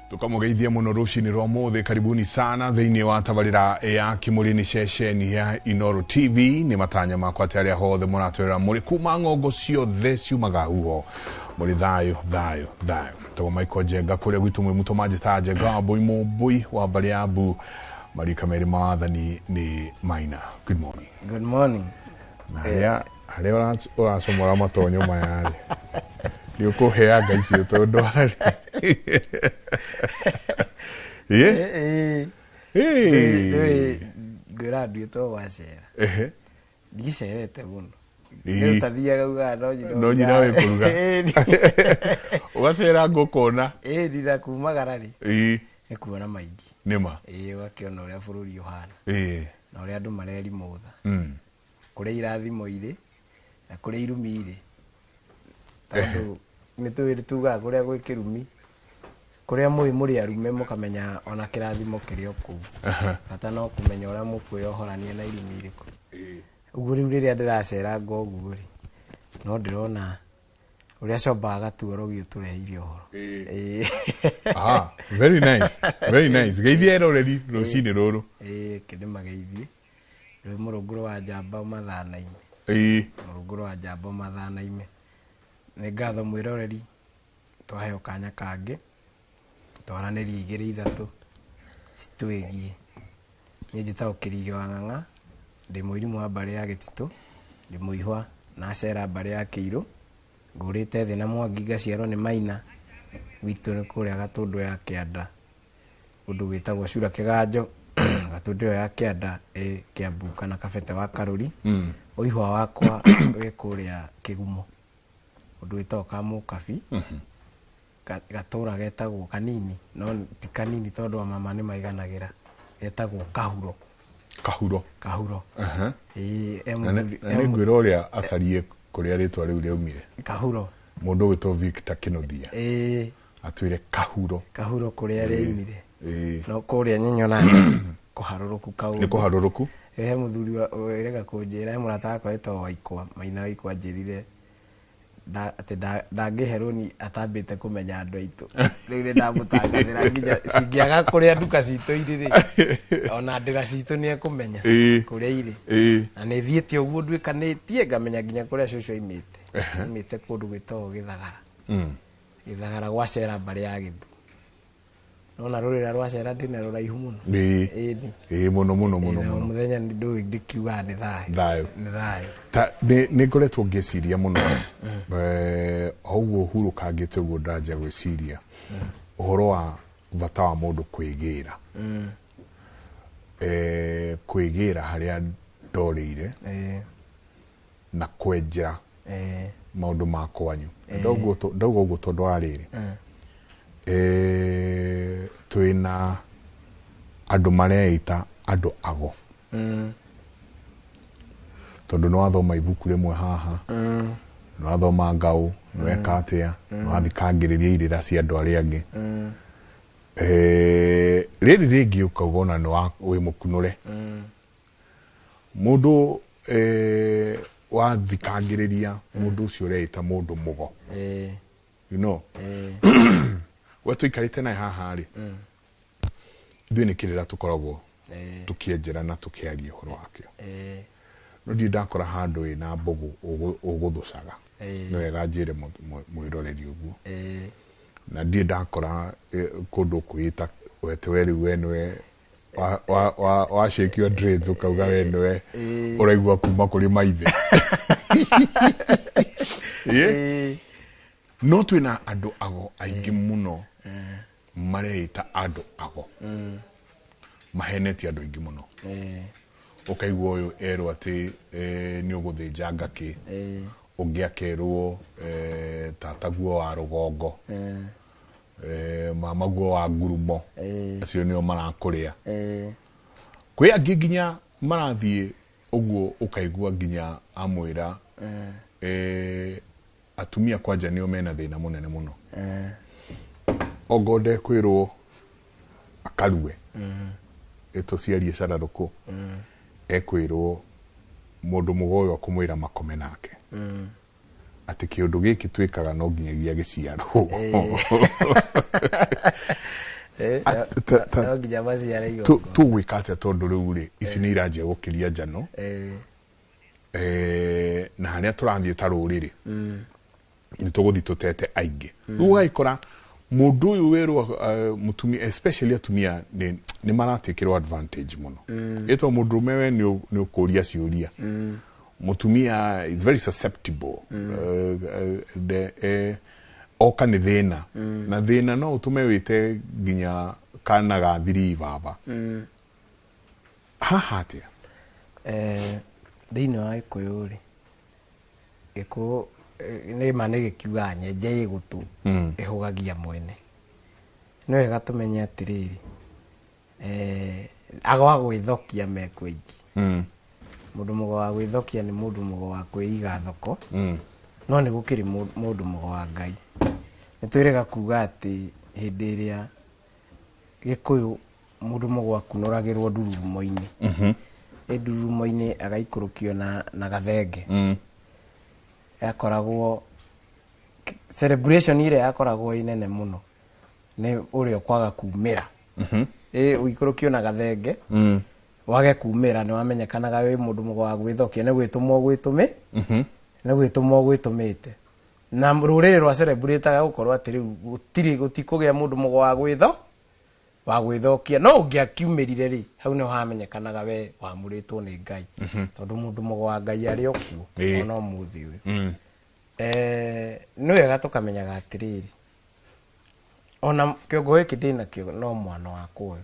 Tukamugeithia muno rucini rwa muthi. Karibuni sana thiini wa tabarira ya Kimuri ni ceceni ya Inooro TV. Ni matanya makwa ati aria hothe muratwira muri kuma ng'ongo ciothe ciumaga huho muri thayo thayo thayo. Tagwo Michael Njenga kuria gwitu mwi muto manjitaga Njenga wa Mbui Mũmbui wa mbarĩ ya Mbu marika meri ma wathani ni Maina. Good morning. Good morning. Na haria haria ũracomora matonyo maya rĩ, nĩ ũkũheanga icio tondũ harĩ Ĩĩ. Ĩĩ. Ngwĩra nduĩtwo gwacera. Ndigicerete mũno. Rĩu tathiaga ugaga no nyina. No nyina wĩ kũruga. Ũgacera ngũkona. Ĩĩ, ndira kumagara rĩ. Nĩ kuona maingĩ. Nĩma. Ĩĩ, ũgakĩona ũrĩa bũrũri ũhana. Na ũrĩa andũ marerimũtha. Kũrĩa irathimo irĩ na kũrĩa irumi irĩ. Tondũ nĩ tũĩ tugaga kũrĩa gwĩ kĩrumi, kũrĩa mũĩ mũrĩ arume mũkamenya ona kĩrathimo kĩrĩ o kũu. Bata no kũmenya ũrĩa mũkwĩyohorania na irumi irĩkũ. Ũguo rĩu rĩrĩa ndĩraceranga ũguo rĩ, no ndĩrona ũrĩa combaga gatuoro ũtũreheire ũhoro. Ĩĩ. Ah, very nice. Very nice. Geithia eroreri rũcinĩ rũrũ. Ĩĩ, kĩndĩmageithie. Rĩu mũrũngũrũ wa njamba mathana-inĩ. Mũrũngũrũ wa njamba mathana-inĩ. Nĩ ngatho mwĩroreri, twaheo kanya kangĩ, twaranĩrie igĩrĩ ithatũ citwĩgiĩ. Niĩ njĩtagwo Kĩrigĩ wa Ng'ang'a, ndĩ mũirimũ wa mbarĩ ya Gĩtitũ, ndĩ mũihwa na acera mbarĩ ya Kĩirũ, ngũrĩte thĩ na Mwangi ngaciarwo nĩ Maina, gwitũ nĩ kũrĩa Gatũndũ ya Kĩanda, kũndũ gwĩtagwo Cura Kĩganjo, Gatũndũ ĩyo ya Kĩanda ĩ Kĩambu kana Kabete wa Karũri. Ũihwa wakwa wĩ kũrĩa Kĩgumo, ũndũ wĩtagwo Kamũkabi, gatũra getagwo kanini, no ti kanini tondũ wa mama nĩ maiganagĩra, getagwo Kahuro. Kahuro. Kahuro. Ĩĩ, e Na mũthuri. nĩ ngwĩra ũrĩa acarie kũrĩa rĩtwa rĩu rĩaumire. Kahuro. Mũndũ ũgwĩtwo Victor Kĩnuthia. Ĩĩ. Atwĩre Kahuro. Kahuro kũrĩa rĩaumire. Ĩĩ. No kũrĩa nyonaga kũharũrũku kaũndũ. Nĩ kũharũrũku? He mũthuri wĩrĩga kũnjĩra, he mũrata wakwa wĩtagwo Waikwa, Maina Waikwa anjĩrire atĩ ndangĩhe rũni atambĩte kũmenya andũ aitũ. Rĩu nĩ ndamũtangathĩra nginya cingĩaga kũrĩa nduka citũ irĩ rĩ, ona ndĩra citũ nĩ ekũmenya kũrĩa irĩ. Na nĩ thiĩte ũguo nduĩkanĩtie ngamenya nginya kũrĩa cũcũ aimĩte. Aimĩte kũndũ gwĩtagwo Gĩthagara. Gĩthagara gwa cera mbarĩ ya Gĩthu. Nona rũrĩra rwa cera ndĩna rũraihu mũno. Ĩĩ. Ĩĩ. Ĩĩ, mũno mũno mũno mũno. Mũthenya ndũĩ ndĩkiugaga nĩ thayũ. Thayũ. Nĩ thayũ. Ta nĩ ngoretwo ngĩciria mũno. O ũguo hurũkangĩte ũguo ndanjia gwĩciria ũhoro wa bata wa mũndũ kwĩgĩra. Kwĩgĩra harĩa ndorĩire na kwenjera maũndũ ma kwanyu. Ndauga ũguo tondũ wa rĩrĩ. Twĩna andũ mareita andũ ago. Tondũ nĩ wathoma ibuku rĩmwe haha, nĩ wathoma ngaũ, nĩ weka atĩa, nĩ wathikangĩrĩria irĩra cia andũ arĩa angĩ. Rĩrĩ rĩngĩ ũkauga ona nĩ wĩ mũkunũre. Mũndũ wathikangĩrĩria mũndũ ũcio ũreita mũndũ mũgo. You know? We tũikarĩte naye haha rĩ, ithuĩ nĩ kĩrĩra tũkoragwo tũkĩenjera na tũkĩaria ũhoro wakĩo. No ndirĩ ndakora handũ wĩna mbũgũ ũgũthũcaga. Nĩ wega njĩre mwĩroreri ũguo. Na ndirĩ ndakora kũndũ kwĩta wete we rĩu we nĩwe wa shake your dreads ũkauga we nĩwe ũraigua kuma kũrĩ maithe. No twĩna andũ ago aingĩ mũno mareita andũ ago. Mahenetie andũ aingĩ mũno. Ũkaigua ũyũ erwo atĩ nĩ ũgũthĩnja ngakĩ. Ũngĩ akerwo tataguo wa rũgongo. Mamaguo wa ngurumo. Acio nĩo marakũrĩa. Kwĩ angĩ nginya marathiĩ ũguo ũkaigua nginya amwĩra atumia kwanja nĩo mena thĩna mũnene mũno. Ongo ndekwĩrwo akarue. Ĩtũciarie cararũkũ. Ekwĩrwo mũndũ mũgo ũyũ akũmwĩra makome nake. Atĩ kĩũndũ gĩkĩ twĩkaga no nginyagia gĩciarwo. No nginya maciare igongona. Tũgwĩka atĩa tondũ rĩu rĩ ici nĩ iranjia gũkĩria njano, na harĩa tũrathiĩ ta rũrĩrĩ nĩ tũgũthiĩ tũtete aingĩ. Rĩu ũgagĩkora mũndũ ũyũ werwo mũtumia, especially atumia nĩ maratĩkĩrwo advantage mũno. Ĩtwo mũndũrũme we nĩ ũkũria ciũria. Mũtumia is very susceptible. Oka nĩ thĩna. Na thĩna no ũtũme wĩte nginya kana ga thiri baba. Haha atĩa? Thĩinĩ wa Gĩkũyũ rĩ, Gĩkũyũ nĩ ma nĩ gĩkiugaga nyenje ĩ gũtũ ĩhũgagia mwene. Nĩ wega tũmenye atĩrĩrĩ, agwa gwĩthokia mekuo aingĩ. Mũndũ mũgo wa gwĩthokia nĩ mũndũ mũgo wa kwĩiga thoko, no nĩ gũkĩrĩ mũndũ mũgo wa Ngai. Nĩ twĩrĩga kuga atĩ hĩndĩ ĩrĩa Gĩkũyũ mũndũ mũgo akunũragĩrwo ndururumo-inĩ. Ĩ ndururumo-inĩ agaikũrũkio na gathenge. Yakoragwo celebration ĩrĩa yakoragwo ĩ nene mũno nĩ ũrĩa ũkwaga kumĩra. Ĩ ũikũrũkio na gathenge, wage kumĩra nĩ wamenyekanaga wĩ mũndũ mũgo wa gwĩthokia, nĩ gwĩtũmwo gwĩtũmĩ, nĩ gwĩtũmwo gwĩtũmĩte. Na rũrĩrĩ rwa celebrate gũkorwo atĩ rĩu gũtirĩ gũtikũgĩa mũndũ mũgo wa gwĩtho wa gwĩthokia. No ũngĩakiumĩrire rĩ, hau nĩho hamenyekanaga we wamũrĩtwo nĩ Ngai. Tondũ mũndũ mũgo wa Ngai arĩ o kuo, ona ũmũthĩ ũyũ. Nĩ wega tũkamenyaga atĩrĩrĩ, ona kĩongo gĩkĩ ndĩnakĩo no mwana wakwa ũyũ.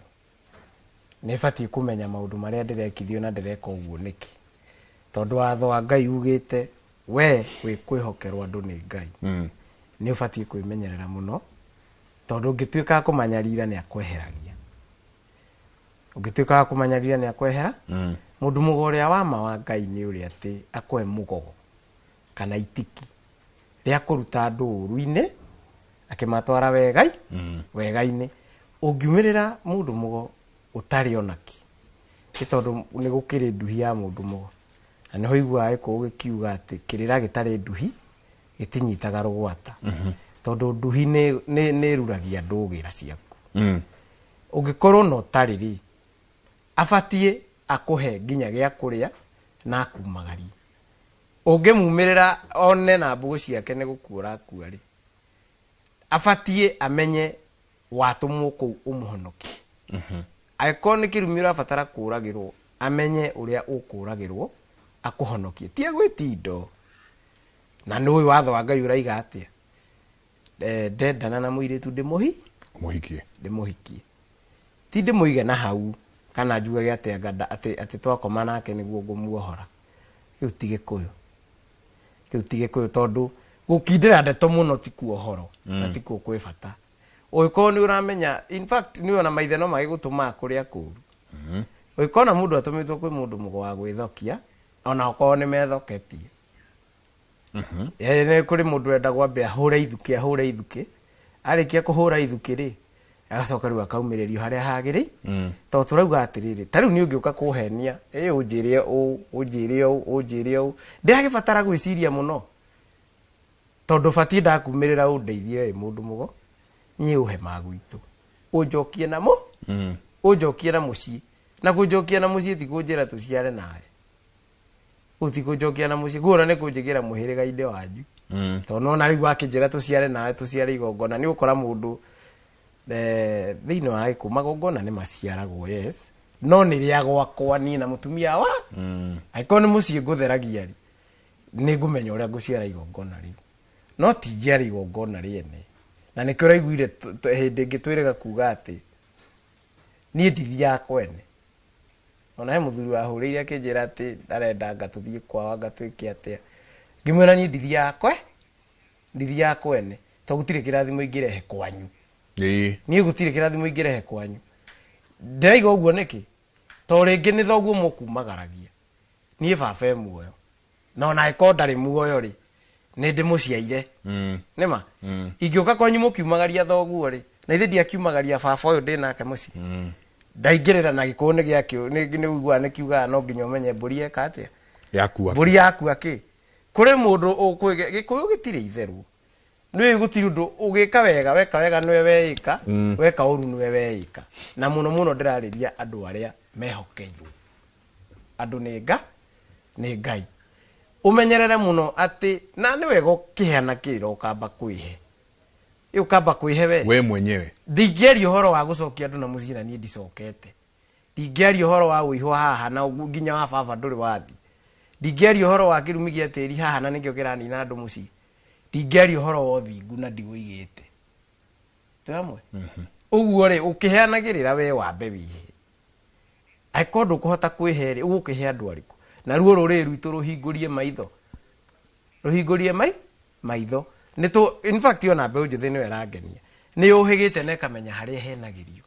Nĩ batiĩ kũmenya maũndũ marĩa ndĩrekithio na ndĩreka ũguo nĩkĩ. Tondũ watho wa Ngai ugĩte we wĩ kwĩhokerwo andũ nĩ Ngai. Nĩ ũbatiĩ kwĩmenyerera mũno, tondũ ũngĩtuĩka kũmanyarira nĩ akweheragia. Ũngĩtuĩka wa kũmanyarira nĩ akwehera. Mũndũ mũgo ũrĩa wa ma wa Ngai nĩ ũrĩa atĩ akũhe mũgogo kana itiki rĩa kũruta andũ ũru-inĩ akĩmatwara wegai wega-inĩ. Ũngiumĩrĩra mũndũ mũgo ũtarĩ onakĩ, nĩ tondũ nĩ gũkĩrĩ nduhi ya mũndũ mũgo. Na nĩho ũiguaga Gĩkũyũ gĩkiuga atĩ kĩrĩra gĩtarĩ nduhi gĩtinyitaga rũgwata. Tondũ nduhi nĩ ĩruragia ndũgĩra ciaku. Ũngĩkorwo na ũtarĩ rĩ, abatiĩ akũhe nginya gĩa kũrĩa na akumagarie. Ũngĩmumĩrĩra one na mbũgũ ciake nĩ gũkua ũrakua rĩ, abatiĩ amenye watũmwo kũu ũmũhonokie. Angĩkorwo nĩ kĩrumi ũrabatara kũragĩrwo, amenye ũrĩa ũkũragĩrwo akũhonokie. Ti agwĩti indo. Na nĩ ũĩ watho wa Ngai ũraiga atĩa? Ndendana na mũirĩtu ndĩmũhi? Mũhikie. Ndĩmũhikie. Ti ndĩmũige na hau kana njugage atĩ anga atĩ twakoma nake nĩguo ngũmuohora. Kĩu ti Gĩkũyũ. Kĩu ti Gĩkũyũ tondũ gũkindĩra ndeto mũno ti kuohoro na ti kuo kwĩ bata. Ũngĩkorwo nĩ ũramenya, in fact nĩ ona maithe no magĩgũtũmaga kũrĩa kũũru. Ũngĩkorwo na mũndũ atũmĩtwo kwĩ mũndũ mũgo wa gwĩthokia, ona okorwo nĩ methoketie. Nĩ kũrĩ mũndũ wendagwo ambe ahũre ithukĩ, ahũre ithukĩ. Arĩkia kũhũra ithukĩ rĩ, agacoka rĩu akaumĩrĩrio harĩa hagĩrĩire. Tondũ tũrauga atĩrĩrĩ, ta rĩu nĩ ũngĩũka kũhenia, ĩ ũnjĩre ũũ, ũnjĩre ũũ, ũnjĩre ũũ. Ndĩragĩbatara gwĩciria mũno. Tondũ batiĩ ndakumĩrĩra ũndeithie wĩ mũndũ mũgo, niĩ ũhe magwitũ. Ũnjokie namo? Ũnjokie na mũciĩ. Na kũnjokia na mũciĩ ti kũnjĩra tũciare nawe. Kũu ti kũnjokia na mũciĩ. Kũu ona nĩ kũnjĩkĩra mũhĩrĩga-inĩ wanyu. Tondũ nona rĩu wakĩnjĩra tũciare nawe, tũciare igongona, nĩ ũgũkora mũndũ, thĩinĩ wa Gĩkũyũ magongona nĩ maciaragwo, yes. No nĩ rĩa gwakwa niĩ na mũtumia wa? Angĩkorwo nĩ mũciĩ ngũtheragia rĩ, nĩ ngũmenya ũrĩa ngũciara igongona rĩu. No ti njiare igongona rĩene. Na nĩkĩo ũraiguire hĩndĩ ĩngĩ twĩrĩga kuga atĩ niĩ ndithiaga kwene. Ona he mũthuri wahũrĩire akĩnjĩra atĩ ndarenda anga tũthiĩ kwao, anga twĩke atĩa. Ngĩmwĩra niĩ ndithiaga kwe, ndithiaga kwene. Tondũ gũtirĩ kĩrathimo ingĩrehe kwanyu. Niĩ gũtirĩ kĩrathimo ingĩrehe kwanyu. Ndĩraiga ũguo nĩkĩ? Tondũ rĩngĩ nĩ thoguo mũkumagaragia. Niĩ baba e muoyo. Na ona angĩkorwo ndarĩ muoyo rĩ, nĩ ndĩmũciaire. Nĩma? Ingĩũka kwanyu mũkiumagaria thoguo rĩ, na ithe ndiakiumagaria baba ũyũ ndĩ nake mũciĩ. Ndaingĩrĩra na gĩkũyũ nĩ gĩakĩo, nĩ ũiguaga nĩ kiugaga no nginya ũmenye mbũri yeka atĩa? Yakua. Mbũri yakua kĩ? Kũrĩ mũndũ ũkwĩge Gĩkũyũ gĩtirĩ itherũ. Nĩ gũtirĩ ũndũ ũgĩka wega, weka wega nĩwe weĩka, weka ũru nĩwe weĩka. Na mũno mũno ndĩrarĩria andũ arĩa mehokeirwo. Andũ nĩ Ngai. Ũmenyerere mũno atĩ na nĩ wega ũkĩheana kĩrĩra ũkamba kwĩhe. Ĩ ũkamba kwĩhe we. We mwenyewe. Ndingĩaria ũhoro wa gũcokia andũ na mũciĩ na niĩ ndicokete. Ndingĩaria ũhoro wa ũihwa haha na nginya wa baba ndũrĩ wathi. Ndingĩaria ũhoro wa kĩrumi gĩa tĩri haha na nĩkĩo kĩranina andũ mũciĩ. Ndingĩaria ũhoro wa ũthingu na ndiũigĩte. Twĩ hamwe? Ũguo rĩ, ũkĩheanagĩrĩra we wambe wĩhe. Angĩkorwo ndũkũhota kwĩhe rĩ, ũgũkĩhe andũ arĩkũ? Na ruo rũrĩrĩ rwitũ rũhingũrie maitho. Rũhingũrie maitho. In fact ona mbeũ njĩthĩ nĩyo ĩrangenia. Nĩ yũhĩgĩte na ĩkamenya harĩa ĩhenagĩrio.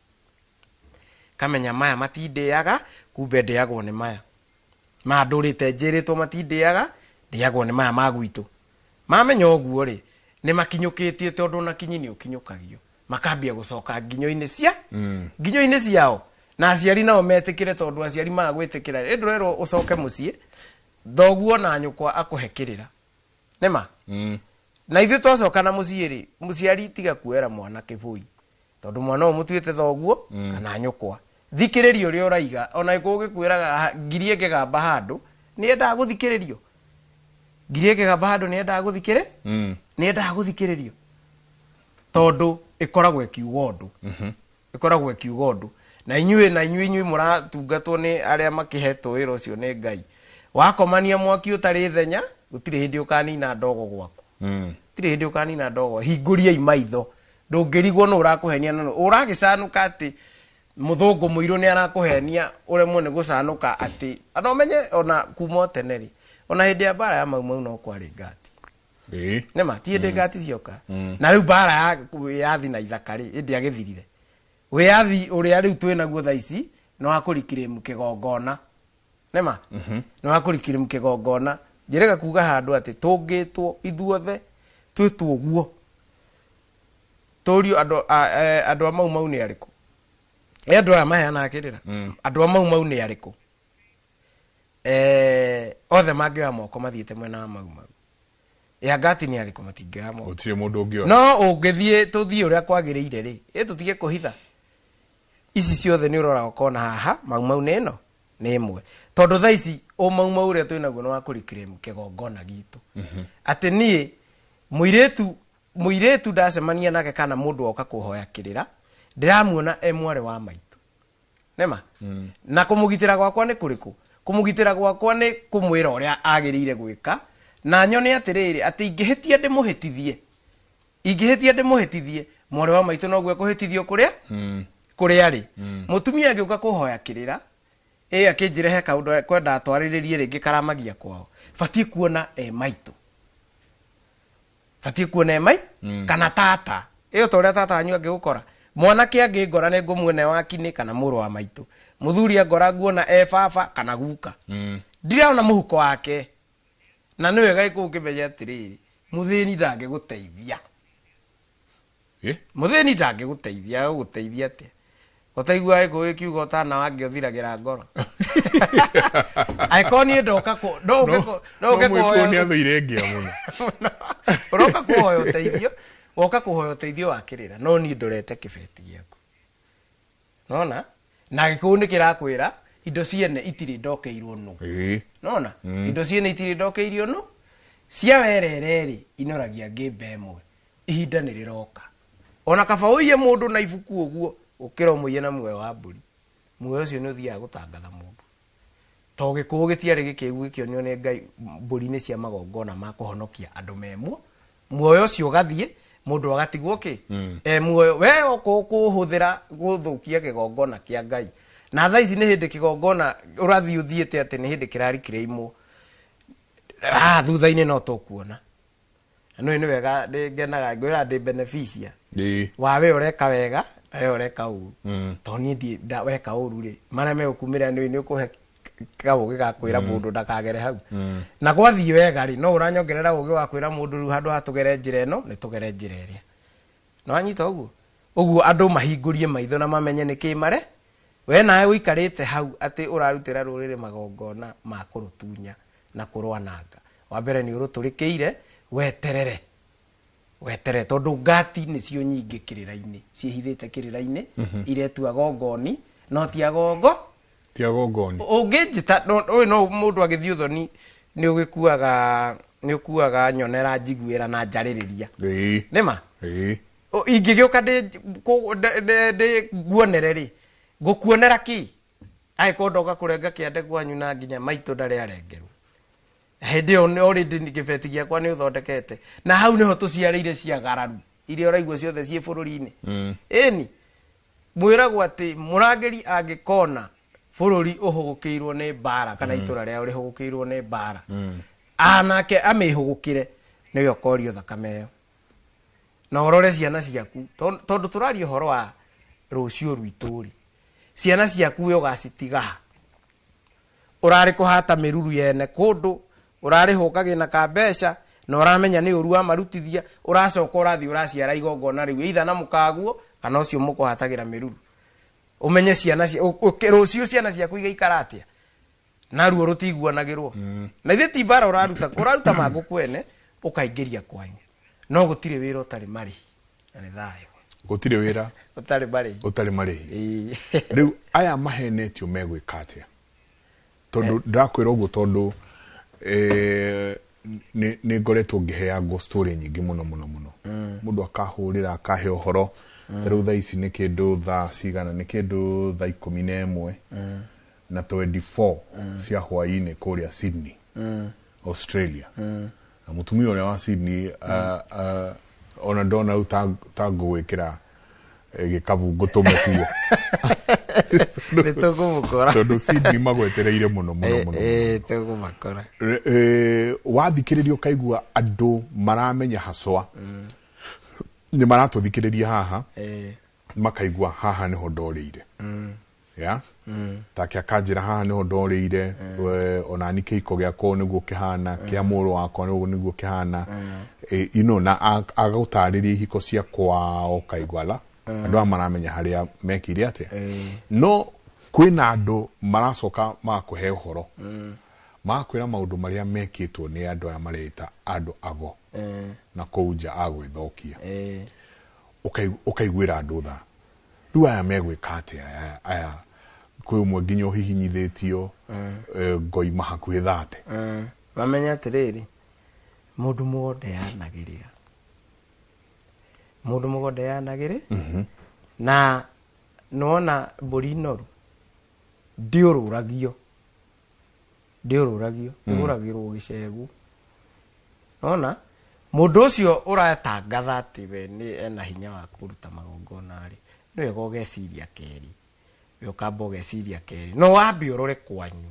Kamenya maya matindĩaga, kumbe ndĩagwo nĩ maya. Maya ndũrĩte njĩrĩtwo matindĩaga, ndĩagwo nĩ maya ma gwitũ. Mamenya ũguo rĩ, nĩ makinyũkĩtie tondũ ona kinyi nĩ ũkinyũkagio. Makambia gũcoka nginyo-inĩ cia nginyo-inĩ ciao. Na aciari nao metĩkĩre tondũ aciari maga gwĩtĩkĩra. Ĩ ndũrerwo ũcoke mũciĩ, thoguo na nyũkwa akũhe kĩrĩra. Nĩma? Na ithuĩ twacoka na mũciĩ rĩ, mũciari tiga kuoera mwana kĩbũi. Tondũ mwana ũyũ mũtuĩte thoguo kana nyũkwa. Thikĩrĩria ũrĩa ũraiga, ona ĩkũũ gĩkwĩraga ngiri ĩngĩgamba handũ, nĩ yendaga gũthikĩrĩrio. Ngiri ĩngĩgamba handũ nĩ yendaga gũthikĩrĩ? Nĩ yendaga gũthikĩrĩrio. Tondũ ĩkoragwo ĩkiuga ũndũ. Ĩkoragwo ĩkiuga ũndũ. Na inyuĩ na inyuĩ inyuĩ mũratungatwo nĩ arĩa makĩhetwo wĩra ũcio nĩ Ngai. Wakomania mwaki ũtarĩ thenya, gũtirĩ hĩndĩ ũkanina ndogo gwaku. Gũtirĩ hĩndĩ ũkanina ndogo. Hingũriai maitho. Ndũngĩrigwo nũ ũrakũhenia na nũ. Ũragĩcanũka atĩ mũthũngũ mũirũ nĩ arakũhenia ũremwo nĩ gũcanũka atĩ na ũmenye ona kuma o tene rĩ, ona hĩndĩ ya mbara ya Mau Mau no kwarĩ ngati. Nĩma, ti hĩndĩ ngati cioka. Na rĩu mbara ya wĩyathi na ithaka rĩ, ĩndĩ agĩthirire. Wĩyathi ũrĩa rĩu twĩnaguo thaa ici nĩ wa kũrikirĩmu kĩgongona. Nĩma? Nĩ wa kũrikirĩmu kĩgongona. Njĩrĩga kuga handũ atĩ tũngĩtwo ithuothe twĩtwo ũguo. Tũrio andũ a Mau Mau nĩ arĩkũ? Nĩ andũ aya maheanaga kĩrĩra. Andũ a Mau Mau nĩ arĩkũ? Othe mangĩoya moko mathiĩte mwena wa Mau Mau. Ya ngati nĩ arĩkũ matingĩoya moko. Gũtirĩ mũndũ ũngĩoya. No ũngĩthiĩ tũthiĩ ũrĩa kwagĩrĩire rĩ, ĩ tũtige kũhitha. Ici ciothe nĩ ũroraga ũkona haha Mau Mau nĩ ĩno nĩ ĩmwe. Tondũ thaa ici ũ Mau Mau ũrĩa twĩnaguo nĩ wa kũreclaim kĩgongona gitũ. Atĩ niĩ mũirĩtu ndacemania nake kana mũndũ oka kũhoya kĩrĩra, ndĩramuona e mwarĩ wa maitũ. Nĩma? Na kũmũgitĩra gwakwa nĩ kũrĩkũ? Kũmũgitĩra gwakwa nĩ kũmwĩra ũrĩa agĩrĩire gwĩka, na nyone atĩrĩrĩ, atĩ ingĩhĩtia ndĩmũhĩtithie. Ingĩhĩtia ndĩmũhĩtithie, mwarĩ wa maitũ noguo ekũhĩtithio kũrĩa? Kũrĩa arĩ. Mũtumia angĩũka kũhoya kĩrĩra, ĩ akĩnjĩra he kaũndũ kwenda atwarĩrĩrie rĩngĩ karamagia kwao. Batiĩ kuona e maitũ. Batiĩ kuona e mai? Kana tata. Ĩyo ta ũrĩa tata wanyu angĩgũkora. Mwanake angĩngora nĩ ngũmuona e wa kinĩ kana mũrũ wa maitũ. Mũthuri angora nguona e baba kana guka. Ndirona mũhuko wake. Na nĩ wega gĩkũyũ kĩmenye atĩrĩrĩ, mũthĩni ndangĩgũteithia. Mũthĩni ndangĩgũteithia, agũgũteithia atĩa? Ũtaiguaga gĩkũyũ gĩkiuga ũtana wangĩ ũthiragĩra ngoro. Angĩkorwo niĩ ndoka kũ-, no ũke kũ-, no ũke No mwĩkũyũ kũhoya nĩ athũire ngĩa mũno. Ũroka kũhoya ũteithio, woka kũhoya ũteithio wa kĩrĩra, no niĩ ndorete kĩbeti gĩaku. Nona? Na gĩkũyũ nĩ kĩrakwĩra indo ciene itirĩ ndokeirwo nũ. Nona? Indo ciene itirĩ ndokeirio nũ. Cia werere rĩ, inoragia ngĩmbe ĩmwe. Ihinda nĩ rĩroka. Ona kaba ũiye mũndũ na ibuku ũguo, ũkĩra ũmũiye na muoyo wa mbũri. Muoyo ũcio nĩ ũthiaga gũtangatha mũndũ. To gĩkũyũ gĩtiarĩ gĩkĩgu gĩkĩonio nĩ Ngai mbũri-inĩ cia magongona ma kũhonokia andũ me muo. Muoyo ũcio ũgathiĩ, mũndũ agatigwo kĩ? E muoyo. We ũkũhũthĩra gũthũkia kĩgongona kĩa Ngai. Na thaa ici nĩ hĩndĩ kĩgongona ũrathiĩ ũthiĩte atĩ nĩ hĩndĩ kĩrarikĩrĩimwo. Thutha-inĩ no tũkuona. Na nĩ wega ngenaga ngwĩra ndĩ beneficia. Wa we ũreka wega na we ũreka ũru. Tondũ niĩ weka ũru rĩ, marĩa megũkumĩra nĩ ũkũhe kaũgĩ ga kwĩra mũndũ ndakagere hau. Na gwathiĩ wega rĩ, no ũranyongerera ũgĩ wa kwĩra mũndũ rĩu handũ ha tũgere njĩra ĩno, nĩ tũgere njĩra ĩrĩa. Nĩ wanyita ũguo? Ũguo andũ mahingũrie maitho na mamenye nĩ kĩ mare. We nawe ũikarĩte hau atĩ ũrarutĩra rũrĩrĩ magongona ma kũrũtunya na kũrwananga. Wa mbere nĩ ũrũtũrĩkĩire, weterere. Weterere tondũ ngati nĩcio nyingĩ kĩrĩra-inĩ, ciĩhithĩte kĩrĩra-inĩ, iretua gongoni, no ti agongo. Ti agongoni. Ũngĩnjĩta, ũyũ no mũndũ agĩthiĩ ũthoni nĩ ũgĩkuaga, nĩ ũkuaga nyonera njiguĩra na njarĩrĩria. Nĩma? Ingĩgĩũka ndĩ nguonere rĩ, ngũkuonera kĩ? Angĩkorwo ndoka kũrenga kĩande kwanyu na nginya maitũ ndarĩ arengerwo. Hĩndĩ ĩyo nĩ already kĩbeti gĩakwa nĩ ũthondekete. Na hau nĩho tũciarĩire ciagararu iria ũraigua ciothe ciĩ bũrũri-inĩ. Ĩni, mwĩragwo atĩ mũrangĩri angĩkona bũrũri ũhũgũkĩirwo nĩ mbara kana itũra rĩao rĩhũgũkĩirwo nĩ mbara, anake amĩhũgũkĩre nĩwe ũkorio thakame ĩyo. Na ũrore ciana ciaku, tondũ tũraria ũhoro wa rũciũ rwitũ rĩ, ciana ciaku we ũgacitiga ha? Ũrarĩ kũhata mĩruru yene kũndũ, ũrarĩ hũkagĩ na ka mbeca, na ũramenya nĩ ũru wamarutithia, ũracoka ũrathiĩ ũraciara igongona rĩu, either na mũkaguo, kana ũcio mũkũhatagĩra mĩruru. Ũmenye ciana cia, rũciũ ciana ciaku igaikara atĩa? Na ruo rũtiguanagĩrwo. Na ithe ti mbara ũraruta, ũraruta mangũ kwene, ũkaingĩria kwanyu. No gũtirĩ wĩra ũtarĩ marĩhi. Na nĩ thayũ. Gũtirĩ wĩra ũtarĩ marĩhi. Ũtarĩ marĩhi. Rĩu aya mahenetio megwĩka atĩa? Tondũ ndakwĩra ũguo tondũ, nĩ ngoretwo ngĩheangwo story nyingĩ mũno mũno mũno. Mũndũ akahũrĩra akahe ũhoro. Ta rĩu thaa ici nĩ kĩndũ thaa cigana, nĩ kĩndũ thaa ikũmi na ĩmwe na 24 cia hwaĩ-inĩ kũrĩa Sydney, Australia. Na mũtumia ũrĩa wa Sydney, ona ndona rĩu ta ngũgwĩkĩra gĩkabu ngũtũme kuo. Nĩ tũkũmũkora. Tondũ Sydney magwetereire mũno, mũno, mũno. Tũkũmakora. Wathikĩrĩria ũkaigua andũ maramenya haswa. Nĩ maratũthikĩrĩria haha. Makaigua haha nĩho ndorĩire. Ya? Take akanjĩra haha nĩho ndorĩire, ona ni kĩhiko gĩakwa nĩguo kĩhana, kĩa mũrũ wakwa nĩguo kĩhana. Na agũtarĩria ihiko cia kwao ũkaigua la. Andũ aya maramenya harĩa mekire atĩa. No kwĩna andũ maracoka magakũhe ũhoro. Magakwĩra maũndũ marĩa mekĩtwo nĩ andũ aya mareita andũ ago. Na kũu nja agwĩthũkia. Ũkaiguĩra andũ tha. Rĩu aya megwĩka atĩa? Aya kwĩ ũmwe nginya ũhihinyithĩtio, ngoima hakuhĩ thate. Mamenye atĩrĩrĩ, mũndũ mũgo ndeanagĩrĩra. Mũndũ mũgo ndeanagĩrĩ? Na nĩwona mbũri noru ndĩũrũragio. Ndĩũrũragio, ĩgũragĩrwo gĩcegũ. Nĩwona? Mũndũ ũcio ũratangatha atĩ we nĩ ena hinya wa kũruta magongona rĩ, nĩ wega ũgeciria kerĩ. We ũkamba ũgeciria kerĩ. No wambe ũrore kwanyu.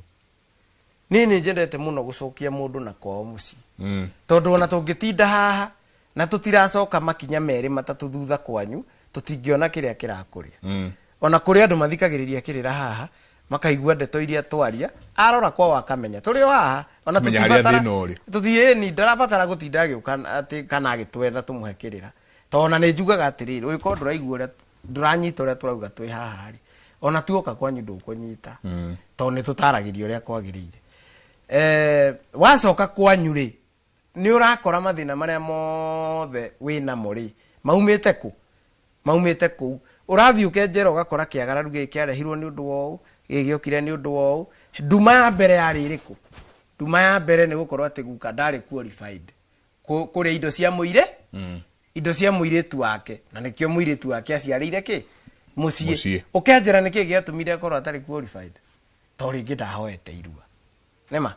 Niĩ nĩ nyendete mũno gũcokia mũndũ na kwao mũciĩ. Tondũ ona tũngĩtinda haha na tũtiracoka makinya merĩ matatũ thutha kwanyu, tũtingĩona kĩrĩa kĩrakũrĩa. Ona kũrĩ andũ mathikagĩrĩria kĩrĩra haha, makaigua ndeto iria twaria, arora kwao akamenya. Tũrĩ o haha, ona Menya harĩa tũtibatara thĩna ũrĩ. tũthiĩ, ndarabatara gũtinda agĩũka atĩ kana agĩtwetha tũmũhe kĩrĩra. Tondũ ona nĩ njugaga atĩrĩrĩ, ũngĩkorwo ndũraigua ũrĩa, ndũranyita ũrĩa tũrauga twĩ haha rĩ, ona tuoka kwanyu ndũkũnyita. Tondũ nĩ tũtaragĩria ũrĩa kwagĩrĩire. Wacoka kwanyu rĩ, nĩ ũrakora mathĩna marĩa mothe wĩnamo rĩ, maumĩte kũ? Maumĩte kũu. Ũrathiĩ ũkenjera ũgakora kĩagararu gĩkĩ kĩarehirwo nĩ ũndũ wa ũũ, gĩkĩ gĩokire nĩ ũndũ wa ũũ. Nduma ya mbere yarĩ ĩrĩkũ? Nduma ya mbere nĩ gũkorwo atĩ guka ndarĩ qualified kũrĩa indo cia mũirĩ? Indo cia mũirĩtu wake, na nĩkĩo mũirĩtu wake aciarĩire kĩ? Mũciĩ. Mũciĩ. Ũkenjera nĩkĩ gĩatũmire akorwo atarĩ qualified? To rĩngĩ ndahoete irua. Nĩma?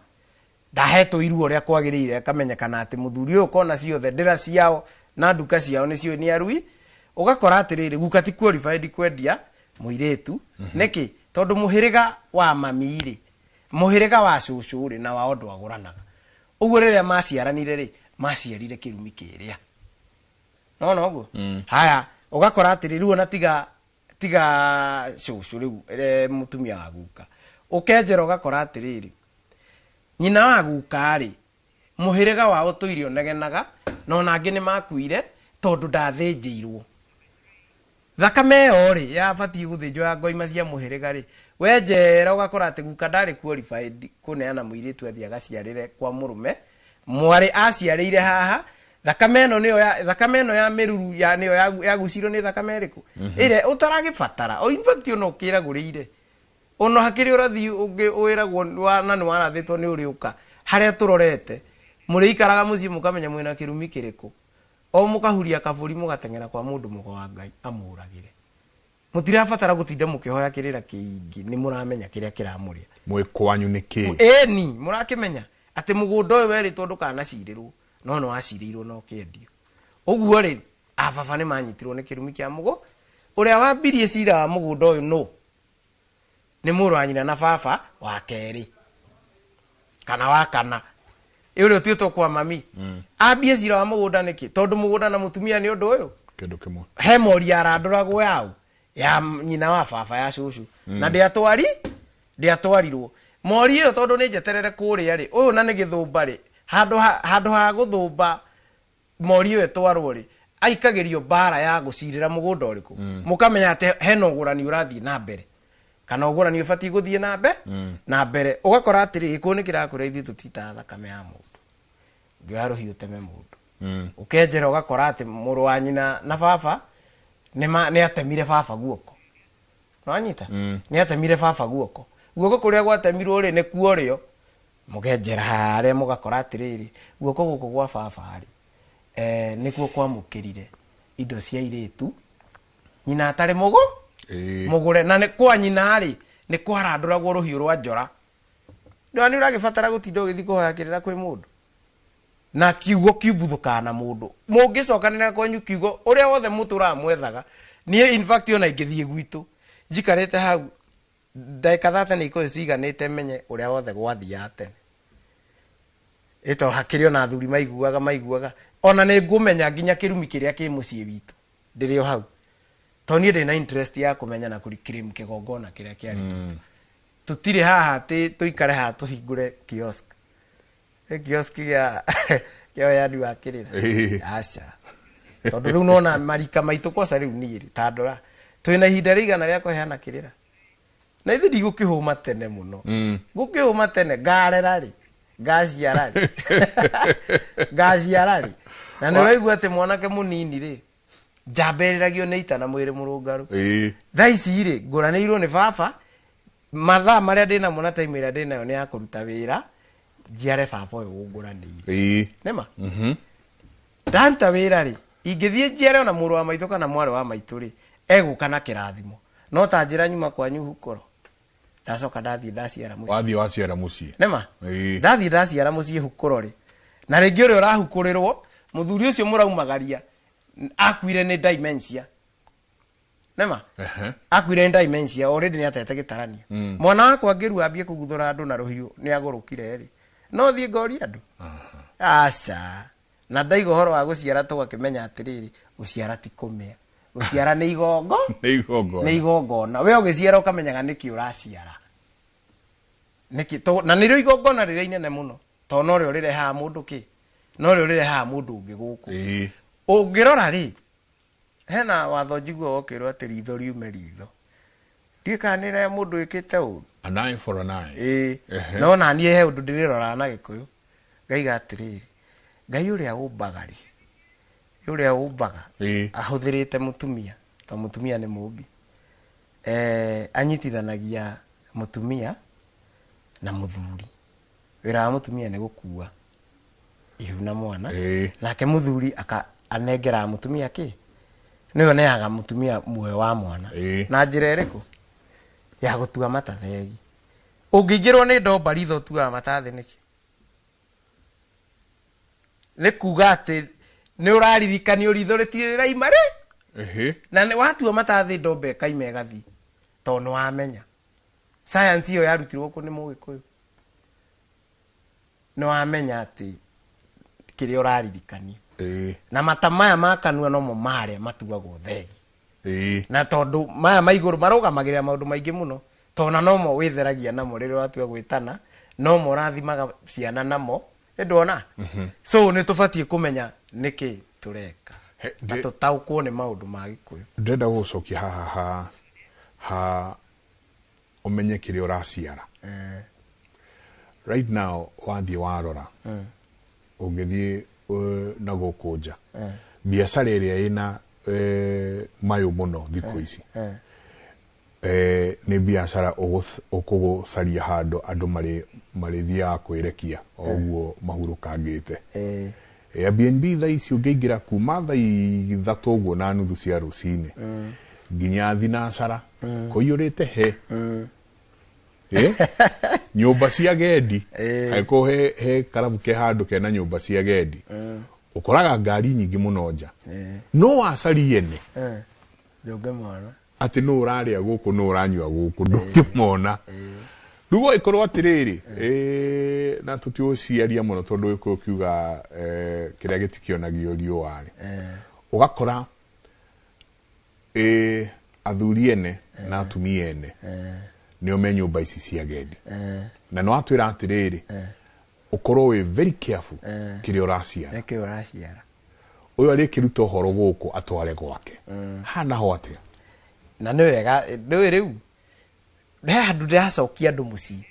Ndahetwo irua ũrĩa kwagĩrĩire, akamenyekana atĩ mũthuri ũyũ kona ciothe, ndĩra ciao na nduka ciao nĩcio nĩ arui. Ũgakora atĩrĩrĩ, guka ti qualified kwendia mũirĩtu. Nĩkĩ? Tondũ mũhĩrĩga wa mami rĩ, mũhĩrĩga wa cũcũ rĩ, na wao ndwagũranaga. Ũguo rĩrĩa maciaranire rĩ, maciarire kĩrumi kĩrĩa. Nona ũguo? Haya, ũgakora atĩrĩ, rĩu ona tiga cũcũ rĩu, mũtumia wa guka. Ũkenjera ũgakora atĩrĩrĩ, nyina wa guka rĩ, mũhĩrĩga wao ũtũire ũnegenaga, na ona angĩ nĩ makuire tondũ ndathĩnjĩirwo. Thakame ĩyo rĩ, yabatiĩ gũthĩnjwo ya ngoima cia mũhĩrĩga rĩ, wenjera ũgakora atĩ guka ndarĩ qualified kũneana mũirĩtu athiĩ agaciarĩre kwa mũrũme, Mwarĩ aciarĩire haha, thakame ĩno nĩyo ya thakame ĩno ya mĩruru ya nĩyo yagucirio nĩ thakame ĩrĩkũ ĩrĩa ũtaragĩbatara. O in fact ona ũkĩragũrĩire ona hakĩrĩ ũrathi ũngĩ wĩragwo na nĩ warathĩtwo nĩ ũrĩũka harĩa tũrorete. Mũrĩikaraga mũciĩ mũkamenya mwĩna kĩrumi kĩrĩkũ, o mũkahuria kabũri mũgateng'era kwa mũndũ mũgo wa Ngai amũragĩre. Mũtirabatara gũtinda mũkĩhoya kĩrĩra kĩingĩ, nĩ mũramenya kĩrĩa kĩramũrĩa. Mwĩ kwanyu nĩ kĩ? Ĩni mũrakĩmenya atĩ mũgũnda ũyũ werĩtwo ndũkanacirĩrwo, no nĩ wacirĩirwo na ũkĩendio. Ũguo rĩ, ababa nĩ manyitirwo nĩ kĩrumi kĩa mũgũ. Ũrĩa wambirie cira wa mũgũnda ũyũ nũ? Nĩ mũrũ wa nyina na baba wa kerĩ kana wa kana, ĩ ũrĩa ũtuĩtwo kwa mami. Ambie cira wa mũgũnda nĩkĩ? Tondũ mũgũnda na mũtumia nĩ ũndũ ũyũ kĩndũ kĩmwe. He mori yarandũragwo yaũ ya nyina wa baba ya cũcũ na ndĩatwarirwo mori ĩyo tondũ nĩ njeterere kũrĩa rĩ, ũyũ na nĩ gĩthũmba rĩ, handũ ha gũthũmba mori ĩyo ĩtwarwo rĩ, aikagĩrio mbara ya gũcirĩra mũgũnda ũrĩkũ. Mũkamenya atĩ hena ũgũrani ũrathiĩ na mbere kana ũgũrani ũbatiĩ gũthiĩ na mbe na mbere. Ũgakora atĩrĩ, gĩkũyũ nĩ kĩrakwĩra ithuĩ tũtitaga thakame ya mũndũ, ngĩoya rũhiũ ũteme mũndũ. Ũkenjera ũgakora atĩ mũrũ wa nyina na baba nĩ atemire baba guoko. Nĩwanyita? Nĩ atemire baba guoko. Guoko kũrĩa gwatemirwo rĩ, nĩ kuo rĩo mũkenjera harĩa, mũgakora atĩrĩrĩ, guoko gũkũ gwa baba rĩ, nĩkuo kwamũkĩrire indo cia airĩtu nyina atarĩ mũgũ mũgũre, na nĩ kwa nyina rĩ, nĩ kwarandũragwo rũhiũ rwa njora. Ndĩrona nĩ ũragĩbatara gũtinda ũgĩthiĩ kũhoya kĩrĩra kwĩ mũndũ na kiugo kiumbuthũkaga na mũndũ mũngĩcokanĩra kwanyu, kiugo ũrĩa wothe mũtũraga mwethaga. Niĩ in fact ona ingĩthiĩ gwitũ njikarĩte hau ndagĩka 30 nĩ ikorwo ciganĩte menye ũrĩa wothe gwathiaga tene, ĩto hakĩrĩ ona athuri maiguaga ona nĩ ngũmenya nginya kĩrumi kĩrĩa kĩ mũciĩ witũ ndĩrĩ o hau, tondũ niĩ ndĩna interest ya kũmenya na kũrikirĩmu kĩgongona kĩrĩa kĩarĩ gwitũ. Tũtirĩ haha atĩ tũikare haha tũhingũre kiosk. Ĩ kiosk kĩa ũheani wa kĩrĩra? Aca, tondũ rĩu nona marika maitũ kwaca rĩu niĩ rĩ, ta ndora twĩna ihinda rĩigana rĩa kũheana kĩrĩra na ithe ndigũkĩhũma tene mũno. Ngũkĩhũma tene ngarera rĩ, ngaciara rĩ, ngaciara rĩ, na nĩ ũraigua atĩ mwanake mũnini rĩ, njambĩrĩragio nĩ ita na mwĩrĩ mũrũngaru. Thaa ici rĩ, ngũranĩirwo nĩ baba, mathaa marĩa ndĩnamo na time ĩrĩa ndĩnayo nĩ ya kũruta wĩra njiare baba ũyũ ũngũranĩire. Nĩma ndaruta wĩra rĩ, ingĩthiĩ njiare ona mũrũ wa maitũ kana mwarĩ wa maitũ rĩ, egũka na kĩrathimo. No ta njĩra nyuma kwanyu hukũro, ndacoka ndathiĩ ndaciara mũciĩ. Wathiĩ waciara mũciĩ. Nĩma ndathiĩ ndaciara mũciĩ hukũro rĩ, na rĩngĩ ũrĩa ũrahukũrĩrwo mũthuri ũcio mũraumagaria akuire nĩ dementia. Nĩma akuire nĩ dementia, already nĩ atete gĩtaranio. Mwana wakwa angĩrua ambie kũguthũra andũ na rũhiũ nĩ agũrũkire rĩ, no thiĩ ngorie andũ? Aca. Na ndaiga ũhoro wa gũciara, tũgakĩmenya atĩrĩrĩ, gũciara ti kũmĩa, gũciara nĩ igongo. Nĩ igongona. Nĩ igongona. We ũgĩciara ũkamenyaga nĩkĩ ũraciara. Nĩkĩ na nĩrĩo igongona rĩrĩa inene mũno, tondũ norĩo rĩrehaga mũndũ kĩ, norĩo rĩrehaga mũndũ ũngĩ gũkũ. Ũngĩrora rĩ, hena watho njiguaga ũkĩrwo atĩ ritho riume ritho. Ndiũĩ kana nĩ rĩa mũndũ wĩkĩte ũru. An eye for an eye. Ĩĩ. No na niĩ he ũndũ ndĩrĩroraga na Gĩkũyũ, ngaiga atĩrĩrĩ, Ngai ũrĩa ũmbaga rĩ, ũrĩa ũmbaga ahũthĩrĩte mũtumia, tondũ mũtumia nĩ mũmbi, anyitithanagia mũtumia na mũthuri. Wĩra wa mũtumia nĩ gũkua ihu na mwana. Nake mũthuri anengeraga mũtumia kĩ, nĩwe ũneaga mũtumia muoyo wa mwana. Na njĩra ĩrĩkũ? Ya gũtua mata thegi. Ũngĩingĩrwo nĩ ndomba ritho ũtuaga mata thĩ nĩkĩ? Nĩ kuga atĩ nĩ ũraririkanio ritho rĩtirĩ rĩraima rĩ. Na nĩ watua mata thĩ, ndomba ĩkaima ĩgathiĩ, tondũ nĩ wamenya science ĩyo yarutirwo kũ nĩ Mũgĩkũyũ. Nĩ wamenya atĩ kĩrĩa ũraririkanio na mata maya ma kanua nomo marĩa matuagwo thegi. Na tondũ maya ma igũrũ marũgamagĩrĩra maũndũ maingĩ mũno, tondũ na nomo wĩtheragia namo rĩrĩa ũratua gwĩtana, nomo ũrathimaga ciana namo. Nĩndwona? So nĩ tũbatiĩ kũmenya nĩkĩ tũreka na tũtaũkwo nĩ maũndũ ma Gĩkũyũ. Ndĩrenda gũgũcokia haha ha ũmenye kĩrĩa ũraciara. Right now wathiĩ warora Ũngĩthiĩ na gũkũ nja, biacara ĩrĩa ĩna mayũ mũno thikũ ici nĩ biacara ũkũgũcaria handũ andũ marĩthiaga kwĩrekia o ũguo mahurũkangĩte. Airbnb thaa ici ũngĩingĩra kuma thaa 3 ũguo na nuthu cia rũcinĩ nginya thinacara kũiyũrĩte he. Nyũmba cia gendi, angĩkorwo he karabu ke handũ kena nyũmba cia gendi, ũkoraga ngari nyingĩ mũno nja, no wacarie ene ndũngĩmona atĩ nũ ũrarĩa gũkũ, nũ ũranyua gũkũ, ndũngĩmona. Rĩu gũgĩkorwo atĩrĩrĩ, na tũtigũciaria mũno tondũ gĩkũyũ kiuga kĩrĩa gĩtikĩonagio riũa rĩ, ũgakora athuri ene na atumia ene nĩo me nyũmba ici cia gendi, na nĩ watwĩra atĩrĩrĩ, ũkorwo wĩ very careful kĩrĩa ũraciara. Nĩkĩ ũraciara. Ũyũ arĩkĩruta ũhoro gũkũ atware gwake hana ho atĩa? Na nĩ wega nĩũĩ rĩu he handũ ndĩracokia andũ mũciĩ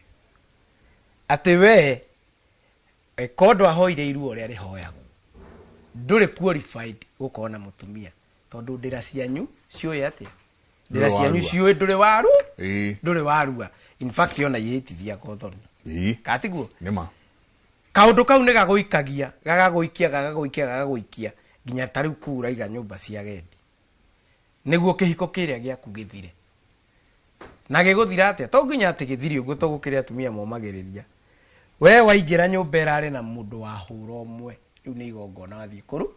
atĩ we ko ndwahoire irua ũrĩa rĩhoyagwo, ndũrĩ qualified gũkorwo na mũtumia, tondũ ndĩra cianyu ciũĩ atĩa? Ndĩra cianyu ciũĩ ndũrĩ waru, ndũrĩ warua. In fact ona ihĩtithiaga ũthoni. Katiguo? Nĩma. Kaũndũ kau nĩ gagũikagia, gagagũikia, gagagũikia, gagagũikia nginya ta rĩu kũu ũraiga nyũmba cia gendi nĩguo kĩhiko kĩrĩa gĩaku gĩthire. Na gĩgũthira atĩa? To nginya atĩ gĩthire ũguo, to gũkĩrĩ atumia momagĩrĩria. We waingĩra nyũmba ĩrarĩ na mũndũ wa hũra ũmwe, rĩu nĩ igongona wathiĩ kũru,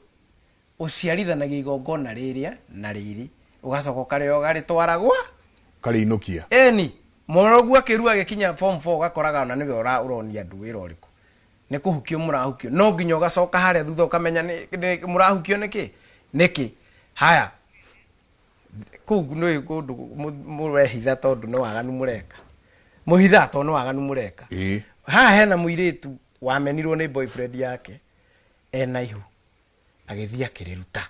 ũciarithanagia igongona rĩrĩa na rĩrĩ, ũgacoka ũkarĩa ũgarĩtwara gwa karĩinũkia. Ĩni mũrũgu akĩrua agĩkinya form 4, ũgakoraga ona nĩwe ũronia andũ wĩra ũrĩkũ, nĩ kũhukio mũrahukio, no nginya ũgacoka harĩa thutha ũkamenya nĩ mũrahukio nĩkĩ nĩkĩ. Haya, kũu nĩ kũndũ mũrehitha tondũ nĩ waganu mũreka, mũhitha tondũ nĩ waganu mũreka. Haha hena mũirĩtu wamenirwo nĩ boyfriend yake ena ihu, agĩthiĩ akĩrĩruta.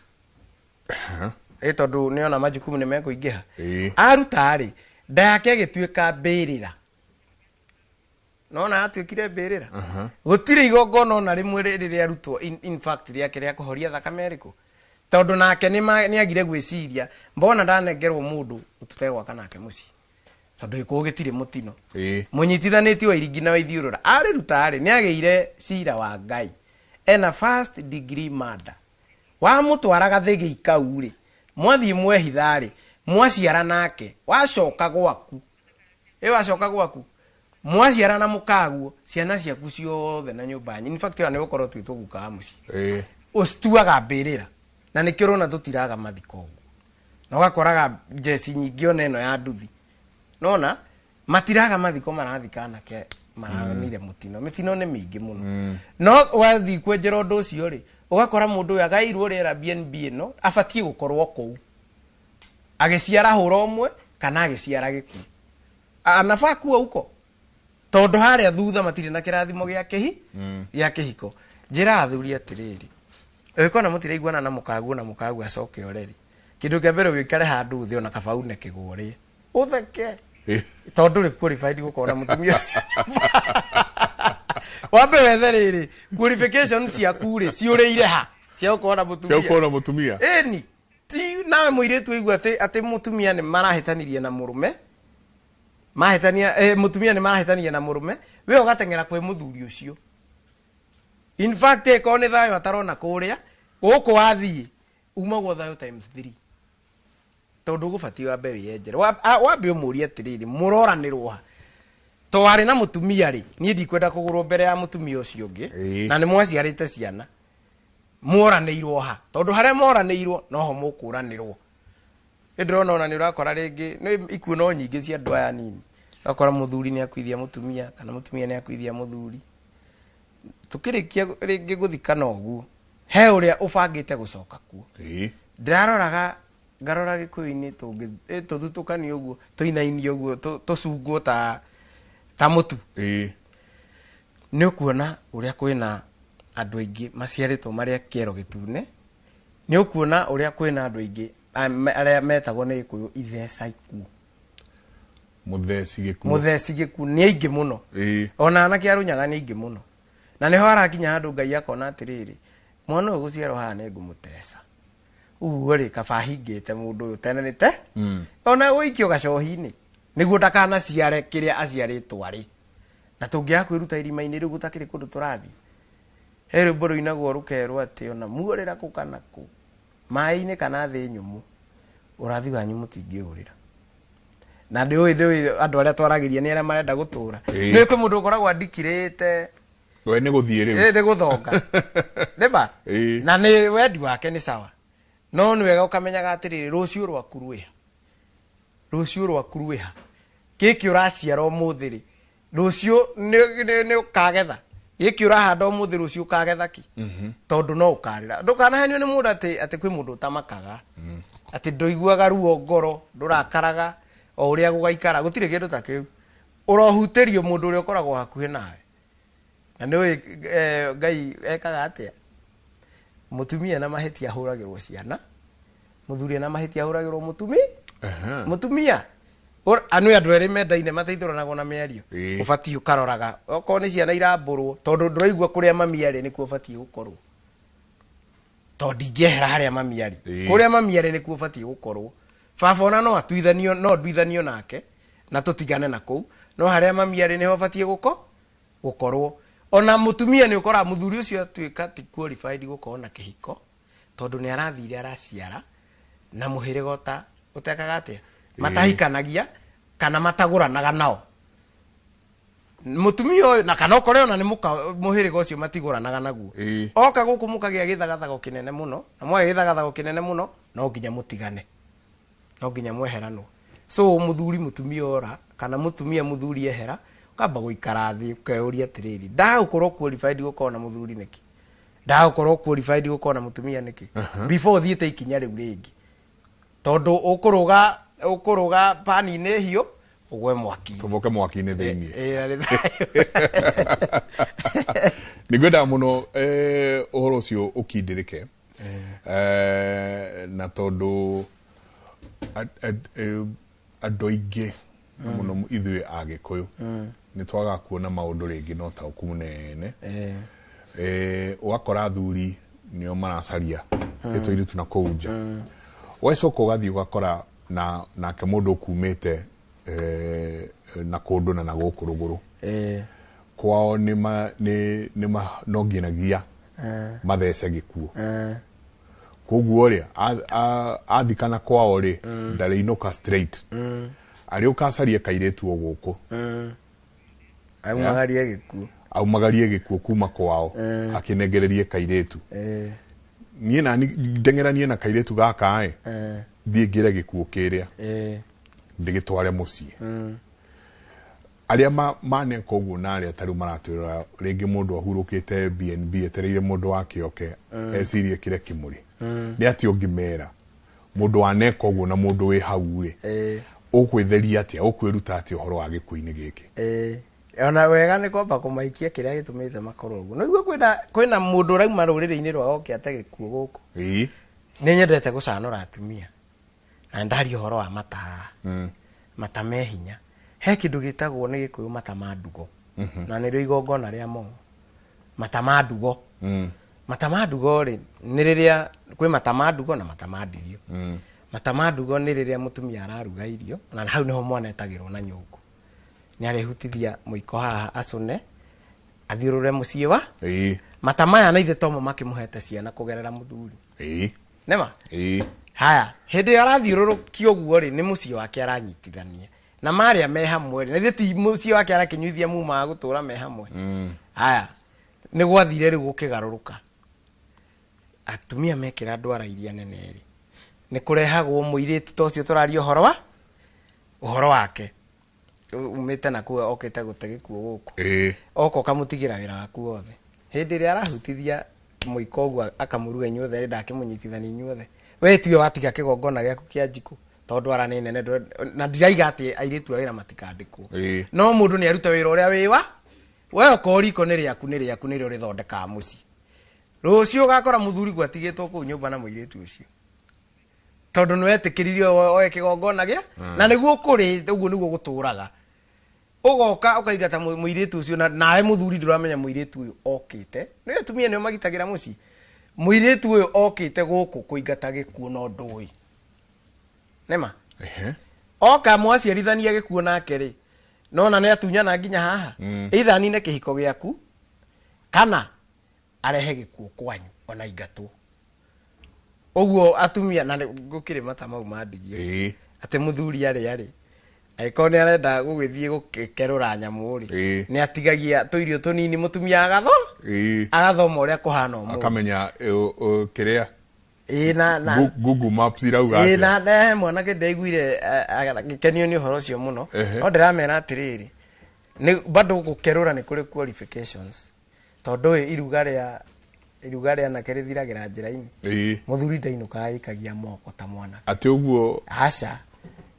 Tondũ nĩona majukumu nĩ mekũingĩha. Aruta rĩ, nda yake ĩgĩtuĩka mbĩrĩra. Nona atuĩkire mbĩrĩra. Gũtirĩ igongona ona rĩmwe rĩrĩa arutwo in fact rĩake rĩa kũhoria thakame ĩrĩkũ, tondũ nake nĩ agire gwĩciria mbona ndanengerwo mũndũ tũtegwaka nake mũciĩ, tondũ gĩkũũ gĩtirĩ mũtino. Mũnyitithanĩtio wa iringi na wa ithiũrũra, arĩruta rĩ, nĩ agĩire cira wa Ngai ena first degree murder. Wamũtwara gathĩgĩ kau rĩ, mwathiĩ mwehitha rĩ, mwaciara nake, wacoka gwaku, ĩ wacoka gwaku mwaciara na mũkaguo ciana ciaku ciothe na nyũmba yanyu, in fact ona nĩ gũkorwo twĩtwo guka wa mũciĩ, ũcituaga mbĩrĩra, na nĩkĩo ũrona tũtiraga mathiko ũguo, na ũgakoraga njeci nyingĩ ona ĩno ya nduthi nona matiraga mathiko, marathika anake maranire mũtino. Mĩtino nĩ mĩingĩ mũno, no wathiĩ kwenjera ũndũ ũcio rĩ, ũgakora mũndũ ũyũ agairwo rĩera BNB ĩno abatiĩ gũkorwo kũu agĩciara hũra ũmwe kana agĩciara gĩkuũ, anafaa kuwa huko, tondũ harĩa thutha matirĩ na kĩrathimo gĩa kĩhi gĩa kĩhiko. Njĩra athuri atĩrĩrĩ, ũngĩkona mũtiraiguana na mũkaguo na mũkaguo acoke ũreri, kĩndũ kĩa mbere ũikare handũ thĩ ona kaba une kĩgwa ũrĩe ũtheke, tondũ ndũrĩ qualified gũkorwo na mũtumia ũcio. Wambe wethe rĩrĩ qualification ciaku rĩ ciũrĩire ha cia gũkorwo na cia mũtumia. Gũkorwo na mũtumia. Ĩni ti nawe mũirĩtu ũigua atĩ mũtumia nĩ marahĩtanirie na mũrũme, mahĩtania mũtumia nĩ marahĩtania na mũrũme, we ũgateng'era kwĩ mũthuri ũcio. In fact ĩkorwo nĩ thayũ atarona kũrĩa gũkũ wathiĩ, umagwo thayũ times 3, tondũ ũgũbatiĩ wambe wĩyenjere. Wambe ũmũrie atĩrĩrĩ, mũroranĩrwo ha? To warĩ na mũtumia rĩ, niĩ ndikwenda kũgũrwo mbere ya mũtumia ũcio ũngĩ. Na nĩ mwaciarĩte ciana, mworanĩirwo ha? Tondũ harĩa moranĩirwo noho mũkũranĩrwo. Nĩ ndĩrona ona nĩ ũrakora rĩngĩ nĩ ikuũ no nyingĩ cia andũ aya nini, ũgakora mũthuri nĩ akuithia mũtumia kana mũtumia nĩ akuithia mũthuri. Tũkĩrĩkia rĩngĩ gũthikana ũguo, he ũrĩa ũbangĩte gũcoka kuo. Ndĩraroraga ngarora gĩkũyũ-inĩ tũthutũkanio ũguo, tũinainio ũguo, tũcungwo ta mũtu. Nĩ ũkuona ũrĩa kwĩna andũ aingĩ maciarĩtwo marĩ a kĩero gĩtune, nĩ ũkuona ũrĩa kwĩna andũ aingĩ arĩa metagwo nĩ gĩkũyũ itheca ikuũ. Mũtheci gĩkuũ. Mũtheci gĩkuũ nĩ aingĩ mũno. Ona anake a Rũnyaga nĩ aingĩ mũno. Na nĩho harakinya handũ Ngai akona atĩrĩrĩ, mwana ũyũ gũciarwo haha nĩ ngũmũteca. Ũguo rĩ, kaba hingĩte mũndũ ũyũ tene nĩ te ona ũikio gacohi-inĩ nĩguo ndakanaciare kĩrĩa aciarĩtwo arĩ. Na tũngĩaga kwĩruta irima-inĩ rĩu gũtakĩrĩ kũndũ tũrathiĩ. He rwĩmbo rũinagwo rũkerwo atĩ ona muorĩra kũ kana kũ, maĩ-inĩ kana thĩ nyũmũ, ũrathi wanyu mũtingĩũrĩra. Na ndĩũĩ andũ arĩa twaragĩria nĩ arĩa marenda gũtũra. Nĩ kwĩ mũndũ ũkoragwo andikirĩte we nĩ gũthiĩ rĩu. Nĩ gũthonga. Nĩma? Na nĩ wendi wake nĩ sawa. No nĩ wega ũkamenyaga atĩrĩrĩ, rũciũ rwaku rwĩha. Rũciũ rwaku rwĩha. Gĩkĩ ũraciara ũmũthĩ rĩ, rũciũ nĩ ũkagetha. Gĩkĩ ũrahanda ũmũthĩ rũciũ ũkagetha kĩ? Tondũ no ũkarĩra. Ndũkanahenio nĩ mũndũ atĩ kwĩ mũndũ ũtamakaga. Atĩ ndũiguaga ruo ngoro, ndũrakaraga, o ũrĩa gũgaikara. Gũtirĩ kĩndũ ta kĩu. Ũrohutĩrio mũndũ ũrĩa ũkoragwo hakuhĩ nawe. Na nĩũĩ Ngai ekaga atĩa? Mũtumia na mahĩtia ahũragĩrwo ciana, mũthuri na mahĩtia ahũragĩrwo mũtumia. Mũtumia. Anũ andũ erĩ mendaine mateithũranagwo na mĩario. Ũbatiĩ ũkaroraga. Okorwo nĩ ciana irambũrwo, tondũ ndũraigua kũrĩa mami arĩ nĩkuo ũbatiĩ gũkorwo. Tondũ ndingĩehera harĩa mami arĩ. Kũrĩa mami arĩ nĩkuo ũbatiĩ gũkorwo. Baba ona no atuithanio, no nduithanio nake, na tũtigane na kũu. No harĩa mami arĩ nĩho ũbatiĩ gũkorwo. Ona mũtumia nĩ ũkoraga mũthuri ũcio atuĩka ti qualified gũkorwo na kĩhiko, tondũ nĩ arathire araciara na mũhĩrĩga ũtekaga atĩa? Matahikanagia kana matagũranaga nao. Mũtumia ũyũ na kana ũkore ona nĩ mũhĩrĩga ũcio matigũranaga naguo. Oka gũkũ mũkagĩa gĩthagathago kĩnene mũno, na mwagĩa gĩthagathago kĩnene mũno, no nginya mũtigane. No nginya mweheranwo. So mũthuri mũtumia ora kana mũtumia mũthuri ehera, ũkamba gũikara thĩ ũkeyũria atĩrĩrĩ, ndagũkorwo qualified gũkorwo na mũthuri nĩkĩ? Ndagũkorwo qualified gũkorwo na mũtumia nĩkĩ? Before ũthiĩte ikinya rĩu rĩngĩ. Tondũ ũkũrũga pani-inĩ hiũ, ũgwe mwaki. Tũboke mwaki-inĩ thĩinĩ. Nĩ ngwendaga mũno ũhoro ũcio ũkindĩrĩke. Na tondũ andũ aingĩ mũno ithuĩ Agĩkũyũ nĩ twagaga kuona maũndũ rĩngĩ na ũtaũku mũnene. Ũgakora athuri nĩo maracaria tũirĩtu na kũu nja. Ũgacoka ũgathiĩ ũgakora nake mũndũ ũkumĩte na kũndũ na gũkũ rũgũrũ. Kwao no nginyagia mathece gĩkuũ. Koguo rĩ, athikana kwao rĩ, ndarĩinũka straight. Arĩũka acarie kairĩtu o gũkũ. Aumagarie gĩkuũ. Aumagarie gĩkuũ kuma kwao, akĩnengererie kairĩtu. Niĩ nani ndeng'eranie na kairĩtu gaka ĩ, thiĩ ngĩre gĩkuũ kĩrĩa. Ndĩgĩtware mũciĩ. Arĩa maneka ũguo na arĩa tarĩu maratwĩrora rĩngĩ mũndũ ahurũkĩte BNB etereire mũndũ wake oke ecirie kĩrĩa kĩmũrĩ. Nĩ atĩa ũngĩmera mũndũ waneka ũguo na mũndũ wĩ hau rĩ, ũkwĩtheria atĩa, ũkwĩruta atĩa ũhoro wa gĩkuũ-inĩ gĩkĩ? Ona wega nĩ kwamba kũmaikia kĩrĩa gĩtũmĩte makorwo ũguo. Nĩguo kwĩna mũndũ ũrauma rũrĩrĩ-inĩ rwao oke ate gĩkuũ gũkũ. Nĩ nyendete gũcanũra atumia. Na ndaria ũhoro wa mata. Mata me hinya. He kĩndũ gĩtagwo nĩ Gĩkũyũ mata ma ndugo. Na nĩrĩo igongona rĩa mong'o. Mata ma ndugo. Mata ma ndugo rĩ, nĩ rĩrĩa kwĩ mata ma ndugo na mata ma ndirio. Mata ma ndugo nĩ rĩrĩa mũtumia araruga irio, na hau nĩho mwana etagĩrwo na nyũngũ. Nĩ arehutithia mũiko haha acũne, athiũrũre mũciĩ wa. Mata maya na ithe tomo makĩmũhete ciana kũgerera mũthuri. Nĩma? Haya, hĩndĩ ĩrĩa arathiũrũrũkia ũguo rĩ, nĩ mũciĩ wake aranyitithania. Na marĩa me hamwe rĩ, na ithe ti mũciĩ wake arakĩnyuithia muma wa gũtũra me hamwe. Haya, nĩ gwathire rĩu gũkĩgarũrũka. Atumia mekĩra ndwara iria nene rĩ, nĩ kũrehagwo mũirĩtu ta ũcio tũraria ũhoro wake. Umĩte na kũu okĩte gũte gĩkuũ gũkũ. Oka ũkamũtigĩra wĩra waku wothe. Hĩndĩ ĩrĩa arahutithia mũiko ũguo akamũruga inyuothe rĩ, ndakĩmũnyitithania inyuothe. We tiwe watiga kĩgongona gĩaku kĩa njiko, tondũ ndwara nĩ nene, na ndiraiga atĩ airĩtu a wĩra matikandĩkwo. No mũndũ nĩ aruta wĩra ũrĩa wĩ wa, we okorwo riko nĩ rĩaku, nĩ rĩaku, nĩrĩo rĩthondekaga mũciĩ. Rũciũ ũgakora mũthuri gwatigĩtwo kũu nyũmba na mũirĩtu ũcio. Tondũ nĩ wetĩkĩririe oe kĩgongona gĩa, na nĩguo kũrĩ, ũguo nĩguo gũtũraga. Ũgoka ũkaingata mũirĩtu ũcio na nawe mũthuri ndũramenya mũirĩtu ũyũ okĩte. Nĩ atumia nĩo magitagĩra mũciĩ. Mũirĩtu ũyũ okĩte gũkũ kũingata gĩkuũ no ndũĩ. Nĩma? Ehe. Oka mwaciarithania gĩkuũ nake rĩ, nona nĩ atunyana nginya haha. Either anine kĩhiko gĩaku kana arehe gĩkuũ kwanyu ona ingatwo. Ũguo atumia na gũkĩrĩ mata mau mandigio. Ĩĩ. Atĩ mũthuri arĩa rĩ, angĩkorwo nĩ arenda gũgĩthiĩ gũkerũra nyamũ rĩ, Ĩĩ. nĩ atigagia tũirio tũnini mũtumia agatho Ĩĩ. agathoma ũrĩa kũhana ũmũthĩ. Akamenya kĩrĩa Ĩĩ, na na Google Maps irauga Ĩĩ, atĩa. na he mwanake ndaiguire agĩkenio nĩ ũhoro ũcio mũno. Ehe. No ndĩramera atĩrĩrĩ, nĩ bado gũkerũra nĩ kũrĩ qualifications. Tondũ ĩ iruga rĩa anake rĩthiragĩra njĩra-inĩ. Ĩĩ. Mũthuri ndainũkaga aikagia moko ta mwanake. Atĩ ũguo Aca.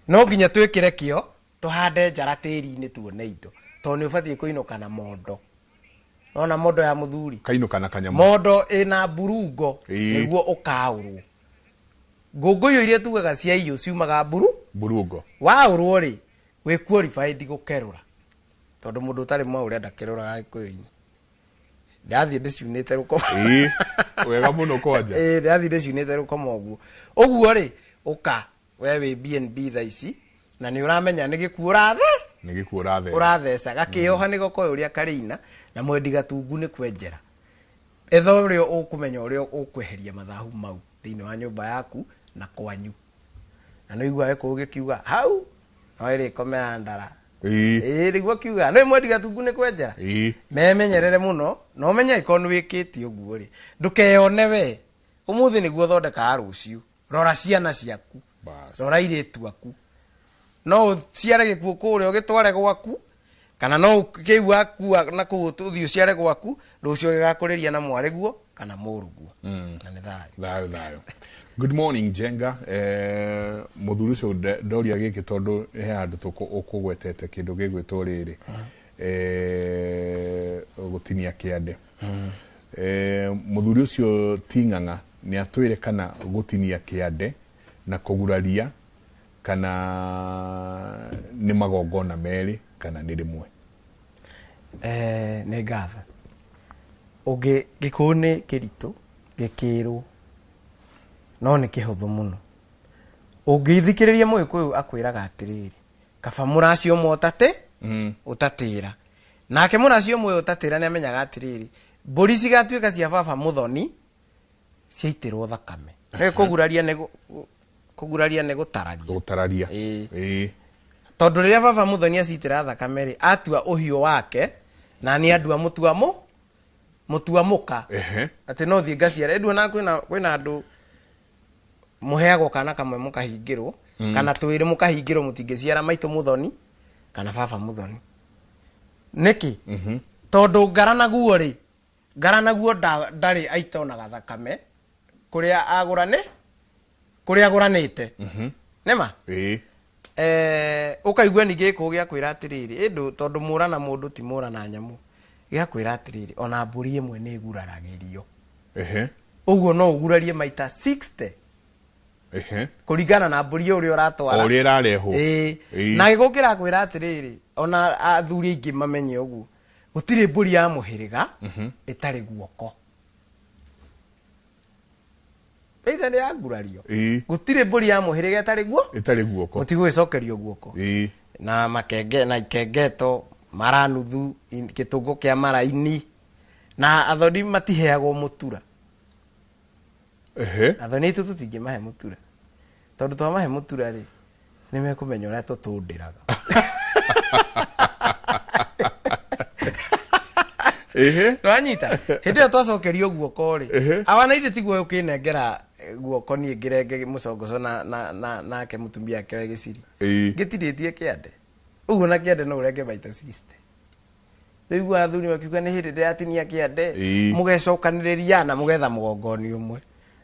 No nginya twĩkĩre kĩo tũhande njara tĩri-inĩ tuone indo. Tondũ nĩ ũbatiĩ kũinũka na mondo. Nona mondo ya mũthuri. Kainũka na kanyamũ. Mondo ĩna mburungo Ĩĩ. nĩguo ũkaũrwo. Ngũngũyũ iria tugaga cia iyũ ciumaga mburu. Mburungo. Waũrwo rĩ, wĩ qualified gũkerũra. Tondũ mũndũ ũtarĩ mwaũre ndakerũraga gĩkũyũ-inĩ. Ndathiĩ ndĩciunĩte rũkoma. Ĩĩ. Wega mũno kwanja. Ĩĩ, ndathiĩ ndĩciunĩte rũkoma ũguo. Ũguo rĩ, ũka we wĩ BNB thaa ici na nĩ ũramenya nĩ gĩkuũ ũrathe. Nĩ gĩkuũ ũratheca. Ũratheca. Gakĩoha nĩ gokoĩ ũrĩa karĩina na mwendi gatungu nĩ kwenjera. Etha ũrĩa ũkũmenya ũrĩa ũkweheria mathahu mau thĩinĩ wa nyũmba yaku na kwanyu. Na nĩ ũiguaga gĩkũyũ gĩkiuga hau no ĩrĩkomera ndara. Ĩĩ. Ĩĩ, nĩguo kiuga. Nĩ mwendi gatungu nĩ kwenjera. Ĩĩ. Memenyerere mũno na ũmenye angĩkorwo nĩ wĩkĩte ũguo rĩ, ndũkeyone we. Ũmũthĩ nĩguo ũthondekaga rũciũ. Rora ciana ciaku. Bas. Rora airĩtu aku. No ũciare gĩkuũ kũrĩa ũgĩtware gwaku, kana no kĩu wakua na kũu ũthiĩ ũciare gwaku, rũciũ gĩgakũrĩria na mwarĩguo kana mũrũguo. Na nĩ thayũ. Thayũ, thayũ. Good morning Jenga. Mũthuri ũcio ndoria gĩkĩ tondũ he handũ ũkũgwetete kĩndũ gĩgwĩtwo rĩrĩ. Gũtinia kĩande. Mũthuri ũcio ti ng'ang'a nĩ atwĩre kana gũtinia kĩande na kũguraria kana nĩ magongona merĩ kana nĩ rĩmwe. Nĩ ngatho. Ũngĩ gĩkũyũ nĩ kĩritũ gĩkĩrwo no nĩ kĩhũthũ mũno. Ũngĩthikĩrĩria mũgĩkũyũ akwĩraga atĩrĩrĩ, kaba mũraci ũmwe ũtatĩra. Nake mũraci ũmwe ũtatĩra nĩ amenyaga atĩrĩrĩ, mbũri cigatuĩka cia baba mũthoni ciaitĩrwo thakame. Nĩ kũguraria nĩ kũguraria nĩ gũtararia. Gũtararia. Ĩĩ. Ĩĩ. Tondũ rĩrĩa baba mũthoni acitĩra thakame rĩ, atua ũhiũ wake na nĩ andua mũtua mũka. Ehe. Atĩ no thiĩ ngaciara. Ĩndũ ona kwĩna andũ mũheagwo kana kamwe mũkahingĩrwo, kana twĩrĩ mũkahingĩrwo mũtingĩciara maitũ mũthoni kana baba mũthoni. Nĩkĩ? Tondũ ngara naguo rĩ, ngara naguo ndarĩ aitonaga thakame kũrĩa agũrane, kũrĩa agũranĩte. Nĩma? Ĩĩ. Ũkaigua ningĩ gĩkũyũ gĩa kwĩra atĩrĩrĩ, ĩndũ tondũ mũra na mũndũ ti mũra na nyamũ, gĩa kwĩra atĩrĩrĩ, ona mbũri ĩmwe nĩ ĩguraragĩrio. Ehe. Ũguo no ũgurarie maita 60. Ehe. Kũringana na mbũri ũrĩa ũratwara. O ũrĩa ĩrarehwo. Ĩĩ. Ĩĩ. Na gĩkũyũ kĩrakwĩra atĩrĩrĩ, ona athuri aingĩ mamenye ũguo, gũtirĩ mbũri ya mũhĩrĩga ĩtarĩ guoko. Either nĩ ya ngurario. Ĩĩ. Gũtirĩ mbũri ya mũhĩrĩga ĩtarĩ guo? Ĩtarĩ guoko. Mũtigũgĩcokerio guoko. Ĩĩ. Na makenge na ikengeto, mara nuthu, gĩtũngũ kĩa maraini. Na athoni matiheagwo mũtura. Ehe. Athoni aitũ tũtingĩmahe mũtura. Tondũ twamahe mũtura rĩ, nĩ mekũmenya ũrĩa tũtũndĩraga. Ehe. Nĩwanyita? Hĩndĩ ĩyo twacokerio guoko rĩ, Ehe. awa na ithe tiguo ũkĩnengera guoko niĩ ngĩrenge mũcongoco nake mũtumia wake wa gĩciri. Ĩĩ. Ngĩtirĩtie kĩande. Ũguo na kĩande no ũrenge maita 60. Rĩu athuri makiuga nĩ hĩndĩ ndĩratinia kĩande. Ĩĩ. Mũgecokanĩrĩria na mũgetha mũgongoni ũmwe.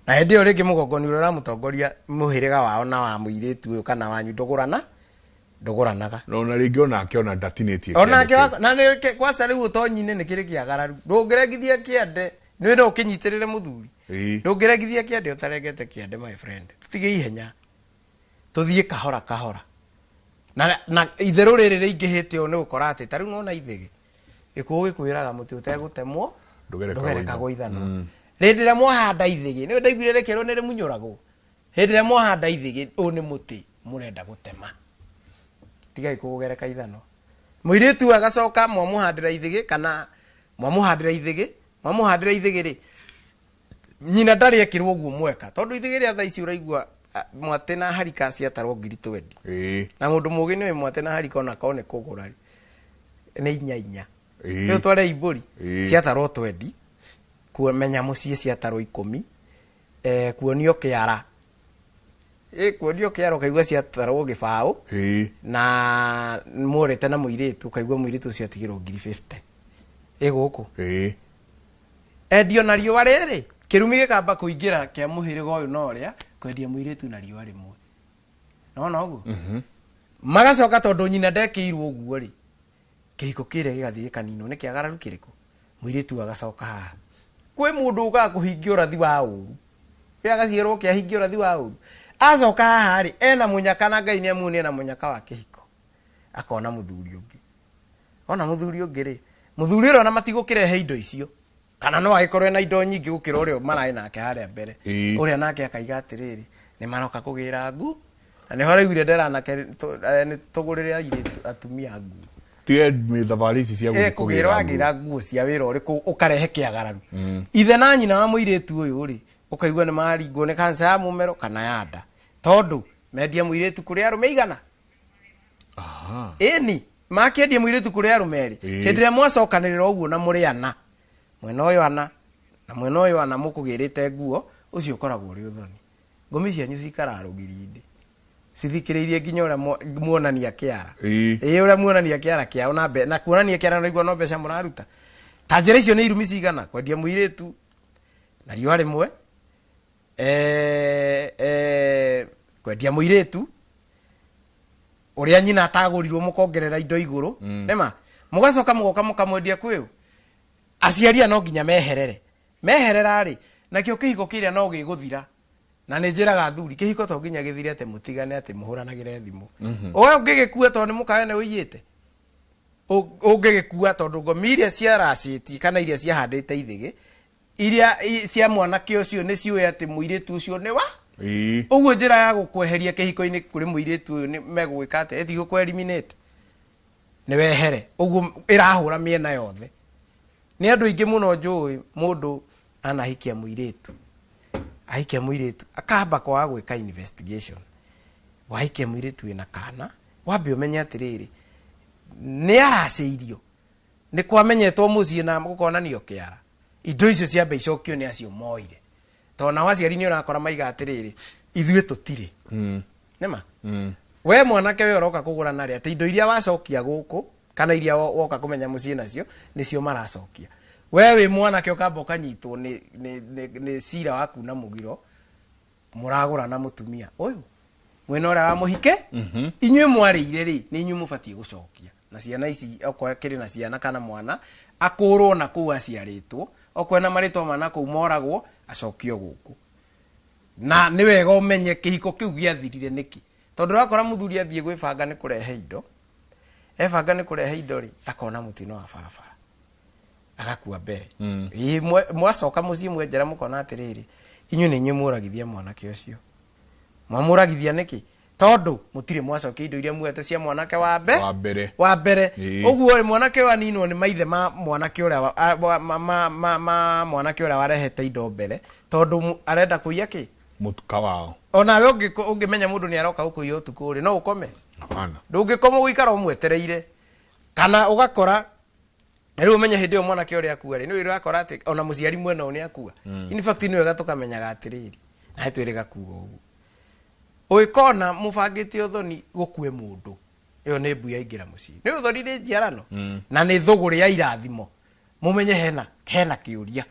Na hĩndĩ ĩyo rĩngĩ mũgongoni ũrĩa ũramũtongoria mũhĩrĩga wao na wa mũirĩtu ũyũ kana wanyu ndũgũranaga. Na ona rĩngĩ onake ona ndatinĩtie Onake kĩande wa- kĩu. na nĩ kwaca rĩu ũtonyi-inĩ nĩ kĩrĩ kĩagararu. Ndũngĩrengithia kĩande, nĩ no ũkĩnyitĩrĩre mũthuri. Ĩĩ. Ndũngĩrengithia kĩande ũtarengete kĩande, my friend. Tũtige ihenya. Tũthiĩ kahora kahora. Na itherũ rĩrĩ rĩingĩhĩte ũũ nĩ gũkora atĩ ta rĩu nona ithĩgĩ gĩkũũ gĩkwĩraga mũtĩ ũtegũtemwo ndũgerekagwo ithanwa. Hĩndĩ ĩrĩa mwahanda ithĩgĩ nĩ ndaiguire rĩkerwo nĩ rĩmunyũragwo. Hĩndĩ ĩrĩa mwahanda ithĩgĩ ũũ nĩ mũtĩ mũrenda gũtema, tigai kũgereka ithanwa. Mũirĩtu agacoka mwamũhandĩra ithĩgĩ kana mwamũhandĩra ithĩgĩ mwamũhandĩra ithĩgĩ rĩ, nyina ndarĩ ekĩrwo ũguo mweka tondũ ithĩgĩ rĩa thaa ici ũraigua mwate na harika ciatarwo ngiri 20. Na mũndũ mũgĩ nĩwe mwate na harika ona korwo nĩ kũgũra rĩ nĩ inya inya. Rĩu tware imbũri ciatarwo 20, kũmenya mũciĩ ciatarwo 10, kuonio kĩara kuonio kĩara ũkaigua ciatarwo gĩbaũ na mũrete na mũirĩtu ũkaigua mũirĩtu ũcio atigĩrwo ngiri 50 ĩgũkũ endio na riũa rĩrĩ kĩrumi gĩkamba kũingĩra kĩa mũhĩrĩga ũyũ na ũrĩa kwendia mũirĩtu na riũa rĩmwe. Nona ũguo magacoka tondũ nyina ndekĩirwo ũguo rĩ kĩhiko kĩrĩa gĩgathiĩ gĩkaninwo nĩ kĩagararu kĩrĩkũ mũirĩtu agacoka haha kwĩ mũndũ ũkaga kũhingia ũrathi wa ũru agaciarwo kĩahingia ũrathi wa ũru acoka haha rĩ ena mũnyaka na Ngai nĩamuonie ena mũnyaka wa kĩhiko akona mũthuri ũngĩ ona mũthuri ũngĩ rĩ mũthuri ũrĩa ona matigũkĩrehe indo icio kana no agĩkorwo ena indo nyingĩ gũkĩra ũrĩa mararĩ nake harĩa mbere ũrĩa nake akaiga atĩrĩrĩ nĩ maroka kũgĩra ngu na nĩho araiguire nderanake nĩ tũgũrĩre airĩtu atumia nguo tige thabarĩ ici cia gũthiĩ kũgĩra kũgĩra nguo cia wĩra ũrĩkũ ũkarehe kĩagararu ithe na nyina wa mũirĩtu ũyũ rĩ ũkaigua nĩ maringwo nĩ kanca ya mũmero kana ya nda tondũ mendia mũirĩtu kũrĩ arũme igana. Ĩni makĩendia mũirĩtu kũrĩ arũme erĩ hĩndĩ ĩrĩa mwacokanĩrĩra ũguo na mũrĩ ana mwena ũyũ ana na mwena ũyũ ana mũkũgĩrĩte nguo ũcio ũkoragwo ũrĩ ũthoni ngũmi cianyu cikaraga rũgiri-inĩ cithikĩrĩirie nginya ũrĩa muonania kĩara ĩĩ ũrĩa muonania kĩara kĩao na na kuonania kĩara no igua no mbeca mũraruta ta njĩra icio nĩ irumi cigana kwendia mũirĩtu na riũa rĩmwe kwendia mũirĩtu ũrĩa nyina atagũrirwo mũkongerera indo igũrũ nĩma mũgacoka mũgoka mũkamwendia kwĩũ aciari no nginya meherere meherera rĩ nakĩo kĩhiko kĩrĩa no gĩgũthira na nĩ njĩraga athuri kĩhiko to nginya gĩthire atĩ mũtigane atĩ mũhũranagĩre thimũ we ũngĩgĩkua tondũ nĩ mũkawe nĩ ũiyĩte ũngĩgĩkua tondũ ngomi iria ciaracĩtie kana iria ciahandĩte ithĩgĩ iria cia mwanake ũcio nĩ ciũĩ atĩ mũirĩtu ũcio nĩ wa ũguo njĩra ya gũkweheria kĩhiko-inĩ kũrĩ mũirĩtu ũyũ nĩ megũgĩka atĩa ĩtigũkũ eliminate nĩ wehere ũguo ĩrahũra mĩena yothe nĩ andũ aingĩ mũno njũĩ mũndũ anahikia mũirĩtu ahikia mũirĩtu akamba kwaga gwĩka investigation wahikia mũirĩtu wĩna kana wambe ũmenye atĩrĩrĩ nĩ aracĩirio nĩ kwamenyetwo mũciĩ na gũkonanio kĩara indo icio ciambe icokio nĩ acio moire tondũ nao aciari nĩ ũrakora maiga atĩrĩrĩ ithuĩ tũtirĩ nĩma we mwanake we ũroka kũgũra narĩ atĩ indo iria wacokia gũkũ kana iria woka kũmenya mũciĩ nacio nĩcio maracokia we wĩ mwanake ũkamba ũkanyitwo nĩ cira wa kuna mũgiro mũragũra na mũtumia ũyũ mwena ũrĩa wa mũhike inyuĩ mwarĩire rĩ nĩ inyuĩ mũbatiĩ gũcokia na ciana ici okorwo kĩrĩ na ciana kana mwana akũrwo na kũu aciarĩtwo okorwo na marĩtwa ma na kũu moragwo acokio gũkũ na nĩ wega ũmenye kĩhiko kĩu gĩathirire nĩkĩ tondũ ũrakora mũthuri athiĩ gwĩbanga nĩ kũrehe indo ebanga nĩ kũrehe indo rĩ akona mũtino wa barabara agakua mbere mwacoka mũciĩ mwenjera mũkona atĩrĩrĩ inyuĩ nĩ inyuĩ mũragithia mwanake ũcio mwamũragithia nĩkĩ tondũ mũtirĩ mwacokia indo iria muete cia mwanake wa mbere ũguo rĩ mwanake ũyũ aninwo nĩ maithe ma mwanake ũrĩa ma mwanake ũrĩa warehete indo mbere tondũ arenda kũiya kĩ mũtuka wao onawe ũngĩmenya mũndũ nĩ aroka gũkũiya ũtukũ rĩ no ũkome hapana ndũngĩkoma ũgũikara ũmwetereire kana ũgakora rĩu ũmenye hĩndĩ ĩyo mwanake ũrĩa akua rĩ nĩ ũrakora atĩ ona mũciari mwena ũyũ nĩ akua in fact nĩ wega tũkamenyaga atĩrĩrĩ na twĩrĩga kuga ũguo ũgĩkona mũbangĩte ũthoni gũkue mũndũ ĩyo nĩ mbu yaingĩra mũciĩ nĩ ũthoni nĩ njiarano na nĩ thũgũrĩ ya irathimo mũmenye hena kĩũria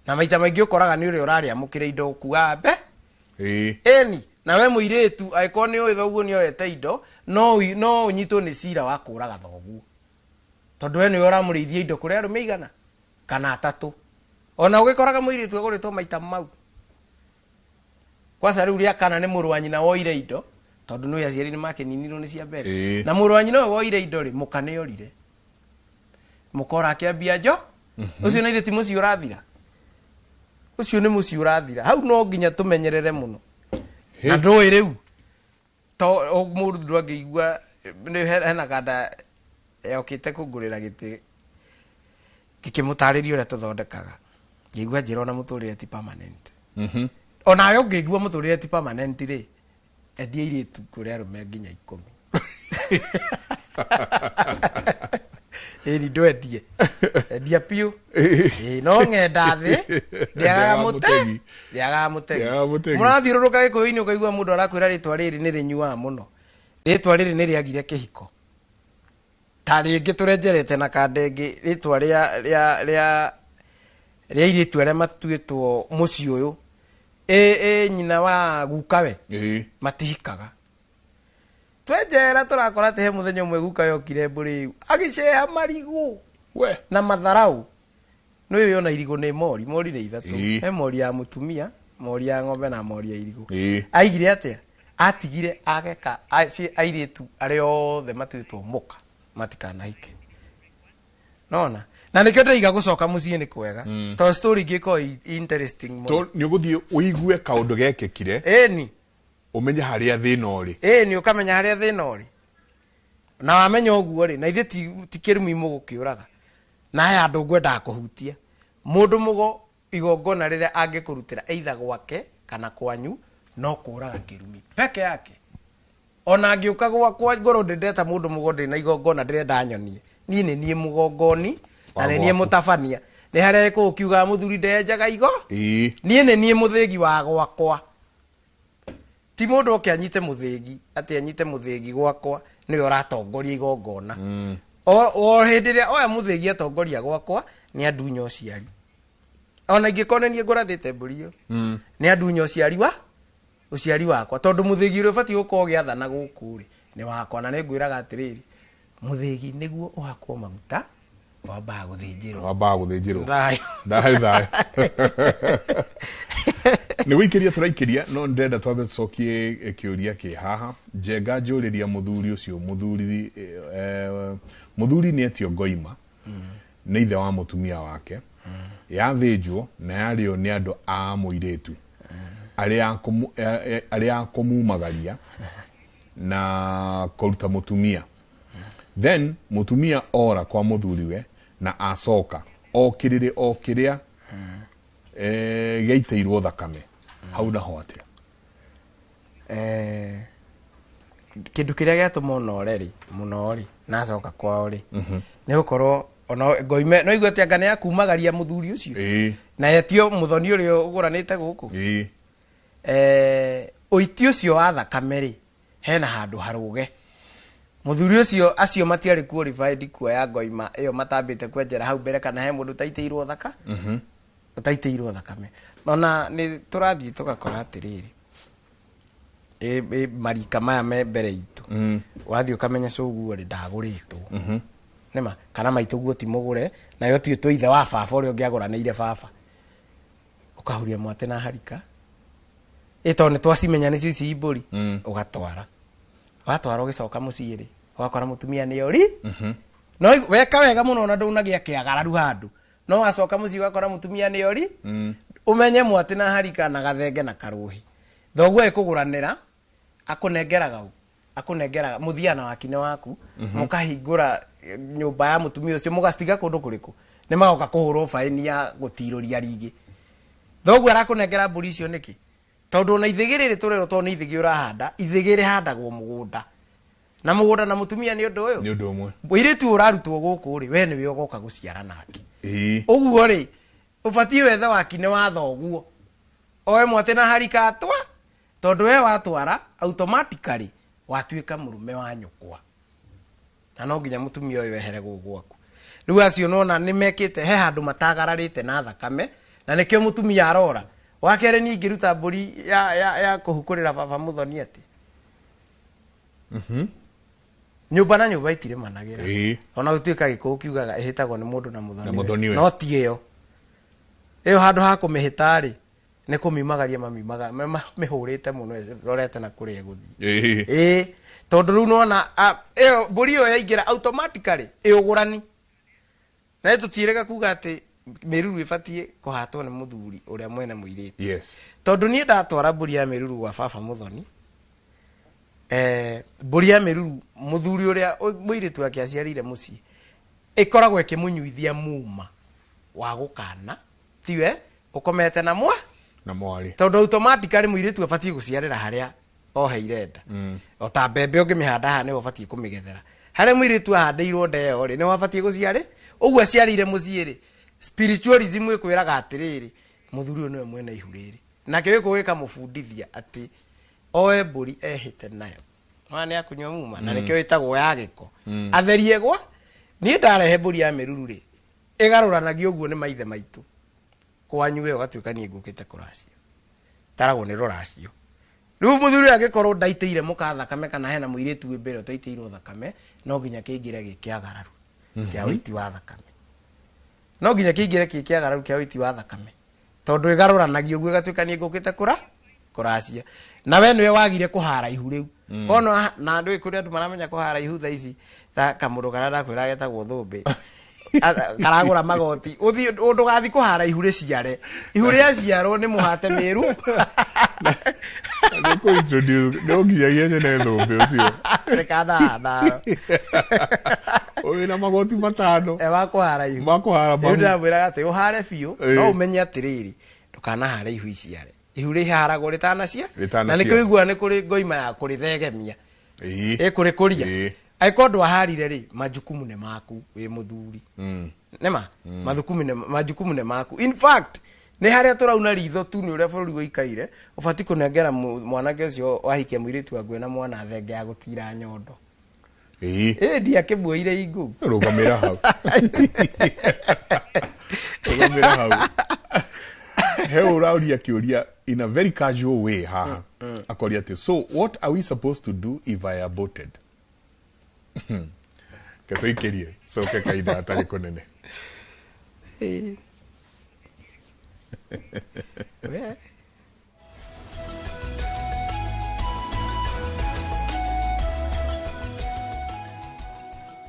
na maita maingĩ ũkoraga nĩ ũrĩa ũrarĩamũkĩra indo ũkua mbe ĩni na we mũirĩtu angĩkorwo nĩ ũĩ thoguo nĩ oete indo no ũnyitwo nĩ cira wa kũraga thoguo tondũ we nĩwe ũramũrĩithia indo kũrĩ arũme igana kana atatũ ona ũgĩkoraga mũirĩtu agũrĩtwo maita mau kwaca rĩu rĩa kana nĩ mũrũ wa nyina woire indo Tondũ nĩ aciari nĩ makĩninirwo nĩ cia mbere. Ĩĩ. Na mũrũ wa nyina ũyũ woire indo rĩ, mũka nĩ orire. Mũka ũrakĩambia njo. Ũcio na ithe ti mũciĩ ũrathira. Ũcio nĩ mũciĩ ũrathira. Hau no nginya tũmenyerere mũno. Hĩ. Na ndũĩ rĩu. To mũndũ ndangĩigua nĩ hena kanda yokĩte kũngũrĩra gĩtĩ ngĩkĩmũtarĩria ũrĩa tũthondekaga. Ngĩigua njĩra ona mũtũrĩre ti permanent. Onawe ũngĩigua mũtũrĩre ti permanent rĩ, endia airĩtu kũrĩ arũme nginya 10. Ĩni ndwendie. Endia piũ. Ĩĩ, no ng'enda thĩ ndĩagaga Ndĩagaga mũte mũtegi. ndĩagaga mũtegi. Ndĩagaga mũtegi. Mũrathiũrũrũka gĩkũyũ-inĩ ũkaigua mũndũ arakwĩra rĩtwa rĩrĩ nĩ rĩnyuaga mũno. Rĩtwa rĩrĩ nĩ rĩagire kĩhiko. Ta rĩngĩ tũrenjerete na kanda ĩngĩ rĩtwa rĩa rĩa rĩa rĩa airĩtu arĩa matuĩtwo mũciĩ ũyũ. Ĩ nyina wa gukawe Ĩĩ. matihikaga. Twenjera tũrakora atĩ he mũthenya ũmwe guka yokire mbũrĩu agĩceha marigũ We. na matharau. Nĩ ũyũ ona irigũ nĩ mori, mori nĩ ithatũ. Ĩĩ. He mori ya mũtumia, mori ya ng'ombe na mori ya irigũ. Ĩĩ. Aigire atĩa? Atigire ageka airĩtu arĩa othe matuĩtwo mũka matikanahike. Nona? Na nĩkĩo ndĩiga gũcoka mũciĩ nĩ kwega. Tondũ story ingĩkorwo interesting mũno. To nĩ ũgũthiĩ ũigue kaũndũ gekĩkire. Ĩni. Ũmenye harĩa thĩna ũrĩ. Ĩni, ũkamenya harĩa thĩna ũrĩ. Na wamenya ũguo rĩ, na ithuĩ ti kĩrumi mũgũkĩũraga. Na haya andũ ngwendaga kũhutia. Mũndũ mũgo igongona rĩrĩa angĩkũrutĩra either gwake kana kwanyu no kũraga kĩrumi peke yake. Ona angĩũka gwakwa ngorwo ndĩndeta mũndũ mũgo ndĩna igongona ndĩrenda nyonie. Niĩ nĩ niĩ mũgongoni na nĩ niĩ Wa gwaku. mũtabania. Nĩ harĩa gĩkũyũ kiugaga mũthuri ndenjaga igo. Ĩĩ. Niĩ nĩ niĩ mũthĩgi wa gwakwa. Ti mũndũ oke anyite mũthĩgi, atĩ anyite mũthĩgi gwakwa nĩwe ũratongoria igongona. O hĩndĩ ĩrĩa oya mũthĩgi atongoria gwakwa nĩ andunya ũciari. Ona ingĩkorwo nĩ niĩ ngũrathĩte mbũri ĩyo. Nĩ andunya ũciari wa ũciari wakwa tondũ mũthĩgi ũrĩa ũbatiĩ gũkorwo ũgĩathana gũkũ rĩ nĩ wakwa. Na nĩ ngwĩraga atĩrĩrĩ, mũthĩgi nĩguo ũhakwo maguta wambaga gũthĩnjĩrwo. Wambaga gũthĩnjĩrwo. Thayũ. Thayũ, thayũ. Nĩ gũikĩria tũraikĩria, no ndĩrenda twambe tũcokie kĩũria kĩ haha. Njenga njũrĩria mũthuri ũcio, mũthuri nĩ etio ngoima nĩ ithe wa mũtumia wake. Yathĩnjwo na yarĩo nĩ andũ a mũirĩtu arĩa a kũmumagaria na kũruta mũtumia. Then mũtumia ora kwa mũthuriwe na acoka o kĩrĩrĩ o kĩrĩa gĩaitĩirwo thakame. Hau naho atĩa? Kĩndũ kĩrĩa gĩatũma onore rĩ, mũno rĩ, na acoka kwao rĩ, nĩ gũkorwo ona ngoime, no igue atĩ anga nĩ akumagaria mũthuri ũcio. Na etio mũthoni ũrĩa ũgũranĩte gũkũ. Ũiti ũcio wa thakame rĩ, hena handũ harũge. Mũthuri ũcio acio matiarĩ qualified kuoya ngoima ĩyo matambĩte kwenjera hau mbere kana he mũndũ ũtaitĩirwo thaka? Ũtaitĩirwo thakame. Ona nĩ tũrathiĩ tũgakora atĩrĩrĩ, marika maya me mbere itũ. Wathiĩ ũkamenya cũguo rĩ, ndagũrĩtwo. Nĩma, kana maitũguo ti mũgũre, nayo ti ũtũ ithe wa baba ũrĩa ũngĩagũranĩire baba. Ũkahuria mwate na harika. Ĩ tondũ nĩ twacimenya nĩcio ici mbũri. Ũgatwara. Watwara ũgĩcoka mũciĩ rĩ, ũgakora mũtumia nĩ ori. No weka wega mũno ona ndũnagĩa kĩagararu handũ. No wacoka mũciĩ ũgakora mũtumia nĩ ori. Ũmenye mwate na harika na gathenge na karũhĩ. Thoguo ĩkũgũranĩra, akũnengeraga ũ? Akũnengeraga mũthiana wa kine waku, mũkahingũra nyũmba ya mũtumia ũcio, mũgacitiga kũndũ kũrĩkũ? Nĩ magoka kũhũrwo baĩni ya gũtirũria rigi. Thoguo arakũnengera mbũri icio nĩkĩ? Tondũ ona ithĩgĩ rĩrĩ tũrerwo tondũ nĩ ithĩgĩ ũrahanda, ithĩgĩ rĩhandagwo mũgũnda. Na mũgũnda na mũtumia nĩ ũndũ ũyũ? Nĩ ũndũ ũmwe. Mũirĩtu ũyũ ũrarutwo gũkũ rĩ, we nĩwe ũgoka gũciara nake. Ũguo rĩ, ũbatiĩ wethe wakine wa thoguo. Oe mwate na harika atwa, tondũ we watwara automatically watuĩka mũrũme wa nyũkwa. Na no nginya mũtumia ũyũ ehere gũkũ gwaku. Rĩu acio nona nĩ mekĩte he handũ matagararĩte na thakame, na nĩkĩo mũtumia arora. Wa kerĩ niĩ ingĩruta mbũri ya kũhukũrĩra baba mũthoni atĩ. Nyũmba na nyũmba itirĩmanagĩra. Ona gũtuĩka gĩkũyũ kiugaga ĩhĩtagwo nĩ mũndũ na mũthoni Na mũthoni we. we. No ti ĩyo. Ĩyo handũ ha kũmĩhĩta rĩ, Nĩ kũmiumagaria mamiumaga mĩhũrĩte mũno ĩrorete na kũrĩa ĩgũthiĩ. Ĩĩ tondũ rĩu nĩwona ĩyo mbũri ĩyo yaingĩra automatically ĩũgũrani. Na tũtiĩrĩga kuga atĩ mĩruru ĩbatiĩ kũhatwo nĩ mũthuri ũrĩa mwene mũirĩtu. Yes. Tondũ niĩ ndatwara mbũri ya mĩruru gwa baba Mũthoni, mbũri ya mĩruru mũthuri ũrĩa mũirĩtu wake aciarĩire mũciĩ ĩkoragwo ĩkĩmũnyuithia muma wa gũkana tiwe ũkomete na mwa na mwarĩ, tondũ automatically mũirĩtu abatiĩ gũciarĩra harĩa oheire nda. O ta mbembe ũngĩmĩhanda haha nĩwe ũbatiĩ kũmĩgethera. Harĩa mũirĩtu ahandĩirwo nda ĩyo rĩ, nĩwe abatiĩ gũciarĩ. Ũguo aciarĩire mũciĩ rĩ, spiritualism ĩkwĩraga atĩrĩrĩ, mũthuri ũyũ nĩwe mwene ihu rĩrĩ. Nake gĩkũ gĩkamũbundithia atĩ oe mbũri ehĩte nayo. Mwana nĩ akunyua muma na nĩkĩo ĩtagwo ya gĩko. Atherie gwa niĩ ndarehe mbũri ya mĩruru rĩ, ĩgarũranagio ũguo nĩ maithe maitũ. Kwanyu we ũgatuĩka niĩ ngũkĩte kũracia. Taragwo nĩ rũracio. Rĩu mũthuri angĩkorwo ndaitĩire mũka thakame kana hena mũirĩtu wĩ mbere ũtaitĩirwo thakame, no nginya kĩingĩre gĩ kĩagararu kĩa ũiti wa thakame. No nginya kĩingĩre kĩ kĩagararu kĩa ũiti wa thakame. Tondũ ĩgarũranagio ũguo ĩgatuĩka niĩ ngũkĩte kũracia. Na we nĩwe wagire kũhara ihu rĩu. Kono na andũ kũrĩ andũ maramenya kũhara ihu thaa ici ta kamũndũ karĩa ndakwĩra getagwo Thũmbĩ. Karagũra magoti. Ũthiĩ ndũgathiĩ kũhara ihu rĩciare. Ihu rĩaciarwo nĩ mũhate mĩru. Nĩ kũ introduce no nginyagia nyone Thũmbĩ ũcio. Rĩkanahandaro. Wĩna magoti matano. Wa kũhara ihu. Ma kũhara mahu. Rĩu ndĩramwĩraga atĩ ũhare biũ, no ũmenye atĩrĩrĩ, ndũkanahare ihu iciare. Ihu rĩharagwo rĩtanacia. Na nĩkĩo ũiguaga nĩ kũrĩ ngoima ya kũrĩthegemia. Ĩkũrĩkũria. Angĩkorwo ndwaharire rĩ, majukumu nĩ maku wĩ mũthuri. Nĩma? Majukumu nĩ maku. In fact, nĩ harĩa tũrauna ritho tu nĩ ũrĩa bũrũri ũikaire, ũbatiĩ kũnengera mwanake ũcio wahikia mũirĩtu waku na mwana thenge ya gũtira nyondo. Ĩĩ ndiakĩmuoire ingũ. Rũgamĩra hau. Rũgamĩra hau. He ũrauria kĩũria in a very casual way haha. Akoria atĩ, so what are we supposed to do if I aborted? Ketũikĩrie coke kahinda gatarĩ kũnene.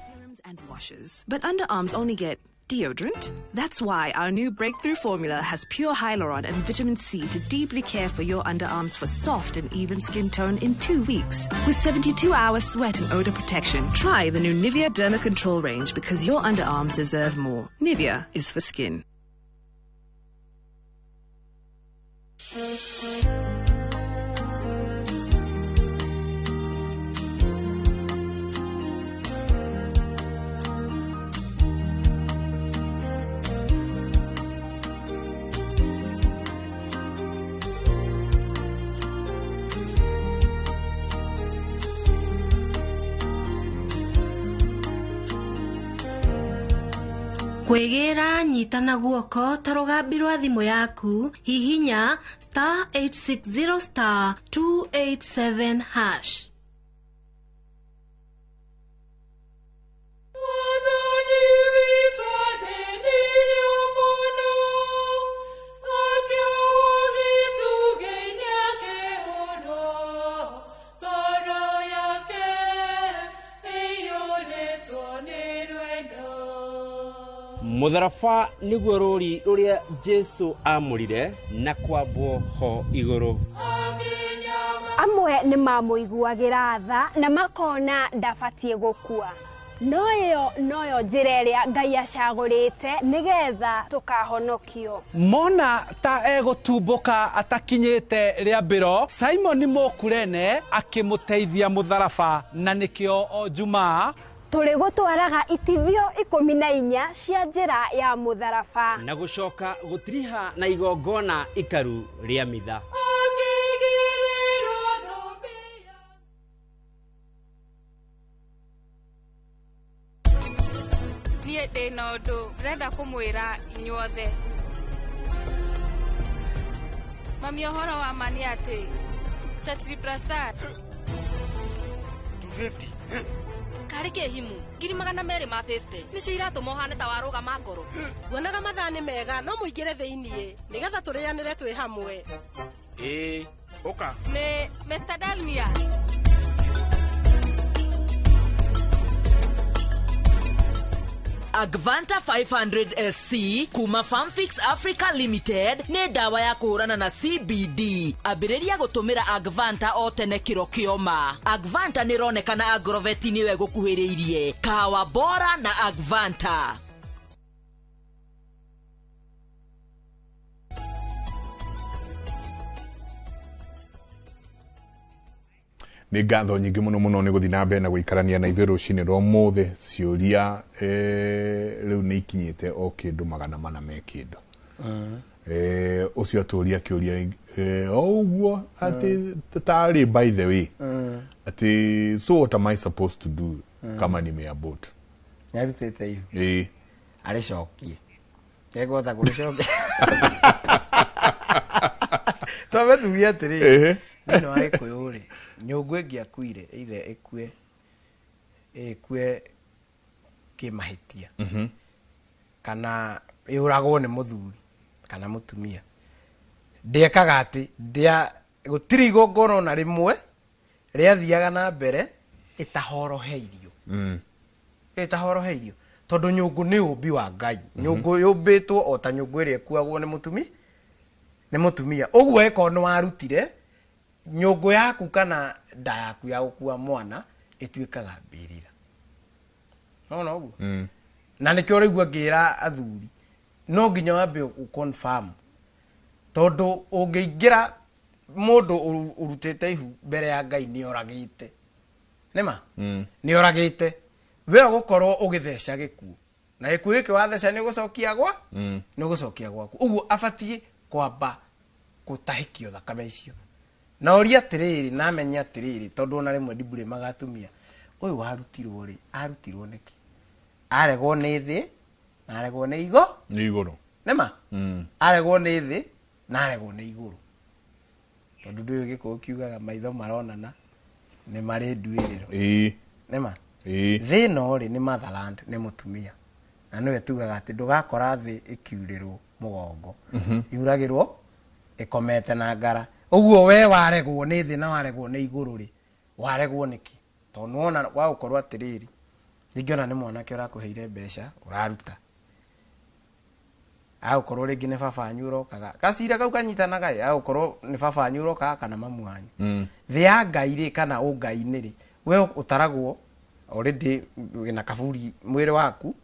Serums and washes, but underarms only get deodorant. That's why our new breakthrough formula has pure hyaluron and vitamin C to deeply care for your underarms for soft and even skin tone in 2 weeks. With 72-hour sweat and odor protection, try the new Nivea Derma Control range because your underarms deserve more. Nivea is for skin. Kwĩgĩra nyita na guoko ta rũgambi rwa thimũ yaku hihinya star 860 star 287 hash. Mũtharaba nĩguo rũri rũrĩa Jesu amũrire na kwambwo ho igũrũ. Amwe nĩ mamũiguagĩra tha na makona ndabatiĩ gũkua. No ĩyo noyo njĩra ĩrĩa Ngai acagũrĩte nĩgetha tũkahonokio. Mona ta egũtumbũka atakinyĩte rĩambĩro, Simon Mũkurene akĩmũteithia mũtharaba na nĩkĩo o Jumaa tũrĩ gũtwaraga itithio 14 cia njĩra ya mũtharaba na gũcoka gũtiriha na igongona ikaru rĩa mitha. Niĩ ndĩ na ũndũ ndĩrenda kũmwĩra inyuothe. Mami, ũhoro wa ma nĩ atĩ Chatri Prasad 250 Tarĩ kĩhimu 250 nĩcio iratũma ũhane ta warũgama ngoro. Nguonaga mathaa nĩ mega no mũingĩre thĩiniĩ nĩgetha tũrĩanĩre twĩ hamwe. Ĩĩ, ũka. Nĩ Mr. Dalmia. Agvanta 500 SC kuma Farmfix Africa Limited nĩ ndawa ya kũhũrana na CBD. Ambĩrĩria gũtũmĩra Agvanta o tene kĩro kĩoma. Agvanta nĩ ĩronekana Agrovet nĩwe gũkuhĩrĩirie. Kahawa bora na Agvanta. Nĩ ngatho nyingĩ mũno mũno nĩ gũthiĩ na mbere na gũikarania na ithuĩ rũcinĩ rwa ũmũthĩ. Ciũria rĩu nĩ ikinyĩte o kĩndũ 400 me kĩndũ. Ũcio atũria kĩũria o ũguo atĩ tarĩ by the way atĩ so what am I supposed to do kama nimeabort? Nĩarutĩte ihu. Arĩcokie. Ekũhota kũrĩcokia. Twambe tuge atĩrĩrĩ, thĩinĩ wa Gĩkũyũ rĩ, nyũngũ ĩngĩakuire either ĩkue kĩmahĩtia kana ĩũragwo nĩ mũthuri kana mũtumia, ndĩekaga atĩ gũtirĩ igongona ona rĩmwe rĩathiaga na mbere ĩtahoroheirio. Ĩtahoroheirio tondũ nyũngũ nĩ ũmbi wa Ngai. Nyũngũ yũmbĩtwo o ta nyũngũ ĩrĩa ĩkuagwo nĩ mũtumia. Ũguo ĩkorwo nĩ warutire nyũngũ yaku kana nda yaku ya gũkua mwana ĩtuĩkaga mbĩrĩra. Nona ũguo? Na nĩkĩo ũraigua ngĩra athuri no nginya wambe ũ-confirm tondũ ũngĩingĩra mũndũ ũrutĩte ihu mbere ya Ngai nĩoragĩte. Nĩma? Nĩoragĩte. We ũgũkorwo ũgĩtheca gĩkuũ. Na gĩkuũ gĩkĩ watheca nĩ ũgũcokia gwa? Nĩ ũgũcokia gwaku. Ũguo abatiĩ kwamba gũtahĩkio thakame icio. Na ũria atĩrĩrĩ, na amenye atĩrĩrĩ, tondũ ona rĩmwe ndimburĩmaga atumia, ũyũ warutirwo rĩ, arutirwo nĩkĩ? Aregwo nĩ thĩ, na aregwo nĩ igo? Nĩ igũrũ. Nĩma? Aregwo nĩ thĩ, na aregwo nĩ igũrũ. Tondũ ndũĩ Gĩkũyũ kiugaga maitho maronana nĩ marĩ nduĩrĩro. Nĩma? Thĩ ĩno rĩ nĩ motherland, nĩ mũtumia. Na nĩwe tugaga atĩ ndũgakora thĩ ĩkiurĩrwo mũgongo. Yuragĩrwo ĩkomete na ngara. Ũguo we waregwo nĩ thĩ na waregwo nĩ igũrũ rĩ, waregwo nĩkĩ? Tondũ nĩwona wa gũkorwo atĩrĩrĩ, rĩngĩ ona nĩ mwanake ũrakũheire mbeca ũraruta. Agũkorwo rĩngĩ nĩ baba wanyu ũrokaga. Gacira kau kanyitanaga ĩ, agũkorwo nĩ baba wanyu ũrokaga kana mamu wanyu. Thĩ ya Ngai rĩ kana ũngai-inĩ rĩ, we ũtaragwo already wĩna kaburi mwĩrĩ waku,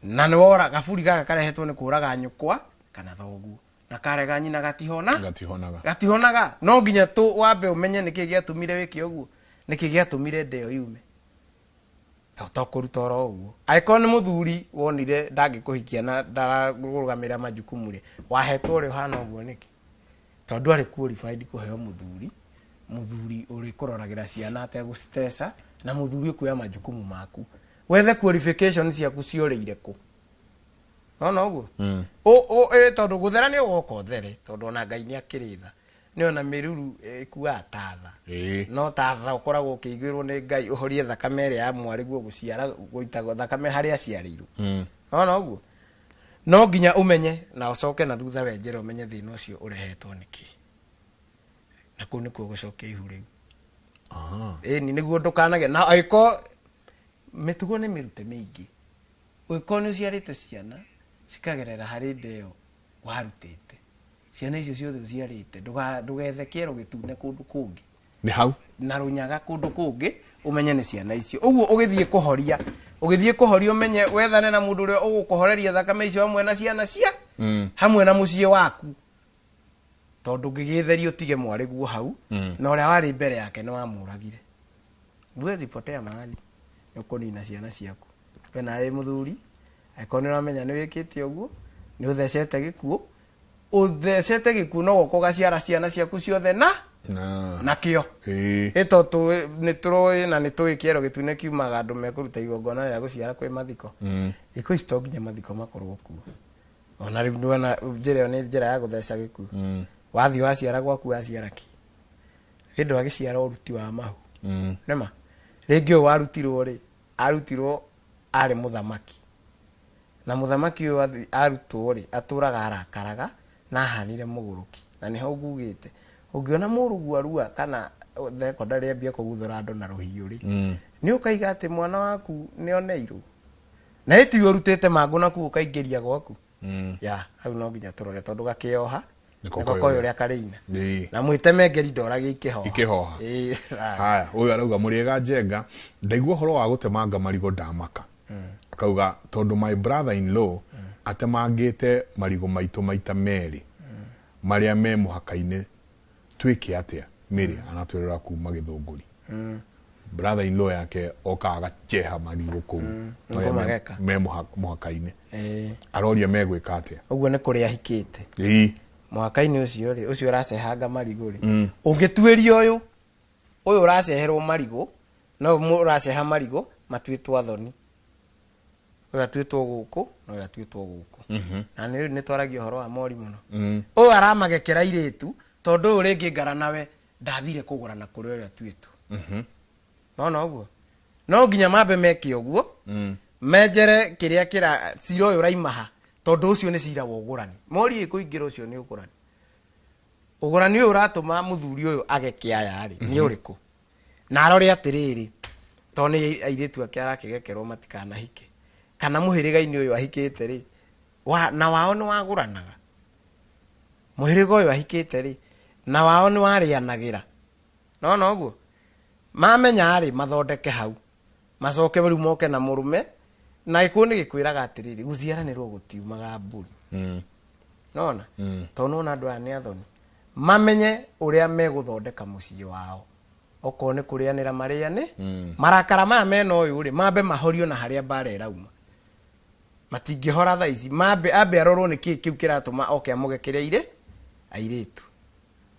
na nĩwora kaburi gaka karehetwo nĩ kũraga nyũkwa kana thoguo. Na karega nyina gatihona? Gatihonaga. Gatihonaga. No nginya tu wambe ũmenye nĩkĩ gĩatũmire wĩke ũguo, nĩkĩ gĩatũmire nda ĩyo yume. To kũruta oro ũguo. Angĩkorwo nĩ mũthuri wonire ndangĩkũhikia na ndararũgamĩrĩra majukumu rĩ, wahetwo ũrĩa ũhana ũguo nĩkĩ? Tondũ arĩ qualified kũheo mũthuri, mũthuri ũrĩkũroragĩra ciana ategũciteca, na mũthuri ũkuoya majukumu maku. Wethe qualification ciaku ciorĩire kũ? Nona ũguo? Tondũ gũthera nĩ ũgoka ũthere, tondũ ona Ngai nĩ akĩrĩ tha. Nĩ ona mĩruru ĩkuaga ta tha. No ta tha ũkoragwo ũkĩiguĩrwo nĩ Ngai ũhorie thakame ĩrĩa ya mwarĩguo gũciara, gũita thakame harĩa aciarĩirwo. Nona ũguo? No nginya ũmenye na ũcoke na thutha wenjere ũmenye thĩna ũcio ũrehetwo nĩkĩ. Na kũu nĩkuo gũcokia ihu rĩu. Ĩni nĩguo ndũkanage. Na angĩkorwo mĩtugo nĩ mĩrute mĩingĩ, ũngĩkorwo nĩ ũciarĩte ciana cikagerera harĩ nda ĩyo warutĩte, ciana icio ciothe ũciarĩte ndũgethe kĩero gĩtune kũndũ kũngĩ. Nĩ hau? Na rũnyaga kũndũ kũngĩ, ũmenye nĩ ciana icio. Ũguo ũgĩthiĩ kũhoria ũmenye wethane na mũndũ ũrĩa ũgũkũhoreria thakame icio hamwe na ciana cia hamwe na mũciĩ waku. Tondũ ũngĩgĩtheria ũtige mwarĩguo hau, na ũrĩa warĩ mbere yake nĩ wamũragire. Huwezi potea mahali, nĩ ũkũnina ciana ciaku. We nawe mũthuri, angĩkorwo nĩ ũramenya nĩ wĩkĩte ũguo, nĩ ũthecete gĩkuũ, ũthecete gĩkuũ no gũka ũgaciara ciana ciaku ciothe na nakĩo. Ĩ tondũ nĩ tũrũĩ na nĩ tũĩ kĩero gĩtune kiumaga andũ mekũruta igongona rĩa gũciara kwĩ mathiko. Thikũ ici to nginya mathiko makorwo kuo. Ona rĩu nĩwona njĩra ĩyo nĩ njĩra ya gũtheca gĩkuũ. Wathiĩ waciara gwaku waciara kĩ? Hĩndĩ wagĩciara ũruti wa mahu. Nĩma? Rĩngĩ ũyũ warutirwo rĩ, arutirwo arĩ mũthamaki. Na mũthamaki ũyũ arutwo rĩ, atũraga arakaraga na ahanire mũgũrũki. Na nĩho ngugĩte, ũngĩona mũrũguo arua kana thekondarĩ ambia kũguthũra andũ na rũhiũ rĩ, nĩ ũkaiga atĩ mwana waku nĩ oneirwo. Na ĩtiwe ũrutĩte mangũ nakuo ũkaingĩria gwaku. Ya, hau no nginya tũrore tondũ gakĩoha Nĩko nĩko koĩ ũrĩa karĩina. Ĩĩ. Na mwĩtemengeri ndoragia ikĩhoha. Ikĩhoha. Ĩĩ. Haya, ũyũ arauga mũrĩega Njenga, ndaigua ũhoro wa gũtemanga marigũ ndamaka. Akauga tondũ my brother in law atemangĩte marigũ maitũ maita merĩ marĩa me mũhaka-inĩ, twĩke atĩa? Mĩrĩ anatwĩrora kuma Gĩthũngũri. Brother in law yake okaga agaceha marigũ kũu marĩa Nĩkũmageka. me mũhaka-inĩ. Ĩĩ. Aroria megwĩka atĩa? Ũguo nĩ kũrĩa ahikĩte. Ĩĩ. Mũhaka-inĩ ũcio rĩ, ũcio ũracehanga marigũ rĩ, ũngĩtuĩria ũyũ ũraceherwo marigũ, no ũraceha marigũ matuĩtwo athoni. Ũyũ atuĩtwo gũkũ na ũyũ atuĩtwo gũkũ. Na nĩ nĩ twaragia ũhoro wa mori mũno. Ũyũ aramagekera airĩtu tondũ ũyũ rĩngĩ ngara nawe ndathire kũgũra na kũrĩa ũyũ atuĩtwo. Nona ũguo? No nginya mambe meke ũguo, menjere kĩrĩa kĩra cira ũyũ ũraimaha, tondũ ũcio nĩ cira wa ũgũrani. Mori ĩkũingĩra ũcio nĩ ũgũrani. Ũgũrani ũyũ ũratũma mũthuri ũyũ ageke aya rĩ, nĩ ũrĩkũ? Na arore atĩrĩrĩ, tondũ nĩ airĩtu ake arakĩgekerwo matikanahike. Kana mũhĩrĩga-inĩ ũyũ ahikĩte rĩ, na wao nĩ wagũranaga. Mũhĩrĩga ũyũ ahikĩte rĩ, na wao nĩ warĩanagĩra. Nona ũguo? Mamenya rĩ, mathondeke hau. Macoke rĩu moke na mũrũme, na gĩkũyũ nĩ gĩkwĩraga atĩrĩrĩ, gũciaranĩrwo gũtiumaga mbũri. Nona? Tondũ nĩwona andũ aya nĩ athoni. Mamenye ũrĩa megũthondeka mũciĩ wao. Okorwo nĩ kũrĩanĩra marĩane, marakara maya mena ũyũ rĩ, mambe mahorio na harĩa mbara ĩrauma. Matingĩhora thaa ici, mambe ambe arorwo nĩ kĩĩ kĩu kĩratũma oke amũgekere airĩtu.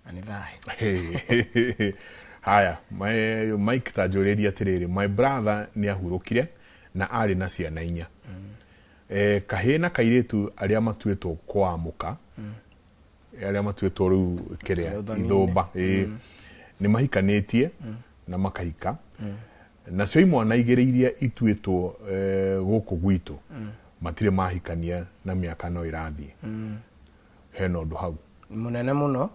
Na nĩ thayũ. Haya, Mike ta njũrĩrie atĩrĩrĩ, my brother nĩ ahurũkire na arĩ na ciana inya. Kahĩĩ na kairĩtu arĩa matuĩtwo kwamũka, arĩa matuĩtwo rĩu kĩrĩa Ũthoni-inĩ. ithũmba, nĩ mahikanĩtie na makahika. Nacio imwana igĩrĩ iria ituĩtwo gũkũ gwitũ matirĩ mahikania na mĩaka no ĩrathiĩ. Hena ũndũ hau Mũnene mũno.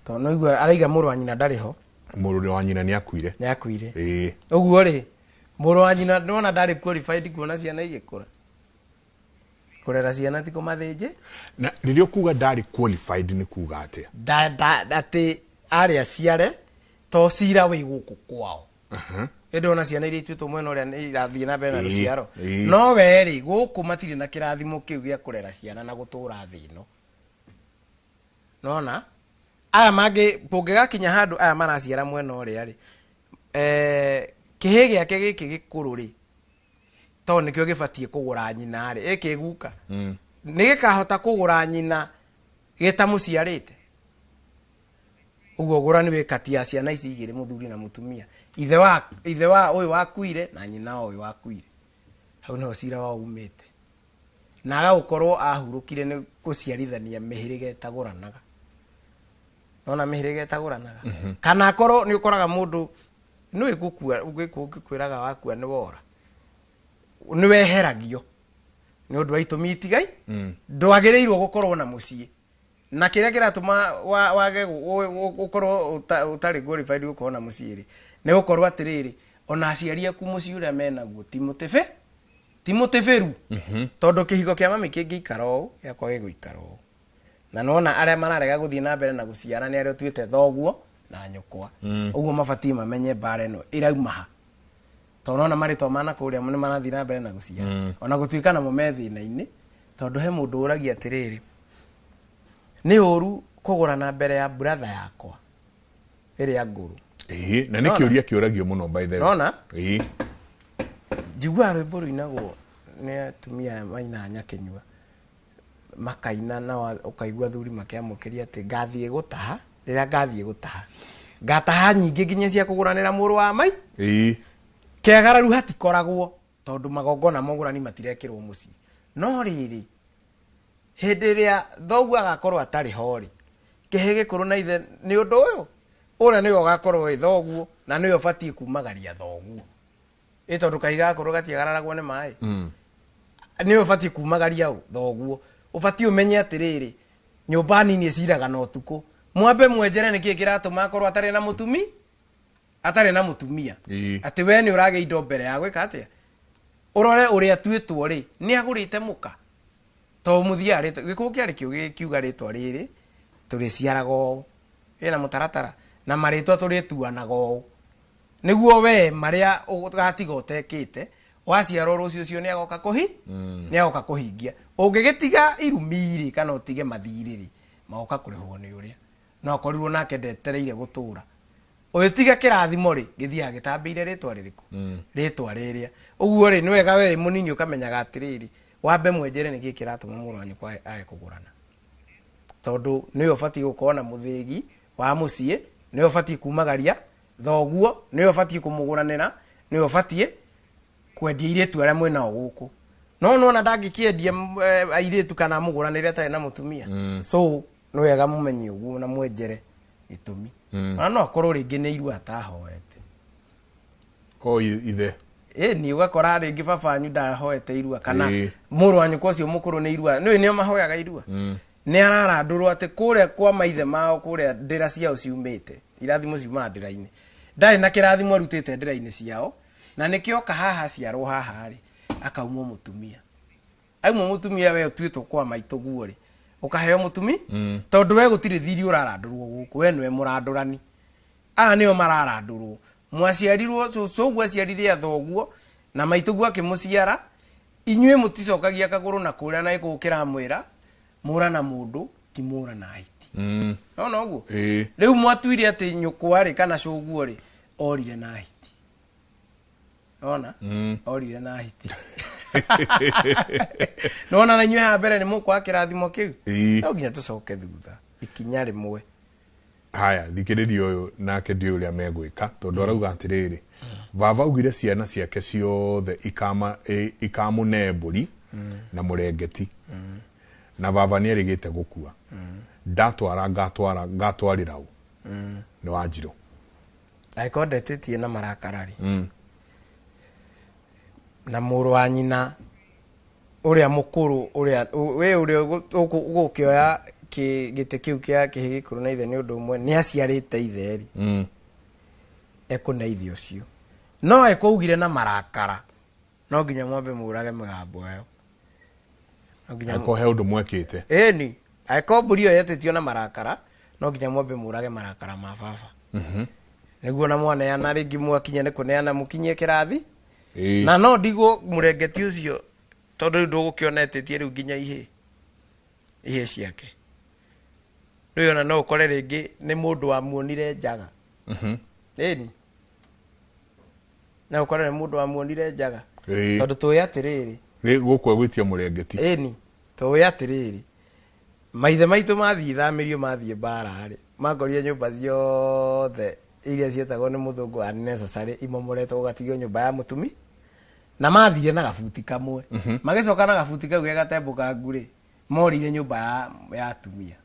Tondũ no igua araiga mũrũ wa nyina ndarĩ ho. Mũrũ wa nyina nĩ akuire. Nĩ akuire. Ĩĩ. Ũguo rĩ, mũrũ wa nyina nĩwona ndarĩ qualified kuona ciana igĩkũra. Kũrera ciana ti kũmathĩnjĩ. Na rĩrĩa ũkuga ndarĩ qualified nĩ kuga atĩa? Atĩ arĩ aciare to cira wĩ gũkũ kwao. Ĩndĩ ona ciana iria ituĩtwo mwena ũrĩa nĩ irathiĩ na mbere na rũciaro. No we rĩ, gũkũ matirĩ na kĩrathimo kĩu gĩa kũrera ciana na gũtũra thĩ ĩno. Nona? Aya mangĩ kũngĩgakinya handũ aya maraciara mwena ũrĩa rĩ, kĩhĩ gĩake gĩkĩ gĩkũrũ rĩ, tondũ nĩkĩo gĩbatiĩ kũgũra nyina rĩ, ĩkĩguka. Nĩ gĩkahota kũgũra nyina gĩtamũciarĩte. Ũguo ũgũrani wĩ kati ya ciana ici igĩrĩ, mũthuri na mũtumia. Ithe wa ũyũ wakuire na nyina wa ũyũ wakuire. Hau nĩho cira wao umĩte. Na agagũkorwo ahurũkire nĩ gũciarithania mĩhĩrĩga ĩtagũranaga. Nona mĩhĩrĩga ĩtagũranaga. Kana akorwo nĩ ũkoraga mũndũ nĩ gũkua, ũngĩkwĩraga wakua nĩ wora. Nĩ weheragio. Nĩ ũndũ wa itũmi itigai, ndwagĩrĩirwo gũkorwo na mũciĩ. Na kĩrĩa kĩratũma wage ũkorwo ũtarĩ qualified gũkorwo na mũciĩ rĩ, nĩ gũkorwo atĩrĩrĩ, ona aciari aku mũciĩ ũrĩa menaguo ti mũtĩbĩ, ti mũtĩbĩru. Tondũ kĩhiko kĩa mami kĩngĩikara ũũ, gĩakorwo gĩgũikara ũũ. Na nĩwona arĩa mararega gũthiĩ na mbere na gũciara nĩ arĩa ũtuĩte thoguo na nyũkwa. Ũguo mabatiĩ mamenye mbara ĩno ĩrauma ha. Tondũ nĩwona marĩtwa ma nakũrĩa nĩ marathiĩ na mbere na gũciara. Ona gũtuĩka namo me thĩna-inĩ, tondũ he mũndũ ũragia atĩrĩrĩ, nĩ ũru kũgũra na mbere ya brother yakwa ĩrĩa ngũrũ. Ĩĩ, na nĩ kĩũria kĩũragio mũno by the way. Nona? Ĩĩ. Njiguaga rwĩmbo rũinagwo nĩ atumia aya mainaga nyakĩnyua. Makaina na ũkaigua athuri makĩamũkĩria atĩ ngathiĩ gũtaha, rĩrĩa ngathiĩ gũtaha. Ngataha nyingĩ nginya cia kũgũranĩra mũrũ wa mai. Ĩĩ. Kĩagararu hatikoragwo tondũ magongona ma ũgũrani matirekĩrwo mũciĩ. No rĩrĩ, hĩndĩ ĩrĩa thoguo agakorwo atarĩ ho rĩ, kĩhĩ gĩkũrũ na ithe nĩ ũndũ ũyũ, ũrĩa nĩwe ũgakorwo wĩ thoguo na nĩwe ũbatiĩ kumagaria thoguo. Ĩ tondũ kahiga gakũrũ gatiagararagwo nĩ maĩ. Nĩwe ũbatiĩ kumagaria ũ thoguo. Ũbatiĩ ũmenye atĩrĩrĩ, nyũmba nini ĩciraga na ũtukũ. Mwambe mwenjere nĩkĩĩ kĩratũma akorwo atarĩ na mũtumi, atarĩ na mũtumia. Atĩ we nĩ ũragĩa indo mbere ya gwĩka atĩa. Ũrore ũrĩa atuĩtwo rĩ, nĩ agũrĩte mũka. To mũthiaga rĩtwa, gĩkũyũ kĩarĩ kĩũgĩ gĩkiuga rĩtwa rĩrĩ, tũrĩciaraga ũũ. Ĩna mũtaratara. Na marĩtwa tũrĩtuanaga ũũ. Nĩguo we marĩa ũgatiga ũtekĩte, waciarwo rũciũ ũcio nĩ agoka kũhi? Nĩ agoka kũhingia. Ũngĩgĩtiga irumi rĩ, kana ũtige mathirĩ rĩ, magoka kũrĩhwo nĩ ũrĩa. No akorirwo nake ndetereire gũtũra. Ũgĩtiga kĩrathimo rĩ, gĩthiaga gĩtambĩire rĩtwa rĩrĩkũ? Rĩtwa rĩrĩa. Ũguo rĩ, nĩ wega we mũnini ũkamenyaga atĩrĩrĩ, wambe mwenjere nĩkĩĩ kĩratũma mũrũ wa nyũkwa age kũgũrana. Tondũ nĩwe ũbatiĩ gũkorwo na mũthĩgi wa mũciĩ, nĩwe ũbatiĩ kumagaria thoguo, nĩwe ũbatiĩ kũmũgũranĩra, nĩwe ũbatiĩ kwendia airĩtu arĩa mwĩnao gũkũ. No nĩwona ndangĩkĩendia airĩtu kana amũgũranĩre atarĩ na mũtumia. So nĩ wega mũmenye ũguo na mwenjere gĩtũmi. Ona no akorwo rĩngĩ nĩ irua atahoete. O ithe. Ĩni ũgakora rĩngĩ baba wanyu ndahoete irua kana mũrũ wa nyũkwa ũcio mũkũrũ nĩ irua. Nĩũĩ nĩo mahoyaga irua. Nĩ ararandũrwo atĩ kũrĩa kwa maithe mao kũrĩa ndĩra ciao ciumĩte. Irathimo ciumaga ndĩra-inĩ. Ndarĩ na kĩrathimo arutĩte ndĩra-inĩ ciao. Na nĩkĩo oka haha aciarwo haha rĩ, akaumwo mũtumia. Aumwo mũtumia we ũtuĩtwo kwa maitũ guo rĩ, ũkaheo mũtumi, tondũ we gũtirĩ thiri ũrarandũrwo gũkũ, we nĩwe mũrandũrani. Aya nĩo mararandũrwo. Mwaciarirwo, cũcũ ũguo aciarire athoguo, na maitũguo akĩmũciara, inyuĩ mũticokagia kagũrũ na kũrĩa na gĩkũyũ kĩramwĩra, mũra na mũndũ, ti mũra na hiti. Nona ũguo? Rĩu mwatuire atĩ nyũkwa rĩ, kana cũguo rĩ, orire na hiti. Nona? Orire na hiti. Nona na inyuĩ haha mbere nĩ mũkwaga kĩrathimo kĩu? No nginya tũcoke thutha ikinya rĩmwe. Haya, thikĩrĩria ũyũ nake ndiũĩ ũrĩa megwĩka tondũ arauga atĩrĩrĩ, baba augire ciana ciake ciothe ikamũne mbũri na mũrengeti. Na baba nĩ erĩgĩte gũkua. Ndatwara ngatwara ngatwarĩra ũ? Nĩ Wanjirũ. Angĩkorwo ndetĩtie na marakara rĩ. Na mũrũ wa nyina ũrĩa mũkũrũ ũrĩa we ũrĩa ũgũkĩoya gĩtĩ kĩu kĩa kĩhĩ gĩkũrũ na ithe nĩ ũndũ ũmwe nĩ aciarĩte ithe rĩ. Ekũne ithe ũcio. No ekũugire na marakara. No nginya mwambe mũrage mĩgambo ĩyo. No nginya Angĩkorwo he ũndũ mwekĩte. Ĩni, angĩkorwo mbũri ĩyo yetĩtio na marakara, no nginya mwambe mũrage marakara ma baba. Nĩguo na mwaneana rĩngĩ mwakinya nĩ kũneana mũkinyie kĩrathi. Na no ndigwo mũrengeti ũcio tondũ rĩu ndũgũkĩona etĩtie rĩu nginya ihĩ. Ihĩ ciake. Rĩu ona no ũkore rĩngĩ nĩ mũndũ wamuonire njaga. Ĩni. No ũkore nĩ mũndũ wamuonire njaga. Tondũ tũĩ atĩrĩrĩ. Rĩ gũkũ egwĩtia mũrengeti. Ĩni, tũĩ atĩrĩrĩ. Maithe maitũ mathiĩ ithamĩrio mathiĩ mbara rĩ, makorire nyũmba ciothe iria cietagwo nĩ mũthũngũ unnecessary imomoretwo gũgatigio nyũmba ya mũtumi. Na mathire na gabuti kamwe. Magĩcoka na gabuti kau ge gatembũkangu rĩ, morire nyũmba ya atumia.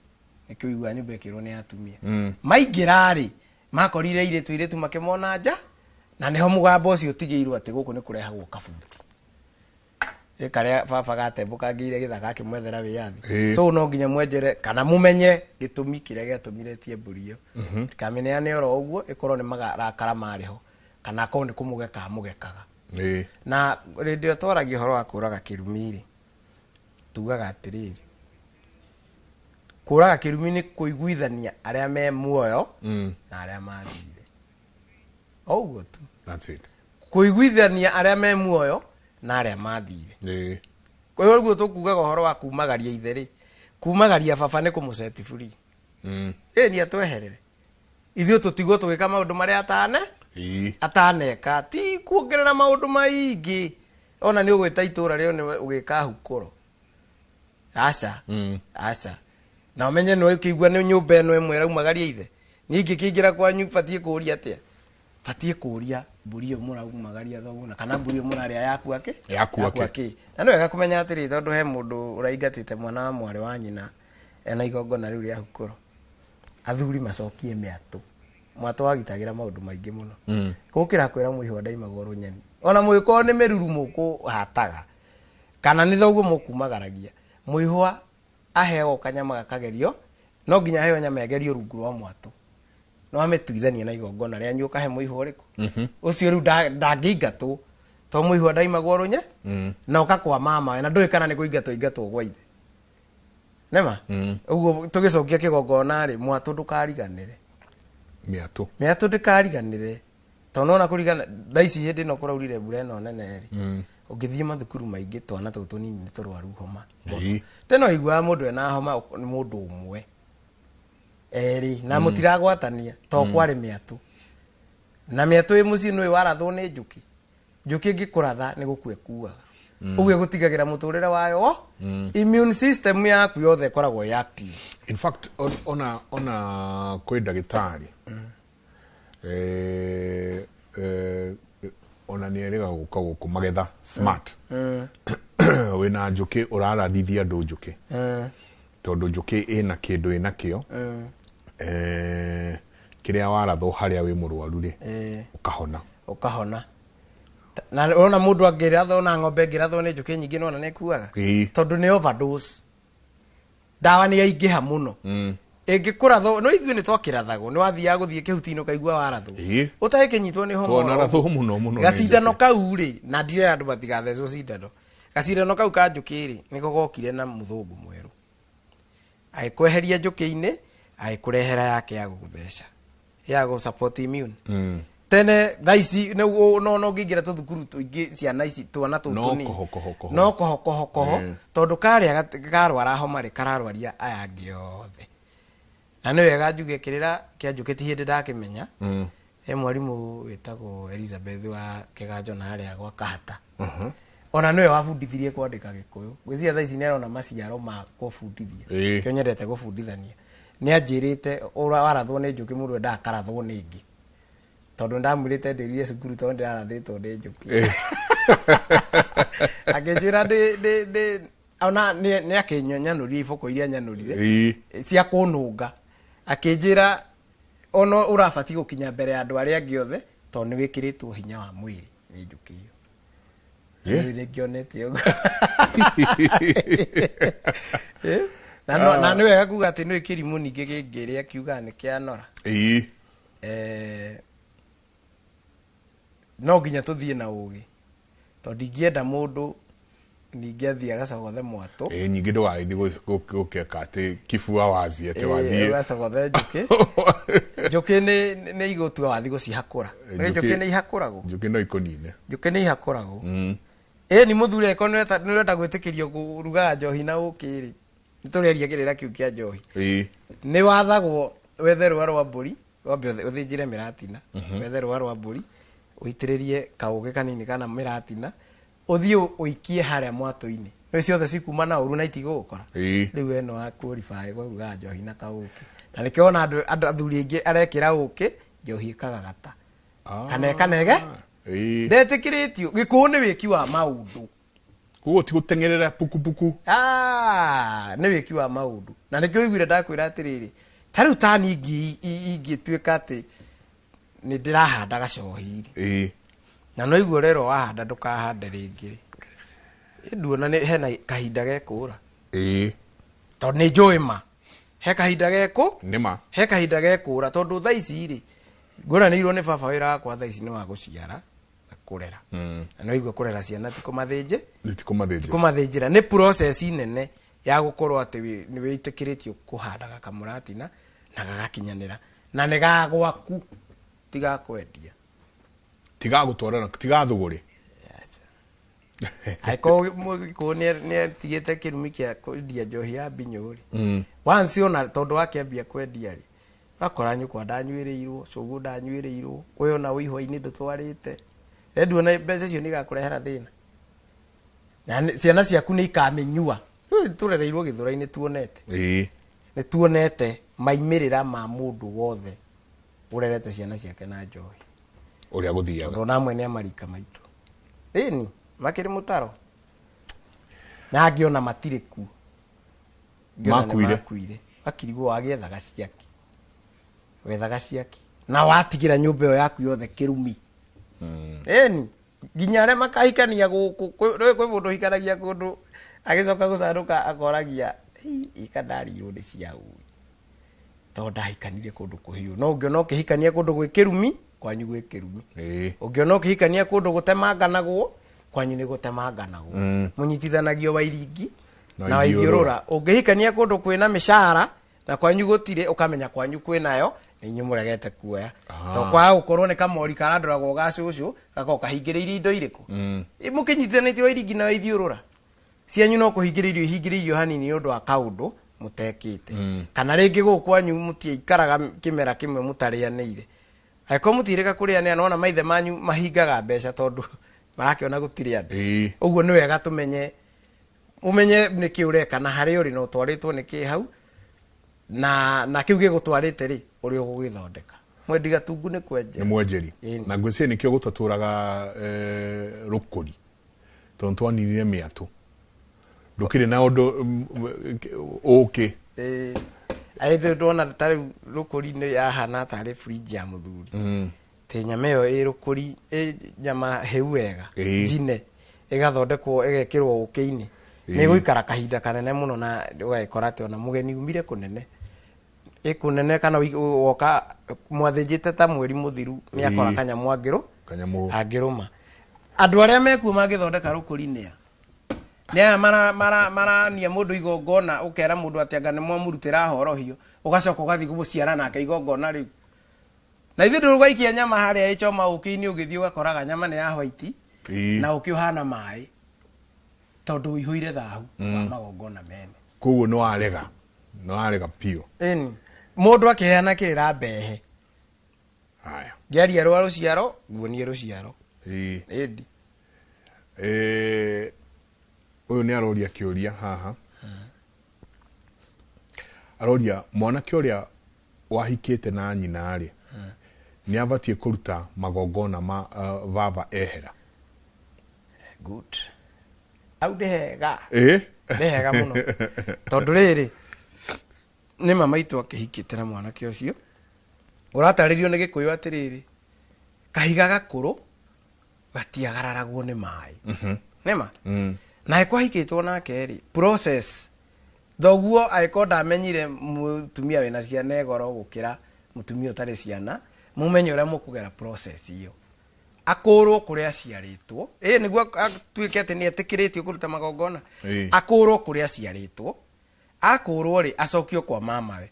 Nĩkĩo ũiguaga nyũmba ĩkĩrwo nĩ atumia. Maingĩra rĩ, makorire airĩtu makĩmona nja, na nĩho mũgambo ũcio ũtigĩirwo atĩ gũkũ nĩ kũrehagwo kabuti. Karĩa baba gatembũkangĩire gĩthaka akĩmwethera wĩyathi. So no nginya mwenjere kana mũmenye gĩtũmi kĩrĩa gĩatũmire etie mbũri ĩyo. Tikamĩneane oro ũguo ĩkorwo nĩ marakara marĩ ho kana akorwo nĩ kũmũgeka amũgekaga. Na rĩndĩ ĩyo twaragia ũhoro wa kũraga kĩrumi rĩ, tugaga atĩrĩrĩ, kũraga kĩrumi nĩ kũiguithania arĩa me muoyo na arĩa mathire. O ũguo tu. That's it. Kũiguithania arĩa me muoyo na arĩa mathire. Kwa hiyo ũguo tũkugaga ũhoro wa kumagaria ithe rĩ, kumagaria baba nĩ kũmũceti free. Ĩni atweherere. Ithuĩ tũtigwo tũgĩka maũndũ marĩa ataneka, ti kuongerera maũndũ maingĩ. Ona nĩ ũgwĩta itũra rĩo nĩ ũgĩka hukũro. Aca. Aca. Na ũmenye nĩ ũkĩigua nĩ nyũmba ĩno ĩmwe ĩraumagaria ithe. Niĩ ingĩkĩingĩra kwanyu batiĩ kũũria atĩa? Batiĩ kũũria mbũri ĩyo mũraumagaria thoguo na kana mbũri ĩyo mũrarĩa yaku akĩ? Yaku Yaku akĩ. Na nĩ wega kũmenya atĩrĩ tondũ he mũndũ ũraingatĩte mwana wa mwarĩ wa nyina ena igongona rĩu rĩa hukũro. Athuri macokie mĩatũ. Mwatũ wagitagĩra maũndũ maingĩ mũno. Gũkĩra kwĩra mũihwa ndaimagwo rũnyeni. Ona mũgĩkorwo nĩ mĩruru mũkũhataga kana nĩ thoguo mũkumagaragia, mũihwa aheo kanyama gakagerio, no nginya aheo nyama ĩgerio rungu rwa mwatũ. No amĩtuithanie na igongona rĩanyu ũkahe mũihwa ũrĩkũ. Ũcio rĩu ndangĩingatwo to mũihwa ndaimagwo rũnye na ũka kwa mama na ndũĩ kana nĩ kũingatwo ingatwo gwa ithe. Nĩma? Ũguo tũgĩcokia kĩgongona rĩ, mwatũ ndũkariganĩre. Mĩatũ. Mĩatũ ndĩkariganĩre. Tondũ nĩwona kũringana thaa ici hĩndĩ ĩno kũraurire mbura ĩno nene rĩ, ũngĩthiĩ mathukuru maingĩ twana tũtũ tũnini nĩ tũrwaru homa. Tene ũiguaga mũndũ ena homa nĩ mũndũ ũmwe. Erĩ na mũtiragwatania to kwarĩ mĩatũ. Na mĩatũ ĩ mũciĩ nĩũĩ warathwo nĩ njũkĩ. Njũkĩ ĩngĩkũratha nĩ gũkua ĩkuaga. Ũguo ĩgũtigagĩra mũtũrĩre wayo. Immune system yaku yothe ĩkoragwo ĩ active. In fact, ona kwĩ ndagĩtarĩ ona nĩ erĩga gũka gũkũ magetha smart. Wĩna njũkĩ ũrarathithia andũ njũkĩ. Tondũ njũkĩ ĩna kĩndũ ĩna kĩo. Kĩrĩa warathwo harĩa wĩ mũrwaru rĩ, ũkahona. Ũkahona. Na ũrona mũndũ angĩrathwo na ng'ombe ĩngĩrathwo nĩ njũkĩ nyingĩ nĩwona nĩ ĩkuaga. Tondũ nĩ overdose. Ndawa nĩ yaingĩha mũno. Ĩngĩkũrathwo, no ithuĩ nĩ twakĩrathagwo, nĩ wathiaga gũthiĩ kĩhuti-inĩ ũkaigua warathwo. Ũtagĩkĩnyitwo nĩ homa. Twanarathwo mũno mũno. Gacindano kau rĩ, na ndirera andũ matigathecwo cindano. Gacindano kau ka njũkĩ rĩ, nĩko gokire na mũthũngũ mwerũ. Agĩkweheria njũkĩ-inĩ, agĩkũrehera yake ya gũgũtheca. Ya gũ support immune. Tene thaa ici no ũngĩingĩra tũthukuru tũingĩ ciana ici twana tũtũ No nĩ koho koho koho. No koho koho koho. Tondũ karĩa karwara homa rĩ, kararwaria aya angĩ othe. Na nĩ wega njuge kĩrĩra kĩa njũkĩ ti hĩndĩ ndakĩmenya. He mwarimũ wĩtagwo Elizabeth wa Kĩganjo na harĩa gwa Kahata. Ona nĩwe wabundithirie kwandĩka Gĩkũyũ. Ngwĩciria thaa ici nĩarona maciaro ma kũbundithia. Kĩo nyendete gũbundithania. Nĩ anjĩrĩte warathwo nĩ njũkĩ mũndũ endaga akarathwo nĩ ĩngĩ. Tondũ ndamwĩrĩte ndĩrire cukuru tondũ ndĩrarathĩtwo nĩ njũkĩ. Akĩnjĩra ndĩ ona nĩ akĩnyanũria iboko iria nyanũrire cia kũnũnga. Akĩnjĩra ona ũrabatiĩ gũkinya mbere ya andũ arĩa angĩ othe tondũ nĩ wĩkĩrĩtwo hinya wa mwĩrĩ nĩ njũkĩ ĩyo. Nĩ ngĩonete ũguo. Na nĩ wega kuga atĩ nĩ kĩrimũ ningĩ kĩngĩrĩa kiugaga nĩ kĩanora. No nginya tũthiĩ na ũgĩ. Tondũ ndingĩenda mũndũ ningĩ athiĩ agacogothe mwatũ. Ningĩ ndũgagĩthiĩ gũkeka atĩ kibua wazi atĩ wathiĩ. Ũgacogothe njũkĩ. Njũkĩ nĩ igũtua wathiĩ gũcihakũra. Njũkĩ nĩ ihakũragwo. Njũkĩ no ikũnine. Njũkĩ nĩ ihakũragwo. Ni mũthuri angĩkorwo nĩ ũrenda gwĩtĩkĩrio kũrugaga njohi na ũkĩ rĩ, nĩ tũrĩaria kĩrĩra kĩu kĩa njohi. Nĩ wathagwo wethe rũa rwa mbũri, wambe ũthĩnjĩre mĩratina, wethe rũa rwa mbũri, ũitĩrĩrie kaũgĩ kanini kana mĩratina, ũthiĩ ũikie harĩa mwatũ-inĩ. Nĩ ciothe cikuma na ũru na itigũgũkora. Rĩu we no qualify kũruga njohi na kaũkĩ. Na nĩkĩo wona andũ athuri aingĩ arekĩra ũkĩ, njohi ĩkagagata. Kana ĩkanege? Ndetĩkĩrĩtio. Gĩkũyũ nĩ wĩki wa maũndũ. Koguo ti gũteng'erera pukupuku. Nĩ wĩki wa maũndũ. Na nĩkĩo ũiguire ndakwĩra atĩrĩrĩ, ta rĩu ta niĩ ingĩtuĩka atĩ nĩ ndĩrahanda gacohi rĩ. Na no igua ũrerwo wahanda ndũkahande rĩngĩ rĩ. Nduona nĩ hena kahinda gekũra. Tondũ nĩ njũĩ ma. He kahinda gekũ? Nĩ ma. He kahinda gekũra tondũ thaa ici rĩ, nguranĩirwo nĩ baba wĩra wakwa thaa ici nĩ wa gũciara na kũrera. Na no igua kũrera ciana ti kũmathĩnjĩ? Ti kũmathĩnjĩra. Ti kũmathĩnjĩra. Nĩ process nene ya gũkorwo atĩ nĩ wĩtĩkĩrĩtio kũhandaga kamũratina na gagakinyanĩra. Na nĩ ga gwaku, ti ga kwendia. Ti ga gũtwarana, ti ga thũgũrĩ. Angĩkorwo Mũgĩkũyũ nĩ atigĩte kĩrumi kĩa kwendia njohi ya mbinyũ rĩ, once ona tondũ wakĩambia kwendia rĩ, ũgakora nyũkwa ndanyuĩrĩirwo, cũgũ ndanyuĩrĩirwo, ũyũ ona ũihwa-inĩ ndũtwarĩte. Nduona mbeca icio nĩ igakũrehera thĩna. Na ciana ciaku nĩ ikamĩnyua. Rĩu tũrereirwo gĩthũra-inĩ tuonete. Nĩ tuonete maimĩrĩra ma mũndũ wothe ũrerete ciana ciake na njohi. Ũrĩa gũthiaga. Tondũ ona amwe nĩ amarika maitũ. Ĩni, makĩrĩ mũtaro. Na angĩ ona matirĩ kuo. Makuire. Makuire. Makirigwo wagĩethaga ciaki. Wethaga ciaki. Na watigira nyũmba ĩyo yaku yothe kĩrumi. Ĩni nginya arĩa makahikania gũkũ kwĩ mũndũ ũhikanagia kũndũ agĩcoka gũcanũka akoragia ika ndarirwo nĩ cia ũĩ tondũ ndahikanirie kũndũ kũhiũ. No ũngĩona ũkĩhikania kũndũ gwĩ kĩrumi, kwanyu gwĩ kĩrumi. Ũngĩona ũkĩhikania kũndũ gũtemanganagwo, kwanyu nĩ gũtemanganagwo. Mũnyitithanagio wa iringi na wa ithiũrũra. Ũngĩhikania kũndũ kwĩna mĩcara na kwanyu gũtirĩ, ũkamenya kwanyu kwĩnayo nĩ inyuĩ mũregete kuoya. To kwaga gũkorwo nĩ kamori karandũragwo ga cũcũ gakorwo kahingĩrĩirie indo irĩkũ. Mũkĩnyitithanĩtie wa iringi na wa ithiũrũra, cianyu no kũhingĩrĩirio ihingĩrĩirio hanini nĩ ũndũ wa kaũndũ mũtekĩte. Kana rĩngĩ gũkũ kwanyu mũtiaikaraga kĩmera kĩmwe mũtarĩanĩire. Angĩkorwo mũtirĩga kũrĩanĩra, nĩwona maithe manyu mahingaga mbeca tondũ marakĩona gũtirĩ andũ. Ũguo nĩ wega tũmenye, ũmenye nĩkĩ ũreka na harĩa ũrĩ na ũtwarĩtwo nĩkĩ hau, na kĩu gĩgũtwarĩte rĩ ũrĩa ũgũgĩthondeka. Mwendi gatungu nĩ kwenjera. Nĩ mwenjeri. Na ngwĩciria nĩkĩo gũtatũraga rũkũri tondũ twaninire mĩatũ. Ndũkĩrĩ na ũndũ ũkĩ. Aithe ndona ta rĩu rũkũri nĩ yahana tarĩ fridge ya mũthuri. Tĩ nyama ĩyo ĩ rũkũri, ĩ nyama hĩu wega, njine, ĩgathondekwo ĩgekĩrwo ũkĩ-inĩ. Nĩ ĩgũikara kahinda kanene mũno na ũgagĩkora atĩ ona mũgeni umire kũnene. Ĩkũnene kana woka mwathĩnjĩte ta mweri mũthiru nĩ akora kanyamũ angĩrũma. Andũ arĩa mekuo mangĩthondeka rũkũri nĩ a? Nĩ aya marania mũndũ igongona, ũkera mũndũ atĩ anga nĩ mwamũrutĩra horohio, ũgacoka ũgathiĩ kũmũciara nake igongona rĩu. Na ithuĩ ndũgaikia nyama harĩa ĩchoma ũkĩ-inĩ, ũgĩthiĩ ũgakoraga nyama nĩ ya white na ũkĩ ũhana maĩ tondũ ũihũire thahu wa magongona mene. Koguo nĩ warega, nĩ warega biũ. Ĩni mũndũ akĩheana kĩrĩra mbehe. Haya. Ngĩaria rwa rũciaro, nguonie rũciaro. Ĩndi. Ũyũ nĩ aroria kĩũria haha. Aroria mwanake ũrĩa wahikĩte na nyina rĩ, nĩ abatiĩ kũruta magongona ma baba ehera. Good. Au nĩ hega. Nĩ hega mũno. Tondũ rĩrĩ nĩ mama itũ akĩhikĩte na mwanake ũcio. Ũratarĩrio nĩ Gĩkũyũ atĩrĩrĩ, kahiga gakũrũ gatiagararagwo nĩ maĩ. Nĩma? Na angĩkorwo ahikĩtwo nake rĩ, process thoguo angĩkorwo ndamenyire mũtumia wĩna ciana e goro gũkĩra mũtumia ũtarĩ ciana, mũmenye ũrĩa mũkũgera process ĩyo. Akũrwo kũrĩa aciarĩtwo, nĩguo atuĩke atĩ nĩ etĩkĩrĩtio kũruta magongona. Akũrwo kũrĩa aciarĩtwo, akũrwo rĩ acokio kwa mamawe.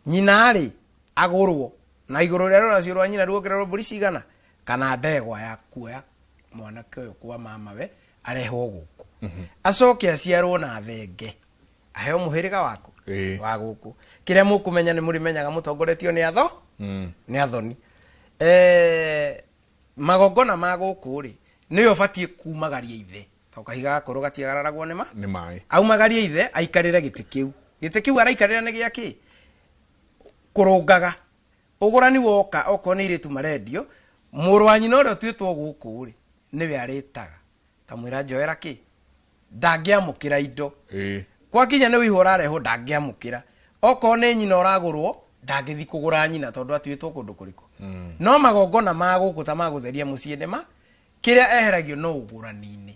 Nyina rĩ agũrwo na igũrũ rĩa rũracio rwa nyina ruongererwo mbũri cigana kana ndegwa ya kuoya mwanake ũyũ kwa mamawe arehwo gũkũ. Acoke aciarwo na thenge, aheo mũhĩrĩga waku wa gũkũ. Kĩrĩa mũkũmenya nĩ mũrĩmenyaga mũtongoretio nĩ atho, nĩ athoni. Magongona ma gũkũ rĩ nĩwe ũbatiĩ kumagaria ithe tondũ kahiga gakũrũ gatiagararagwo nĩ maĩ. Aumagarie ithe aikarĩre gĩtĩ kĩu. Gĩtĩ kĩu araikarĩra nĩ gĩa kĩ? Kũrũngaga. Ũgũrani woka okorwo nĩ irĩtu marendio, mũrũ wa nyina ũrĩa ũtuĩtwo gũkũ rĩ nĩwe arĩtaga kamwĩra njoera kĩ, ndangĩamũkĩra indo. Gwakinya nĩ wĩihũ ũrarehwo ndangĩamũkĩra. Okorwo nĩ nyina ũragũrwo ndangĩthiĩ kũgũra nyina tondũ atuĩtwo kũndũ kũrĩkũ. No magongona ma gũkũ ta ma gũtheria mũciĩ nĩma kĩrĩa eheragio no ũgũrani-inĩ.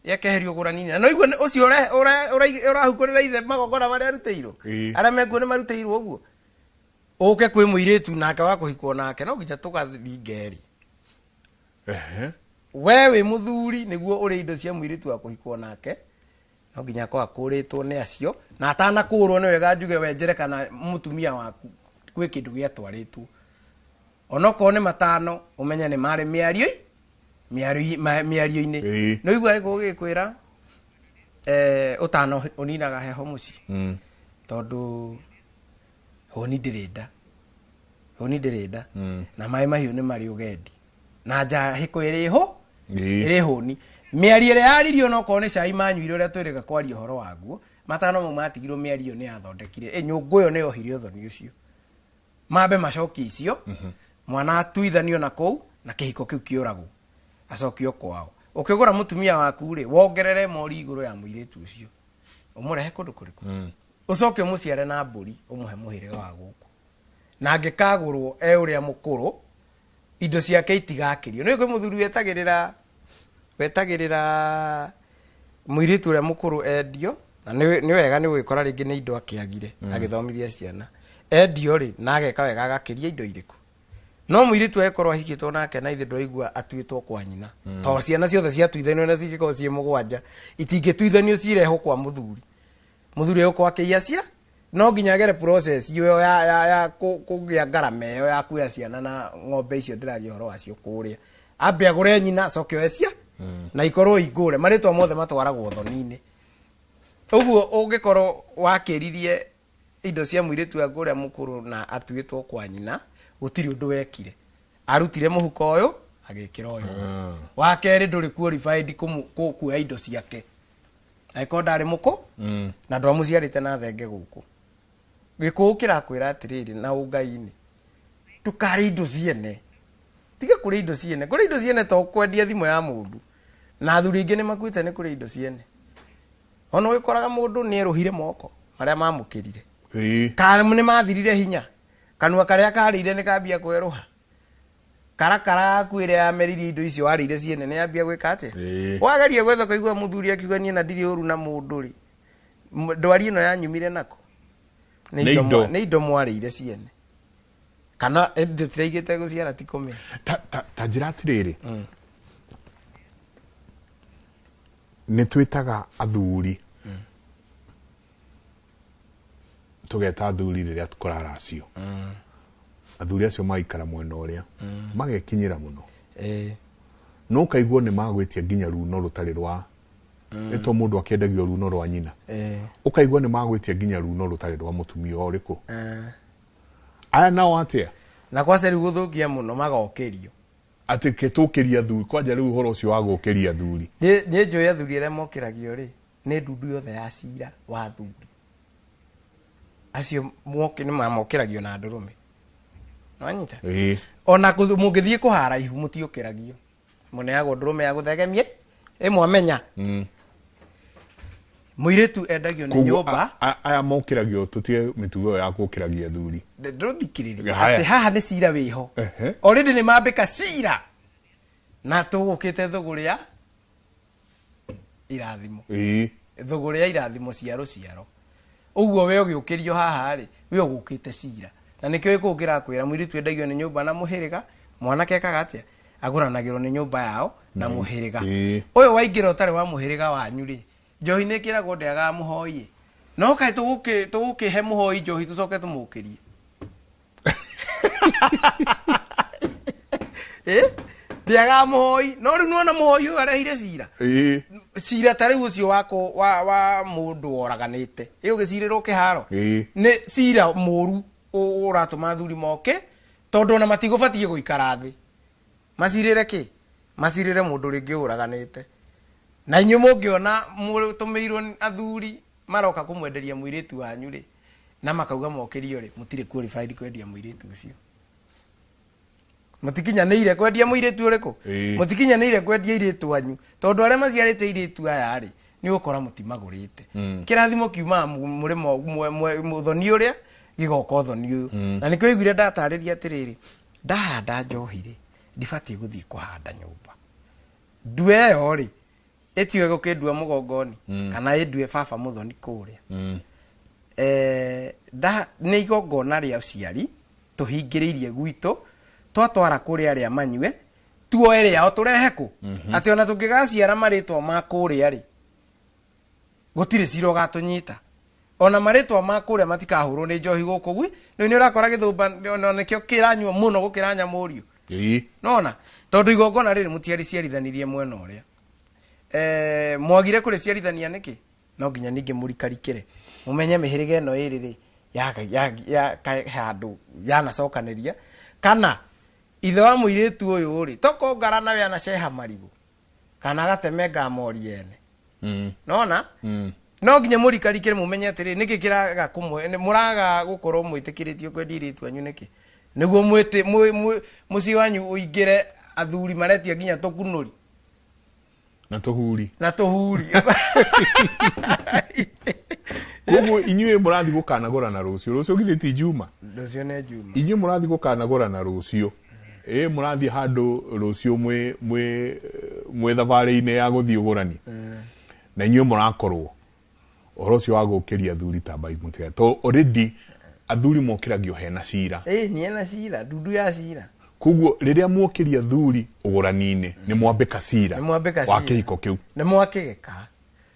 Yekeherio ũgũrani-inĩ. Na no igue ũcio ũrahukũrĩra ithe magongona marĩa arutĩirwo. Arĩa mekuo nĩ marutĩirwo ũguo. Ũke kwĩ mũirĩtu nake wa kũhikwo nake no nginya tũgathinge rĩ. We wĩ mũthuri nĩguo ũrĩ indo cia mũirĩtu wa kũhikwo nake, no nginya akorwo akũrĩtwo nĩ acio, na atanakũrwo nĩ wega njuge wenjere kana mũtumia waku gwĩ kĩndũ gĩatwarĩtwo. Onokorwo nĩ matano ũmenye nĩ marĩ mĩario-inĩ. Nĩ ũigua gĩkũyũ gĩkwĩra ũtano ũninaga heho mũciĩ. Tondũ hũni ndĩrĩ nda. Hũni ndĩrĩ nda. Na maĩ mahiũ nĩ marĩ ũgendi. Na nja hĩko ĩrĩ ho, ĩrĩ hũni. Mĩario ĩrĩa yaririo no korwo nĩ cai manyuire ũrĩa twĩrĩga kwaria ũhoro waguo, matano mau matigirwo mĩario nĩ yathondekire. Nyũngũ ĩyo nĩ yohire ũthoni ũcio. Mambe macokie icio, mwana atuithanio na kũu, na kĩhiko kĩu kĩũragwo. Acokio kwao. Ũkĩgũra mũtumia waku rĩ, wongerere mori igũrũ ya mũirĩtu ũcio. Ũmũrehe kũndũ kũrĩkũ? Ũcoke ũmũciare na mbũri, ũmũhe mũhĩrĩga wa gũkũ. Na angĩkagũrwo e ũrĩa mũkũrũ, indo ciake itigakĩrio. Nĩ kwĩ mũthuri wetagĩrĩra mũirĩtu ũrĩa mũkũrũ endio, na nĩ wega nĩ gũgĩkora rĩngĩ nĩ indo akĩagire agĩthomithia ciana. Endio rĩ, na ageka wega agakĩria indo irĩkũ. No mũirĩtu agĩkorwo ahikĩtwo nake na ithe ndwaigua atuĩtwo kwa nyina. Tondũ ciana ciothe ciatuithanio na cingĩkorwo ciĩ mũgwanja, itingĩtuithanio cirehwo kwa mũthuri. Mũthuri egũkorwo akĩiya cia, no nginya agere process ĩyo ya kũgĩa ngarama ĩyo ya kuoya ciana na ng'ombe icio ndĩraria ũhoro wacio kũrĩa. Ambe agũre nyina acoke oe cia, na ikorwo ingũre. Marĩtwa mothe matwaragwo thoni-inĩ. Ũguo ũngĩkorwo wakĩririe indo cia mũirĩtu waku ũrĩa mũkũrũ na atuĩtwo kwa nyina, gũtirĩ ũndũ wekire. Arutire mũhuko ũyũ, agĩkĩra ũyũ. Wa kerĩ ndũrĩ qualified kuoya indo ciake. Angĩkorwo ndarĩ mũkũ, na ndwamũciarĩte na thenge gũkũ. Gĩkũyũ kĩrakwĩra atĩrĩrĩ na ũngai-inĩ, ndũkarĩe indo ciene. Tiga kũrĩa indo ciene. Kũrĩa indo ciene to kwendia thimũ ya mũndũ. Na athuri aingĩ nĩ makuĩte nĩ kũrĩa indo ciene. Ona ũgĩkoraga mũndũ nĩ erũhire moko marĩa mamũkĩrire. Kana nĩ mathirire hinya. Kanua karĩa karĩire nĩ kambia kwerũha. Karakara yaku ĩrĩa yameririe indo icio warĩire ciene nĩ yambia gwĩka atĩa? Wageria gwetha ũkaigua mũthuri akiuga niĩ na ndirĩ ũru na mũndũ rĩ. Ndwari ĩno yanyumire nako. Nĩ indo mwarĩire ciene. Kana indo tiraigĩte gũciara ti kũmĩa. Ta njĩra atĩrĩrĩ. Nĩ twĩtaga athuri. Tũgeta athuri rĩrĩa tũkũraracio. Athuri acio magaikara mwena ũrĩa. Magekinyĩra mũno. No ũkaigua nĩ magwĩtia nginya runo rũtarĩ rwa. Ĩto mũndũ akĩendagio runo rwa nyina. Ũkaigua nĩ magwĩtia nginya runo rũtarĩ rwa mũtumia ũrĩkũ. Aya nao atĩa? Na kwaca rĩu gũthũkia mũno magokĩrio. Atĩ ketũkĩria athuri, kwanja rĩu ũhoro ũcio wa gũkĩria athuri. Niĩ njũĩ athuri arĩa mokĩragio rĩ, nĩ ndundu yothe ya cira wa athuri. Acio nĩ mamokĩragio na ndũrũme. Nĩwanyita? Ona mũngĩthiĩ kũhara ihu mũtiũkĩragio. Mũneagwo ndũrũme ya gũthegemie, ĩmwamenya. Mũirĩtu endagio nĩ nyũmba. Aya mokĩragio tũtige mĩtugo ĩyo ya gũkĩragia athuri. Ndũthikĩrĩria. Atĩ haha nĩ cira wĩho. Already nĩ mambĩka cira. Na tũgũkĩte thũgũrĩ ya irathimo. Thũgũrĩ ya irathimo cia rũciaro. Ũguo we ũgĩũkĩrio haha rĩ, we ũgũkĩte cira. Na nĩkĩo gĩkũyũ kĩrakwĩra mũirĩtu endagio nĩ nyũmba na mũhĩrĩga, mwanake ekaga atĩa? Agũranagĩrwo nĩ nyũmba yao na mũhĩrĩga. Ũyũ waingĩra ũtarĩ wa mũhĩrĩga wanyu rĩ, njohi nĩ ĩkĩragwo ndĩagaga mũhoi. No kaĩ tũgũkĩhe mũhoi njohi tũcoke tũmũkĩrie. Ndĩagaga mũhoi, no rĩu nĩwona mũhoi ũyũ arehire cira. Cira ta rĩu ũcio wa mũndũ woraganĩte. Ĩ ũgĩcirĩrwo kĩharo. Nĩ cira mũru ũratũma athuri moke, tondũ ona matigũbatiĩ gũikara thĩ. Macirĩre kĩ? Macirĩre mũndũ rĩngĩ ũraganĩte. Na inyuĩ mũngĩona mũtũmĩirwo athuri maroka kũmwenderia mũirĩtu wanyu rĩ, na makauga mokĩrio rĩ, mũtirĩ qualified kwendia mũirĩtu ũcio. Mũtikinyanĩire kwendia mũirĩtu ũrĩkũ? Mũtikinyanĩire kwendia airĩtu anyu, tondũ arĩa maciarĩte airĩtu aya rĩ, nĩ ũgũkora mũtimagũrĩte. Kĩrathimo kiumaga mũrĩmo mũthoni ũrĩa, gĩgoka ũthoni ũyũ. Na nĩkĩo ũiguire ndatarĩria atĩrĩrĩ, ndahanda njohi rĩ, ndibatiĩ gũthiĩ kũhanda nyũmba. Ndue ĩyo rĩ, ĩtiwe gũkĩndua mũgongoni, kana ĩndue baba mũthoni kũrĩa. Nĩ igongona rĩa ũciari, tũhingĩrĩirie gwitũ, twatwara kũrĩa arĩa manyue, tuoe rĩao tũrehe kũ? Atĩ ona tũngĩgaciara marĩtwa ma kũrĩa rĩ, gũtirĩ cira ũgatũnyita. Ona marĩtwa ma kũrĩa matikahũrwo nĩ njohi gũkũ gwi, rĩu nĩ ũrakora gĩthũmba ona nĩkĩo kĩranyua mũno gũkĩra nyamũriũ. Nona, tondũ igongona rĩrĩ mũtiariciarithanirie mwena ũrĩa. Mwagire kũrĩciarithania nĩkĩ? No nginya ningĩ mũrikarikĩre. Mũmenye mĩhĩrĩga ĩno ĩrĩ rĩ, ya handũ yanacokanĩria. Kana ithe wa mũirĩtu ũyũ rĩ, toko ngara nawe anaceha marigũ. Kana agatemenga mori ene. Nona? No nginya mũrikarikĩre mũmenye atĩrĩ, nĩkĩ kĩraga kũmwe, mũraga gũkorwo mwĩtĩkĩrĩtio kwendia airĩtu anyu nĩkĩ? Nĩguo mũciĩ wanyu ũingĩre athuri maretia nginya tũkunũri. Na tũhuri. Na tũhuri. Koguo inyuĩ mũrathiĩ gũkanagũrana rũciũ. Rũciũ githĩ ti Juma? Rũciũ nĩ Juma. Inyuĩ mũrathiĩ gũkanagũrana rũciũ. Ĩ mũrathiĩ handũ rũciũ mwĩ mwĩ mwĩ thabarĩ-inĩ ya gũthiĩ ũgũrani. Na inyuĩ mũrakorwo ũhoro ũcio wa gũkĩria athuri ta mbai mũtiga. To already athuri mokĩragio hena cira. Ĩ ni hena cira, ndundu ya cira. Koguo rĩrĩa mwokĩria athuri ũgũrani-inĩ nĩ mwambĩka cira. Nĩ mwambĩka wa cira. kĩhiko kĩu. Nĩ mwakĩgeka.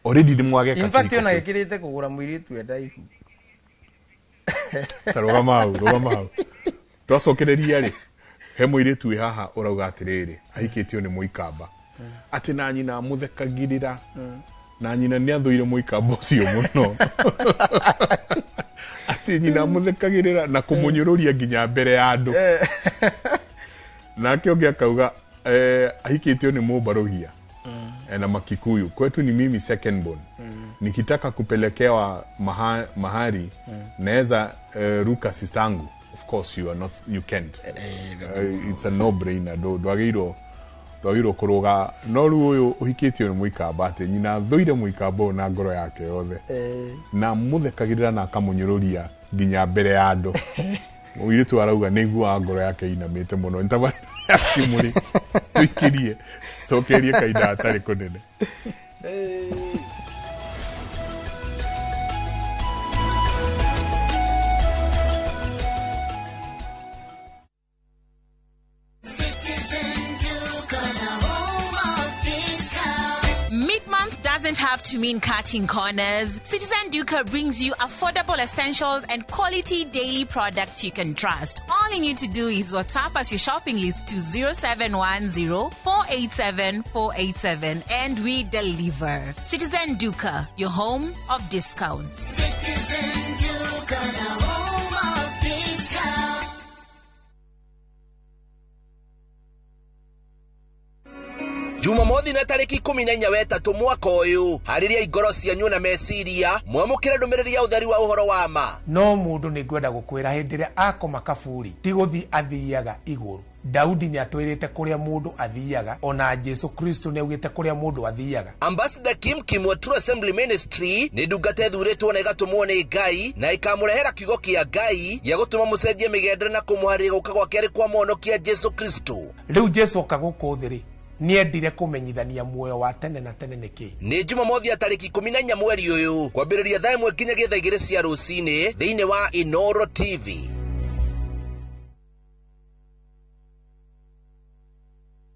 Already nĩ mwageka In fact kĩhiko ona kĩu. gĩkĩrĩte kũgũra mũirĩtu enda ihu. Ta rũgama hau, rũgama hau. Twacokereria rĩ, he mũirĩtu wĩ haha ũrauga atĩrĩrĩ, ahikĩtio nĩ mũikamba. Atĩ na nyina amũthekagĩrĩra, na nyina nĩ athũire mũikamba ũcio mũno. Atĩ nyina amũthekagĩrĩra na kũmũnyũrũria nginya mbere ya andũ. Nake ũngĩ akauga ahikĩtio nĩ mũmbarũhia na Makikuyu. Kwetu ni mimi second born. Nikitaka kupelekewa mahari naweza ruka sistangu. Of course you are not, you can't. It's a no brainer. Ndwagĩrĩirwo kũrũga. No rĩu ũyũ ũhikĩtio nĩ mũikamba atĩ nyina thũire mũikamba ũyũ na ngoro yake yothe. Na mũthekagĩrĩra na akamũnyũrũria nginya mbere ya andũ. Mũirĩtu arauga nĩ aiguaga ngoro yake inamĩte mũno. Nĩ tabarĩra ya Kĩmũrĩ tũikirie cokerie kahinda hatarĩ kũnene. Mid-month doesn't have to mean cutting corners. Citizen Duka brings you affordable essentials and quality daily products you can trust. All you need to do is WhatsApp us your shopping list to 0710 487 487 and we deliver. Citizen Duka, your home of discounts. Citizen Duka, the home of discounts. Jumamothi na tariki 14 wetatũ mwaka ũyũ harĩria ingoro cianyu na meciria mwamũkĩre ndũmĩrĩri ya ũtheri wa ũhoro wa ma. No mũndũ nĩ ngwenda gũkwĩra hĩndĩ ĩrĩa akoma kaburi ti gũthiĩ athiaga igũrũ. Daudi nĩ atwĩrĩte kũrĩa mũndũ athiaga, ona Jesu Kristo nĩ augĩte kũrĩa mũndũ athiaga. Ambassador Kim Kim wa True Assembly Ministry nĩ ndungata ĩthurĩtwo na ĩgatũmwo nĩ Ngai na ĩkamũrehera kiugo kĩa Ngai gĩa gũtũma mũcenjie mĩgendere na kũmũharĩria gũka gwake arĩ kwa mũhonokia Jesu Kristo. Rĩu Jesu oka gũkũ thĩ rĩ, nĩendire kũmenyithania muoyo wa tene na tene nĩkĩ. Nĩ Jumamothi ya tarĩki 14 mweri ũyũ kwambĩrĩria thaa 1 nginyagia thaa 2 cia rũcinĩ thĩinĩ wa Inoro TV.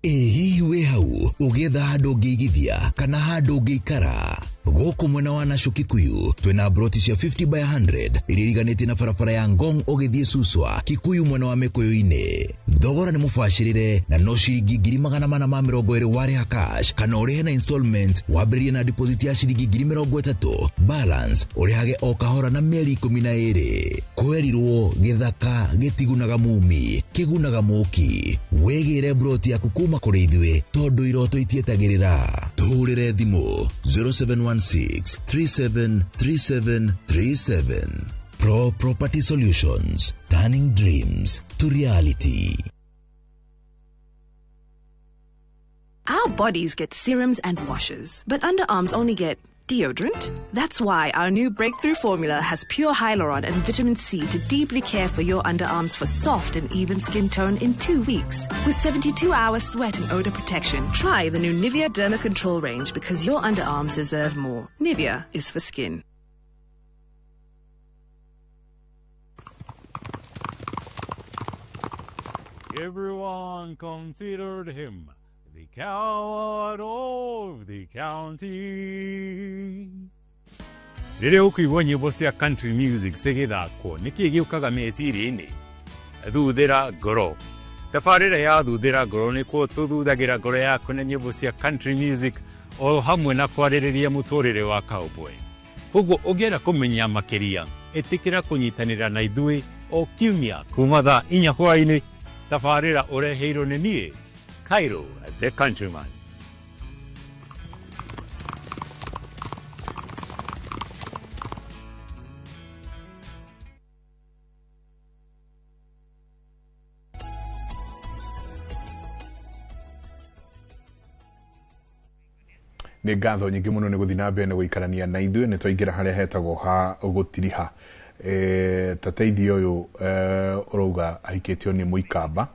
Ĩ hihi wĩ hau ũgĩetha handũ ũngĩigithia kana handũ ũngĩikara? Gũkũ mwena wa Nashu Kikuyu twĩna broti cia 50 by 100 iria iriganĩtie na barabara ya Ngong ũgĩthiĩ Suswa Kikuyu mwena wa Mĩkũyũ-inĩ. Thogora nĩ mũbacĩrĩre na no ciringi 420 warĩha cash kana ũrĩhe na installment wambĩrĩrie na deposit ya ciringi 30,000 balance ũrĩhage o kahora na mĩeri 12. Kwerirwo gĩthaka gĩtigunaga mumi kĩgunaga mũki. Wĩgĩre broti yaku kuma kũrĩ ithuĩ tondũ iroto itietagĩrĩra. Tũhũrĩre thimũ 0716 373737. Pro Property Solutions, turning dreams to reality. Our bodies get serums and washes, but underarms only get deodorant. That's why our new breakthrough formula has pure hyaluron and vitamin C to deeply care for your underarms for soft and even skin tone in 2 weeks. With 72-hour sweat and odor protection, try the new Nivea Derma Control range because your underarms deserve more. Nivea is for skin. Everyone considered him the coward of the county. Rĩrĩa ũkũigua nyĩmbo cia country music cigĩthakwo nĩkĩĩ gĩũkaga meciria-inĩ? Thuthĩra ngoro. Tabarĩra ya Thuthĩra ngoro nĩkuo tũthuthagĩra ngoro yaku na nyĩmbo cia country music o hamwe na kwarĩrĩria mũtũrĩre wa cowboy. Koguo ũngĩenda kũmenya makĩria, ĩtĩkĩra kũnyitanĩra na ithuĩ o kiumia kuma thaa 4 hwaĩ-inĩ. Tabarĩra ũreheirwo nĩ niĩ Cairo the Countryman. Nĩ ngatho nyingĩ mũno nĩ gũthiĩ na mbere na gũikarania na ithuĩ. Nĩ twaingĩra harĩa hetagwo ha gũtiriha. Tateithia ũyũ ũrauga ahikĩtio nĩ mũikamba.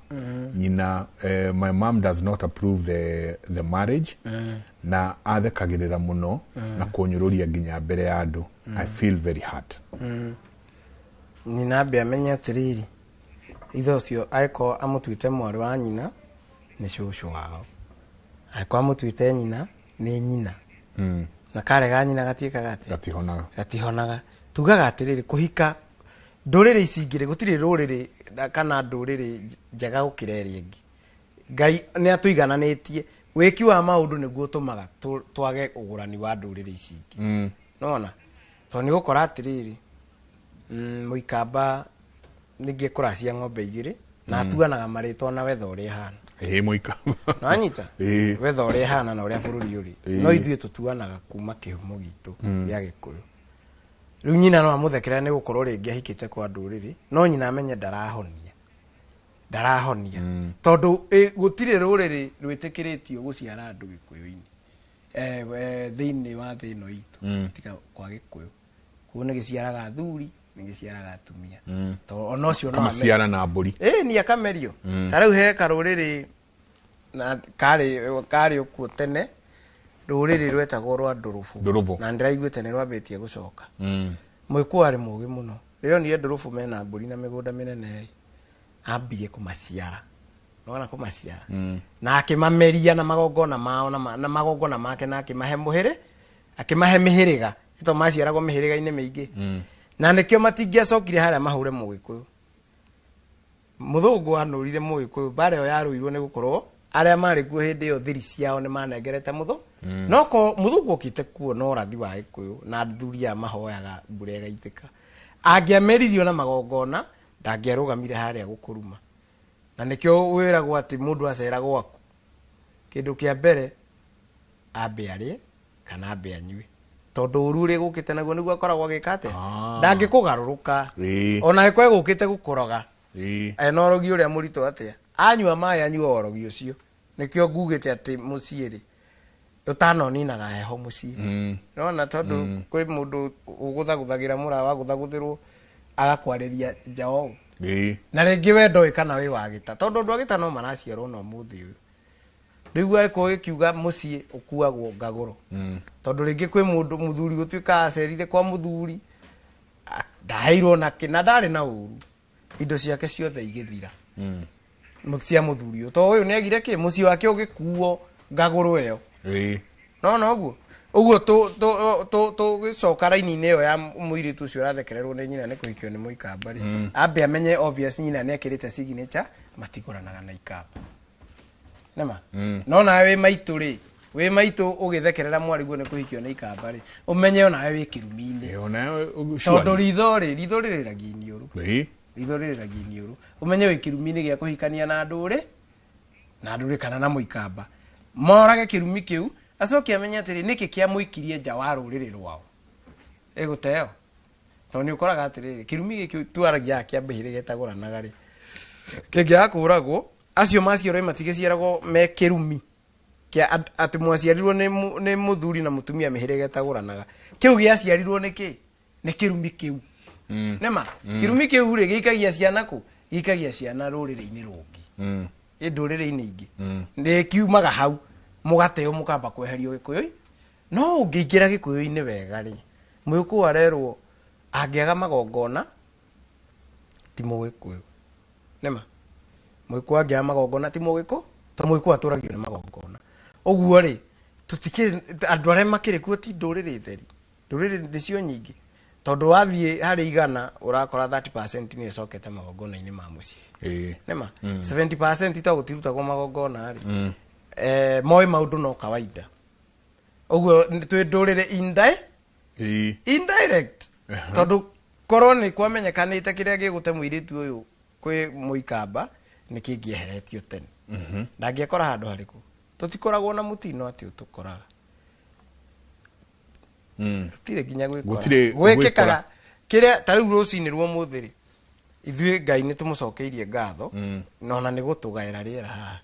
Nyina, my mom does not approve the marriage. Na athekagĩrĩra mũno na kũnyũrũria nginya mbere ya andũ. I feel very hurt. Nyina ambe amenye atĩrĩrĩ, ithe ũcio angĩkorwo amũtuĩte mwarĩ wa nyina nĩ cũcũ wao, angĩkorwo amũtuĩte nyina nĩ nyina. Na karega nyina gatiĩkaga atĩa? Gatihonaga. Gatihonaga. Tugaga atĩrĩrĩ, kũhika ndũrĩrĩ ici ingĩ rĩ, gũtirĩ rũrĩrĩ kana ndũrĩrĩ njega gũkĩra ĩrĩa ĩngĩ. Ngai nĩ atũigananĩtie. Wĩki wa maũndũ nĩguo ũtũmaga twage ũgũrani wa ndũrĩrĩ ici ingĩ. Nona tondũ nĩ gũkora atĩrĩrĩ, mũikamba ningĩ kũracia ng'ombe igĩrĩ na atuanaga marĩtwa na wetha ũrĩa ĩhana. Ĩĩ, mũikamba. Nĩwanyita? Ĩĩ. Wetha ũrĩa ĩhana na ũrĩa bũrũri ũrĩ. Ĩĩ. No ithuĩ tũtuanaga kuma kĩhumo gitũ gĩa Gĩkũyũ. Rĩu nyina no amũthekerera nĩ gũkorwo rĩngĩ ahikĩte kwa ndũrĩrĩ, no nyina amenye ndarahonia. Ndarahonia. Tondũ gũtirĩ rũrĩrĩ rwĩtĩkĩrĩtio gũciara andũ Gĩkũyũ-inĩ. Thĩinĩ wa thĩ ĩno itũ, tiga kwa Gĩkũyũ. Kuo nĩ gĩciaraga athuri, nĩ gĩciaraga atumia. Tondũ ona ũcio no ame- Kamaciara na mbũri. Ĩĩ, ni akamerio. Ta rĩu he karũrĩrĩ na karĩ okuo tene, rũrĩrĩ rwetagwo rwa Ndũrũbũ. Ndũrũbũ. Na ndĩraiguĩte nĩ rwambĩtie gũcoka. Mũgĩkũyũ arĩ mũũgĩ mũno. Rĩrĩa onire Ndũrũbũ mena mbũri na mĩgũnda mĩnene rĩ, ambirie kũmaciara. Nĩwona kũmaciara? Na akĩmameria na magongona mao na magongona make, na akĩmahe mũhĩrĩ, akĩmahe mĩhĩrĩga. Nĩ tondũ maciaragwo mĩhĩrĩga-inĩ mĩingĩ. Na nĩkĩo matingĩacokire harĩa mahũre mũgĩkũyũ. Mũthũngũ anũrire mũgĩkũyũ, mbara ĩyo yarũirwo nĩ gũkorwo arĩa marĩ kuo hĩndĩ ĩyo thiri ciao nĩ manengerete mũthũ. No ko mũthũngũ okĩte kuo na ũrathi wa Gĩkũyũ na athuri aya mahoyaga mbura ĩgaitĩka. Angĩameririo na magongona, ndangĩarũgamire harĩa gũkũruma. Na nĩkĩo wĩragwo atĩ mũndũ acera gwaku, kĩndũ kĩa mbere ambe arĩe kana ambe anyue. Tondũ ũru ũrĩa gũkĩte naguo nĩguo akoragwo agĩka atĩa? Ndangĩkũgarũrũka. Ona angĩkorwo egũkĩte gũkũroga, ena ũrogi ũrĩa mũritũ atĩa? Anyua maĩ anyua ũrogi ũcio. Nĩkĩo ngugĩte atĩ mũciĩ rĩ, ũtanoninaga heho mũciĩ. Nĩwona tondũ kwĩ mũndũ ũgũthagũthagĩra mũrawa wagũthagũthĩrwo agakwarĩria nja ũũ. Na rĩngĩ we ndoĩ kana wĩ wa gĩta, tondũ andũ a gĩta no maraciarwo na ũmũthĩ ũyũ. Rĩu agĩkorwo gĩkiuga mũciĩ ũkuagwo ngagũro. Tondũ rĩngĩ kwĩ mũndũ mũthuri gũtuĩka acerire kwa mũthuri, ndaheirwo nakĩ, na ndarĩ na ũru. Indo ciake ciothe igĩthira. Cia mũthuri ũyũ. Tondũ ũyũ nĩagire kĩ? Mũciĩ wake ũgĩkuo ngagũrũ ĩyo. No, no, ũguo. Ũguo tũgĩcoka raini-inĩ ĩyo ya mũirĩtu ũcio ũrathekererwo nĩ nyina nĩ kũhikio nĩ mũikamba rĩ. Ambe amenye obvious nyina nĩ ekĩrĩte signature, matigũranaga na ikamba. Nĩma? No nawe wĩ maitũ rĩ, wĩ maitũ ũgĩthekerera mwarĩguo nĩ kũhikio nĩ ikamba rĩ, ũmenye onawe wĩ kĩrumi-inĩ. Onawe Tondũ ritho rĩ, ritho rĩrĩragia iniũrũ. Ritho rĩrĩragia iniũrũ. Ũmenye wĩ kĩrumi-inĩ gĩa kũhikania na ndũrĩ, na ndũrĩ kana na mũikamba. Morage kĩrumi kĩu, acoke amenye atĩrĩ, nĩkĩ kĩamũikirie nja wa rũrĩrĩ rwao. Ĩgũteo. Tondũ nĩ ũkoraga atĩrĩrĩ, kĩrumi gĩkĩ twaragia kĩa mĩhĩrĩga ĩtagũranaga rĩ, kĩngĩaga kũragwo, acio maciarwo matigĩciaragwo me kĩrumi kĩa atĩ mwaciarirwo nĩ mũthuri na mũtumia mĩhĩrĩga ĩtagũranaga. Kĩu gĩaciarirwo nĩ kĩ? Nĩ kĩrumi kĩu. Nĩma? Kĩrumi kĩu rĩ, gĩikagia ciana kũ? Gĩikagia ciana rũrĩrĩ-inĩ rũngĩ. Ĩ ndũrĩrĩ-inĩ ingĩ. Nĩ kiumaga hau, mũgateo mũkamba kweherio Gĩkũyũ. No ũngĩingĩra Gĩkũyũ-inĩ wega rĩ, mũgĩkũyũ arerwo angĩaga magongona ti mũgĩkũyũ. Nĩma? Mũgĩkũyũ angĩaga magongona ti mũgĩkũyũ, tondũ mũgĩkũyũ atũragio nĩ magongona. Ũguo rĩ, tũtikĩrĩ, andũ arĩa makĩrĩ kuo ti ndũrĩrĩ theri. Ndũrĩrĩ nĩcio nyingĩ. Tondũ wathiĩ harĩ igana ũrakora 30% nĩ ĩcokete magongona-inĩ ma mũciĩ. Nĩma? 70% to gũtirutagwo magongona rĩ. Moĩ maũndũ no kawaida. Ũguo twĩ ndũrĩrĩ indirect. Tondũ korwo nĩ kwamenyekanĩte kĩrĩa gĩgũte mũirĩtu ũyũ kwĩ mũikamba nĩ kĩngĩeheretio tene. Ndangĩekora handũ harĩkũ. Tũtikoragwo na mũtino atĩ ũtũkoraga. Gũtirĩ nginya gwĩkora. Gũtirĩ Gwĩkĩkaga gwĩkora. kĩrĩa ta rĩu rũcinĩ rwa ũmũthĩ rĩ, ithuĩ Ngai nĩ tũmũcokeirie ngatho, na ona nĩ gũtũgaĩra rĩera haha.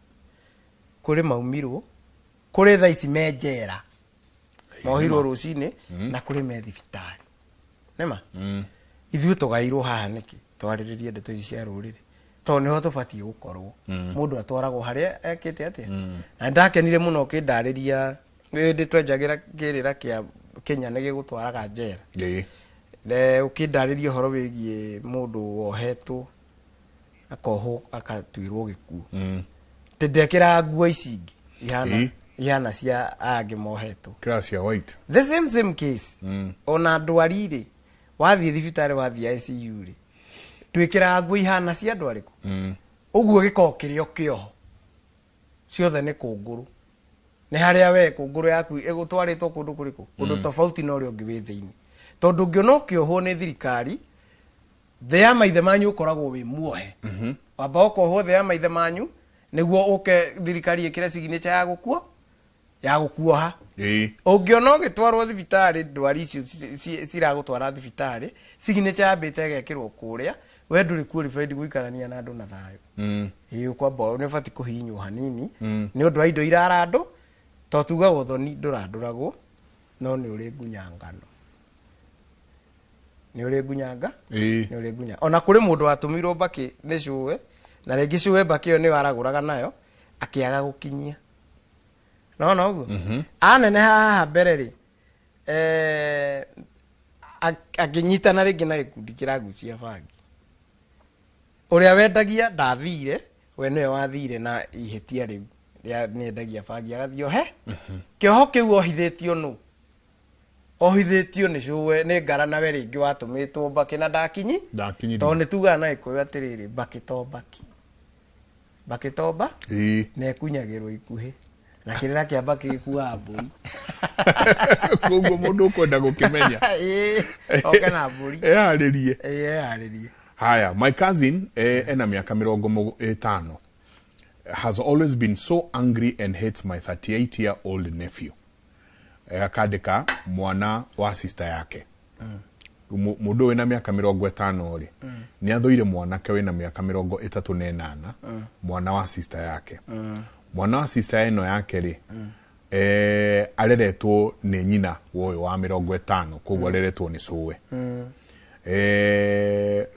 Kũrĩ maumirwo, kũrĩ thaa ici me njera. Mohirwo rũcinĩ na kũrĩ me thibitarĩ. Nĩma? Ithuĩ tũgairwo haha nĩkĩ? Twarĩrĩrie ndeto ici cia rũrĩrĩ. Tondũ nĩho tũbatiĩ gũkorwo. Mũndũ atwaragwo harĩa ekĩte atĩa. Na ndakenire mũno ũkĩndarĩria hĩndĩ twenjagĩra kĩrĩra kĩa Kenya nĩ gĩgũtwaraga njera. Ũkĩndarĩria ũhoro wĩgiĩ mũndũ wohetwo akohwo akatuĩrwo gĩkuũ. Atĩ ndekĩraga nguo ici ingĩ ihana ihana cia angĩ mohetwo. Class ya white. The same same case. Ona ndwari rĩ, wathiĩ thibitarĩ wathiĩ ICU rĩ, twĩkĩraga nguo ihana cia andũ arĩkũ? Ũguo gĩkoragwo kĩrĩ o kĩoho. Ciothe nĩ kũngũrũ. Nĩ harĩa we kũngũrũ yaku ĩgũtwarĩtwo kũndũ kũrĩkũ? Kũndũ tofauti na ũrĩa ũngĩ wĩ thĩinĩ. Tondũ ũngĩona ũkĩohwo nĩ thirikari, thĩ ya maithe manyu ũkoragwo wĩ muohe. Wamba ũkohwo thĩ ya maithe manyu, nĩguo ũke thirikari ĩkĩre signature ya gũkuo, ya gũkuoha. Ũngĩona ũgĩtwarwo thibitarĩ, ndwari icio ciragũtwara thibitarĩ, signature yambĩte ĩgekĩrwo kũrĩa, we ndũrĩ qualified gũikarania na andũ na thayũ. Ĩĩ ũkwamba nĩ ũbatiĩ kũhihinywo hanini, nĩ ũndũ wa indo irarandũ, to tugaga ũthoni ndũrandũragwo, no nĩ ũrĩ ngunyangano. Nĩ ũrĩ ngunyanga? Nĩ ũrĩ ngunya. Ona kũrĩ mũndũ watũmĩirwo mbakĩ nĩ cũwe, na rĩngĩ cũwe mbakĩ ĩyo nĩyo aragũraga nayo, akĩaga gũkinyia. Nona ũguo? Anene haha mbere rĩ, akĩnyitana rĩngĩ na gĩkundi kĩragucia bangi. Ũrĩa wendagia ndathire, we nĩwe wathire na ihĩtia rĩu rĩa nĩendagia bangi agathiĩ ohe. Kĩoho kĩu ohithĩtio nũ? Ohithĩtio nĩ cũwe, nĩ ngara nawe rĩngĩ watũmĩtwo mbakĩ na ndakinyi. Ndakinyirie. Tondũ nĩ tugaga na Gĩkũyũ atĩrĩrĩ, mbakĩ to mbakĩ. Mbakĩ to mba? Na ĩkunyagĩrwo ikuhĩ. Na kĩrĩra kĩa mbakĩ gĩkuaga mbũri. Koguo mũndũ ũkwenda gũkĩmenya. Oke na mbũri. Eyarĩrie. Eyarĩrie. Haya, my cousin ena mĩaka 50 has always been so angry and hates my 38-year-old nephew. Akandĩka mwana wa sister yake. Mũndũ wĩna mĩaka 50 rĩ, nĩ athũire mwanake wĩna mĩaka 38, mwana wa sister yake. Mwana wa sister ĩno yake rĩ, areretwo nĩ nyina wa ũyũ wa 50, koguo areretwo nĩ cũwe.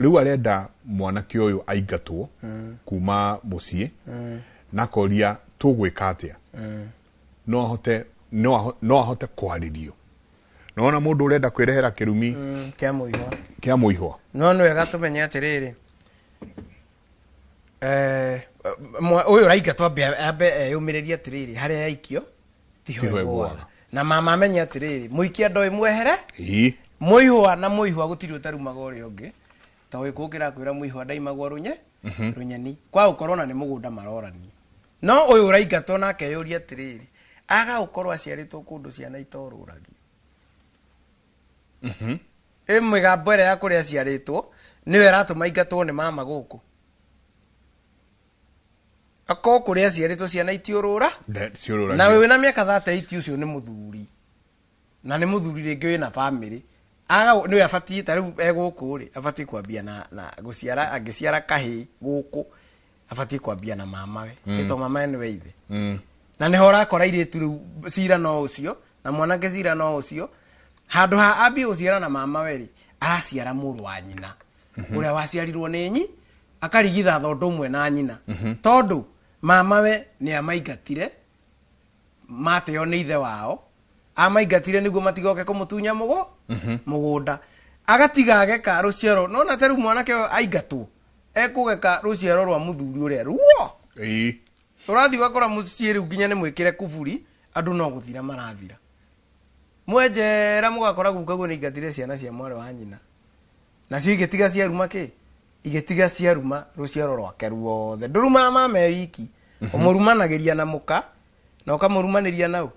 Rĩu arenda mwanake ũyũ aingatwo kuma mũciĩ, na akoria tũgwĩka atĩa? No ahote kwarĩrio. Nona mũndũ ũrenda kwĩrehera kĩrumi kĩa mũihwa. Kĩa mũihwa. No nĩ wega tũmenye atĩrĩrĩ, ũyũ ũraingatwo ambe eyũmĩrĩrie atĩrĩrĩ, harĩa yaikio tiho Tiho ĩgũaga. ĩgũaga. Na mama amenye atĩrĩrĩ, mũikia ndoĩ mwehere, mũihwa na mũihwa gũtirĩ ũtarumaga ũrĩa ũngĩ. Tondũ gĩkũyũ kĩrakwĩra mũihwa ndaimagwo rũnyeni. Kwa gũkorwo na nĩ mũgũnda marorania. No ũyũ ũraingatwo nake eyũrie atĩrĩrĩ, aga gũkorwo aciarĩtwo kũndũ ciana itorũragio. Ĩ mĩgambo ĩrĩa ya kũrĩa aciarĩtwo nĩyo ĩratũma aingatwo nĩ mama gũkũ. Akorwo kũrĩa aciarĩtwo ciana itiũrũra, Ciũrũragio. na wĩ wĩna mĩaka 38 ũcio nĩ mũthuri. Na nĩ mũthuri rĩngĩ wĩna family. Aga nĩwe abatiĩ ta rĩu e gũkũ rĩ, abatiĩ kwambia na gũciara, angĩciara kahĩĩ gũkũ, abatiĩ kwambia na mamawe. Ĩtwa mamawe nĩwe ithe. Na nĩho ũrakora airĩtu rĩu cira no ũcio, na mwanake cira no ũcio. Handũ ha ambie gũciara na mamawe rĩ, araciara mũrũ wa nyina. Ũrĩa waciarirwo nĩ nyi, akarigitha thondo ũmwe na nyina. Tondũ mamawe nĩ amaingatire, mateo nĩ ithe wao, amaingatire nĩguo matigoke kũmũtunya mũgũnda. Agatiga ageka rũciaro, nona ta rĩu mwanake ũyũ aingatwo, ekũgeka rũciaro rwa mũthuri ũrĩa ruo. Ũrathiĩ ũgakora mũciĩ rĩu nginya nĩ mwĩkĩre kuburi, andũ no gũthira marathira. Mwenjera mũgakora guka guo nĩ aingatire ciana cia mwarĩ wa nyina. Nacio igĩtiga ciaruma kĩ? Igĩtiga ciaruma rũciaro rwake ruothe. Ndũrumaga mama e wiki. Ũmũrumanagĩria na mũka, na ũkamũrumanĩria na ũ?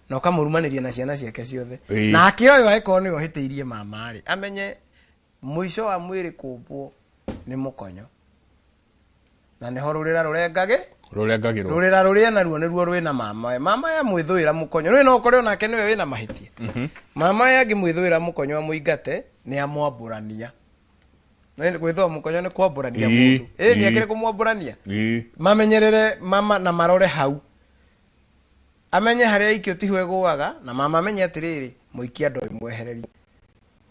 Na ũkamũrumanĩria na ciana ciake ciothe. Nake ũyũ angĩkorwo nĩwe ũhĩtĩirie mama rĩ, amenye mũico wa mwĩrĩ kũmbwo nĩ mũkonyo. Na nĩho rũrĩra rũrengage? Rũrengagĩrwo. Rũrĩra rũrĩa naruo nĩruo rwĩna mamawe. Mama ya mwĩthũĩra mũkonyo. Rũrĩ no ũkore onake nĩwe wĩna mahĩtia. Mama ya angĩmwĩthũĩra mũkonyo amũingate, nĩ amwambũrania. Nĩ gwĩthũa mũkonyo nĩ kwambũrania mũndũ. Nĩ akĩrĩ kũmwambũrania? Mamenyerere mama na marore hau. Amenye harĩa aikio tiho ĩgũaga, na mama amenye atĩrĩrĩ, mũikia ndoĩ mwehererie.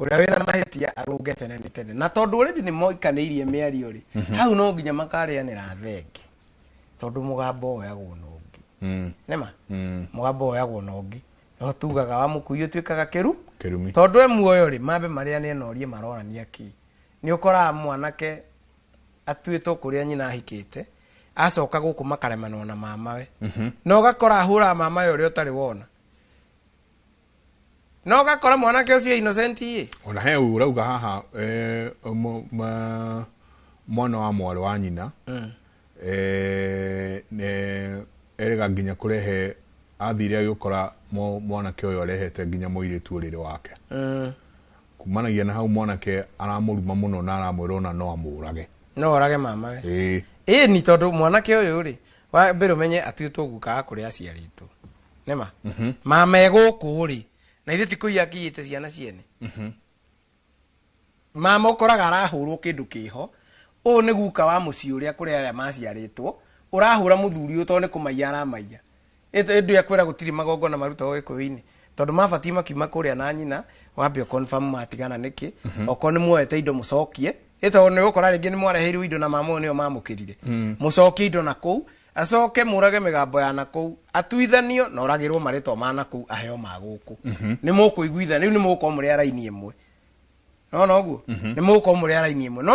Ũrĩa wĩna mahĩtia arũnge tene nĩ tene. Na tondũ already nĩ moikanĩirie mĩario rĩ, hau no nginya makarĩanĩra thenge. Tondũ mũgambo woyagwo na ũngĩ. Nĩma? Mũgambo woyagwo na ũngĩ. No tugaga wa mũkui ũtuĩkaga kĩru. Kĩrumi. Tondũ e muoyo rĩ, mambe marĩanĩre na ũrie maronania kĩ. Nĩ ũkoraga mwanake atuĩtwo kũrĩa nyina ahikĩte, acoka gũkũ makaremanwo na mamawe. Na ũgakora ahũraga mamawe ũrĩa ũtarĩ wona. Na ũgakora mwanake ũcio innocent ĩ. Ona he ũrauga haha mwana wa mwarĩ wa nyina erĩga nginya kũrehe athire agĩũkora mwanake ũyũ arehete nginya mũirĩtu ũrĩrĩ wake. Kumanagia na hau mwanake aramũruma mũno na aramwĩra ona no amũrage. No orage mamawe. Ĩĩ ni tondũ mwanake ũyũ rĩ, wa mbere ũmenye atuĩtwo guka wa kũrĩa aciarĩtwo. Nĩma? Mama e gũkũ rĩ, na ithuĩ ti kũiya akĩiyĩte ciana ciene. Mama ũkoraga arahũrwo kĩndũ kĩho, ũyũ nĩ guka wa mũciĩ ũrĩa kũrĩa arĩa maciarĩtwo, ũrahũra mũthuri ũyũ tondũ nĩ kũmaiya aramaiya. Ĩndĩ akwĩra gũtirĩ magongona marutagwo Gĩkũyũ-inĩ. Tondũ mabatiĩ makiuma kũrĩa na nyina, wambe ũconfirm matigana nĩkĩ, okorwo nĩ muoete indo mũcokie, tondũ nĩ ũgũkora rĩngĩ nĩ mwareheirwo indo na mama ũyũ nĩo mamũkĩrire. Mũcokie indo na kũu, acoke mũrage mĩgambo ya na kũu, atuithanio na oragĩrwo marĩtwa ma na kũu aheo ma gũkũ. Nĩ mũkũiguithania, rĩu nĩ mũgũkorwo mũrĩ a raini ĩmwe. Nona ũguo? Nĩ mũgũkorwo mũrĩ a raini ĩmwe. No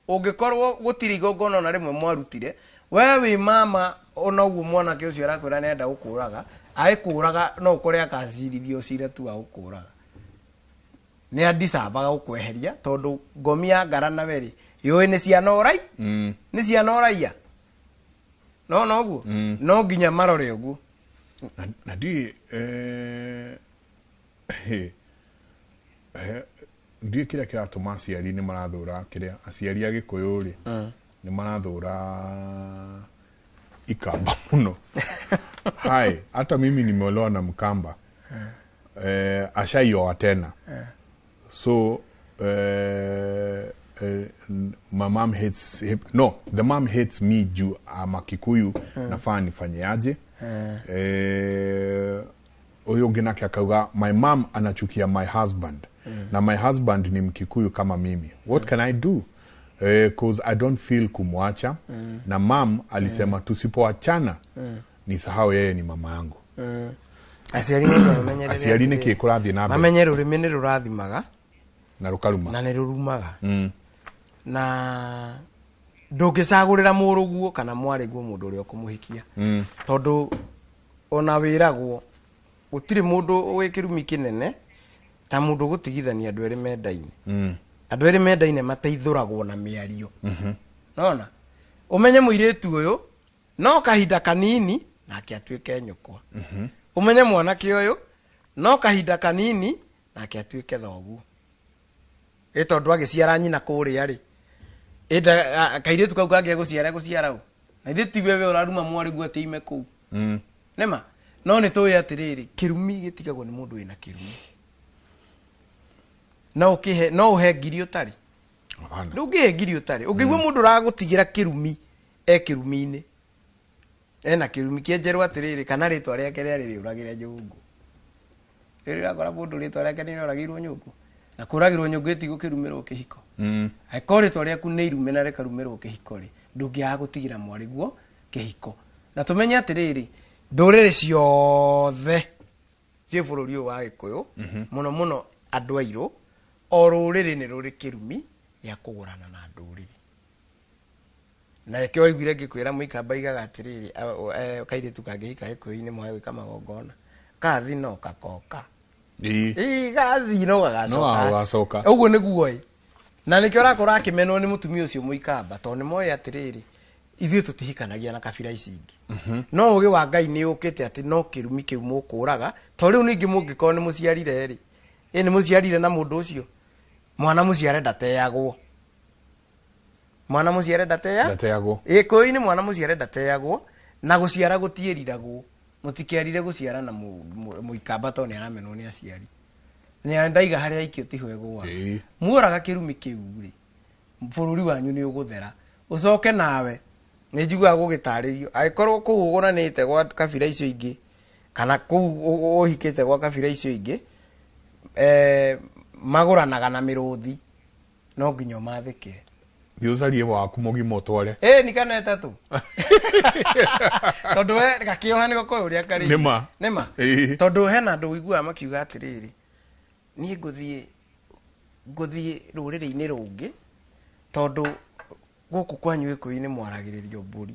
ũngĩkorwo gũtirĩ igongona ona rĩmwe mwarutire, we wĩ mama ona ũguo mwanake ũcio arakwĩra nĩ enda gũkũraga, agĩkũraga no ũkore akacirithio cira tu wa gũkũraga. Nĩ andicabaga gũkweheria tondũ ngomi ya ngara nawe rĩ, yũĩ nĩ ciana ũrai? Nĩ ciana ũraiya? No no ũguo? No nginya marore ũguo. Na ndiũĩ ndiũĩ kĩrĩa kĩratũma aciari nĩ marathũra kĩrĩa aciari a Gĩkũyũ rĩ, nĩ marathũra ikamba mũno. Hai, hata mimi nimeolewa na Mkamba. Ashaioa tena. So my mom hates him. No, the mom hates me juu ama Kikuyu nafaa nifanyeaje. Huyo ũngĩ nake akauga my mom anachukia my husband. Na my husband ni Mkikuyu kama mimi. What can I do? Cause I don't feel kumwacha. Na mom alisema tusipoachana nisahau yeye ni mama yangu. Aciari nĩ mamenyerere. Aciari nĩ kĩ kũrathiĩ na mbere? Mamenye rũrĩmĩ nĩ rũrathimaga na rũkaruma. Na nĩ rũrumaga. Na ndũngĩcagũrĩra mũrũguo kana mwarĩguo mũndũ ũrĩa ũkũmũhikia. Tondũ ona wĩragwo gũtirĩ mũndũ wĩ kĩrumi kĩnene ta mũndũ gũtigithania andũ erĩ mendaine. Andũ erĩ mendaine mateithũragwo na mĩario. Nona? Ũmenye mũirĩtu ũyũ no kahinda kanini nake atuĩke nyũkwa. Ũmenye mwanake ũyũ no kahinda kanini nake atuĩke thoguo. Ĩ tondũ agĩciara nyina kũrĩa rĩ, kairĩtu kau kangĩa gũciara gũciara ũ? Na ithuĩ ti wewe ũraruma mwarĩguo atĩ ime kũu. Nĩma? No nĩ tũĩ atĩrĩrĩ, kĩrumi gĩtigagwo nĩ mũndũ wĩna kĩrumi. No ũkĩhe, no ũhe ngiri ũtarĩ. Ndũngĩhe ngiri ũtarĩ. Ũngĩigua mũndũ ũragũtigĩra kĩrumi, e kĩrumi-inĩ. Ena kĩrumi kĩenjerwo atĩrĩrĩ, kana rĩtwa rĩake rĩarĩ rĩũragĩre nyũngũ. Rĩrĩa ũrakora mũndũ rĩtwa rĩake nĩrĩoragĩirwo nyũngũ. Na kũragĩrwo nyũngũ ĩtigũkĩrumĩrwo kĩhiko. Angĩkorwo rĩtwa rĩaku nĩ irume na rĩkarumĩrwo kĩhiko rĩ, ndũngĩaga gũtigĩra mwarĩguo kĩhiko. Na tũmenye atĩrĩrĩ, ndũrĩrĩ ciothe ciĩ bũrũri ũyũ wa Gĩkũyũ, mũno mũno andũ airũ, o rũrĩrĩ nĩ rũrĩ kĩrumi gĩa kũgũrana na ndũrĩrĩ. Na nĩkĩo waiguire ngĩkwĩra mũikamba aigaga atĩrĩrĩ, kairĩtu kangĩhika Gĩkũyũ-inĩ mwage gwĩka magongona, kathi no gakoka. Ĩĩ, gathi no gagacoka. No gagacoka. Ũguo nĩguo ĩ. Na nĩkĩo ũrakora akĩmenwo nĩ mũtumia ũcio mũikamba, tondũ nĩ moĩ atĩrĩrĩ, ithuĩ tũtihikanagia na kabira ici ingĩ. No ũgĩ wa Ngai nĩ ũkĩte atĩ no kĩrumi kĩu mũkũraga, tondũ rĩu ningĩ mũngĩkorwo nĩ mũciarire rĩ, ĩ nĩ mũciarire na mũndũ ũcio, mwana mũciare ndateagwo. Mwana mũciare ndateagwo. Gĩkũyũ-inĩ mwana mũciare ndateagwo, na gũciara gũtiĩriragwo. Mũtikerire gũciara na mũikamba tondũ nĩ aramenwo nĩ aciari. Nĩ ndaiga harĩa aikio tiho ĩgũaga. Muoraga kĩrumi kĩu rĩ, bũrũri wanyu nĩ ũgũthera. Ũcoke nawe Nĩ njiguaga gũgĩtarĩrio angĩkorwo kũu ũgũranĩte gwa kabira icio ingĩ kana kũu ũhikĩte gwa kabira icio ingĩ, magũranaga na mĩrũthi, no nginya ũmathĩkĩre. Thiĩ ũcarie waku mũgima ũtware. Ĩ ni kana ĩtatũ, tondũ we gakĩoha nĩko koĩ ũrĩa karĩ. Nĩma. Nĩma. Ĩĩ. Tondũ hena andũ ũiguaga makiuga atĩrĩrĩ, niĩ ngũthiĩ rũrĩrĩ-inĩ rũngĩ tondũ gũkũ kwanyu Gĩkũyũ-inĩ mwaragĩrĩrio mbũri.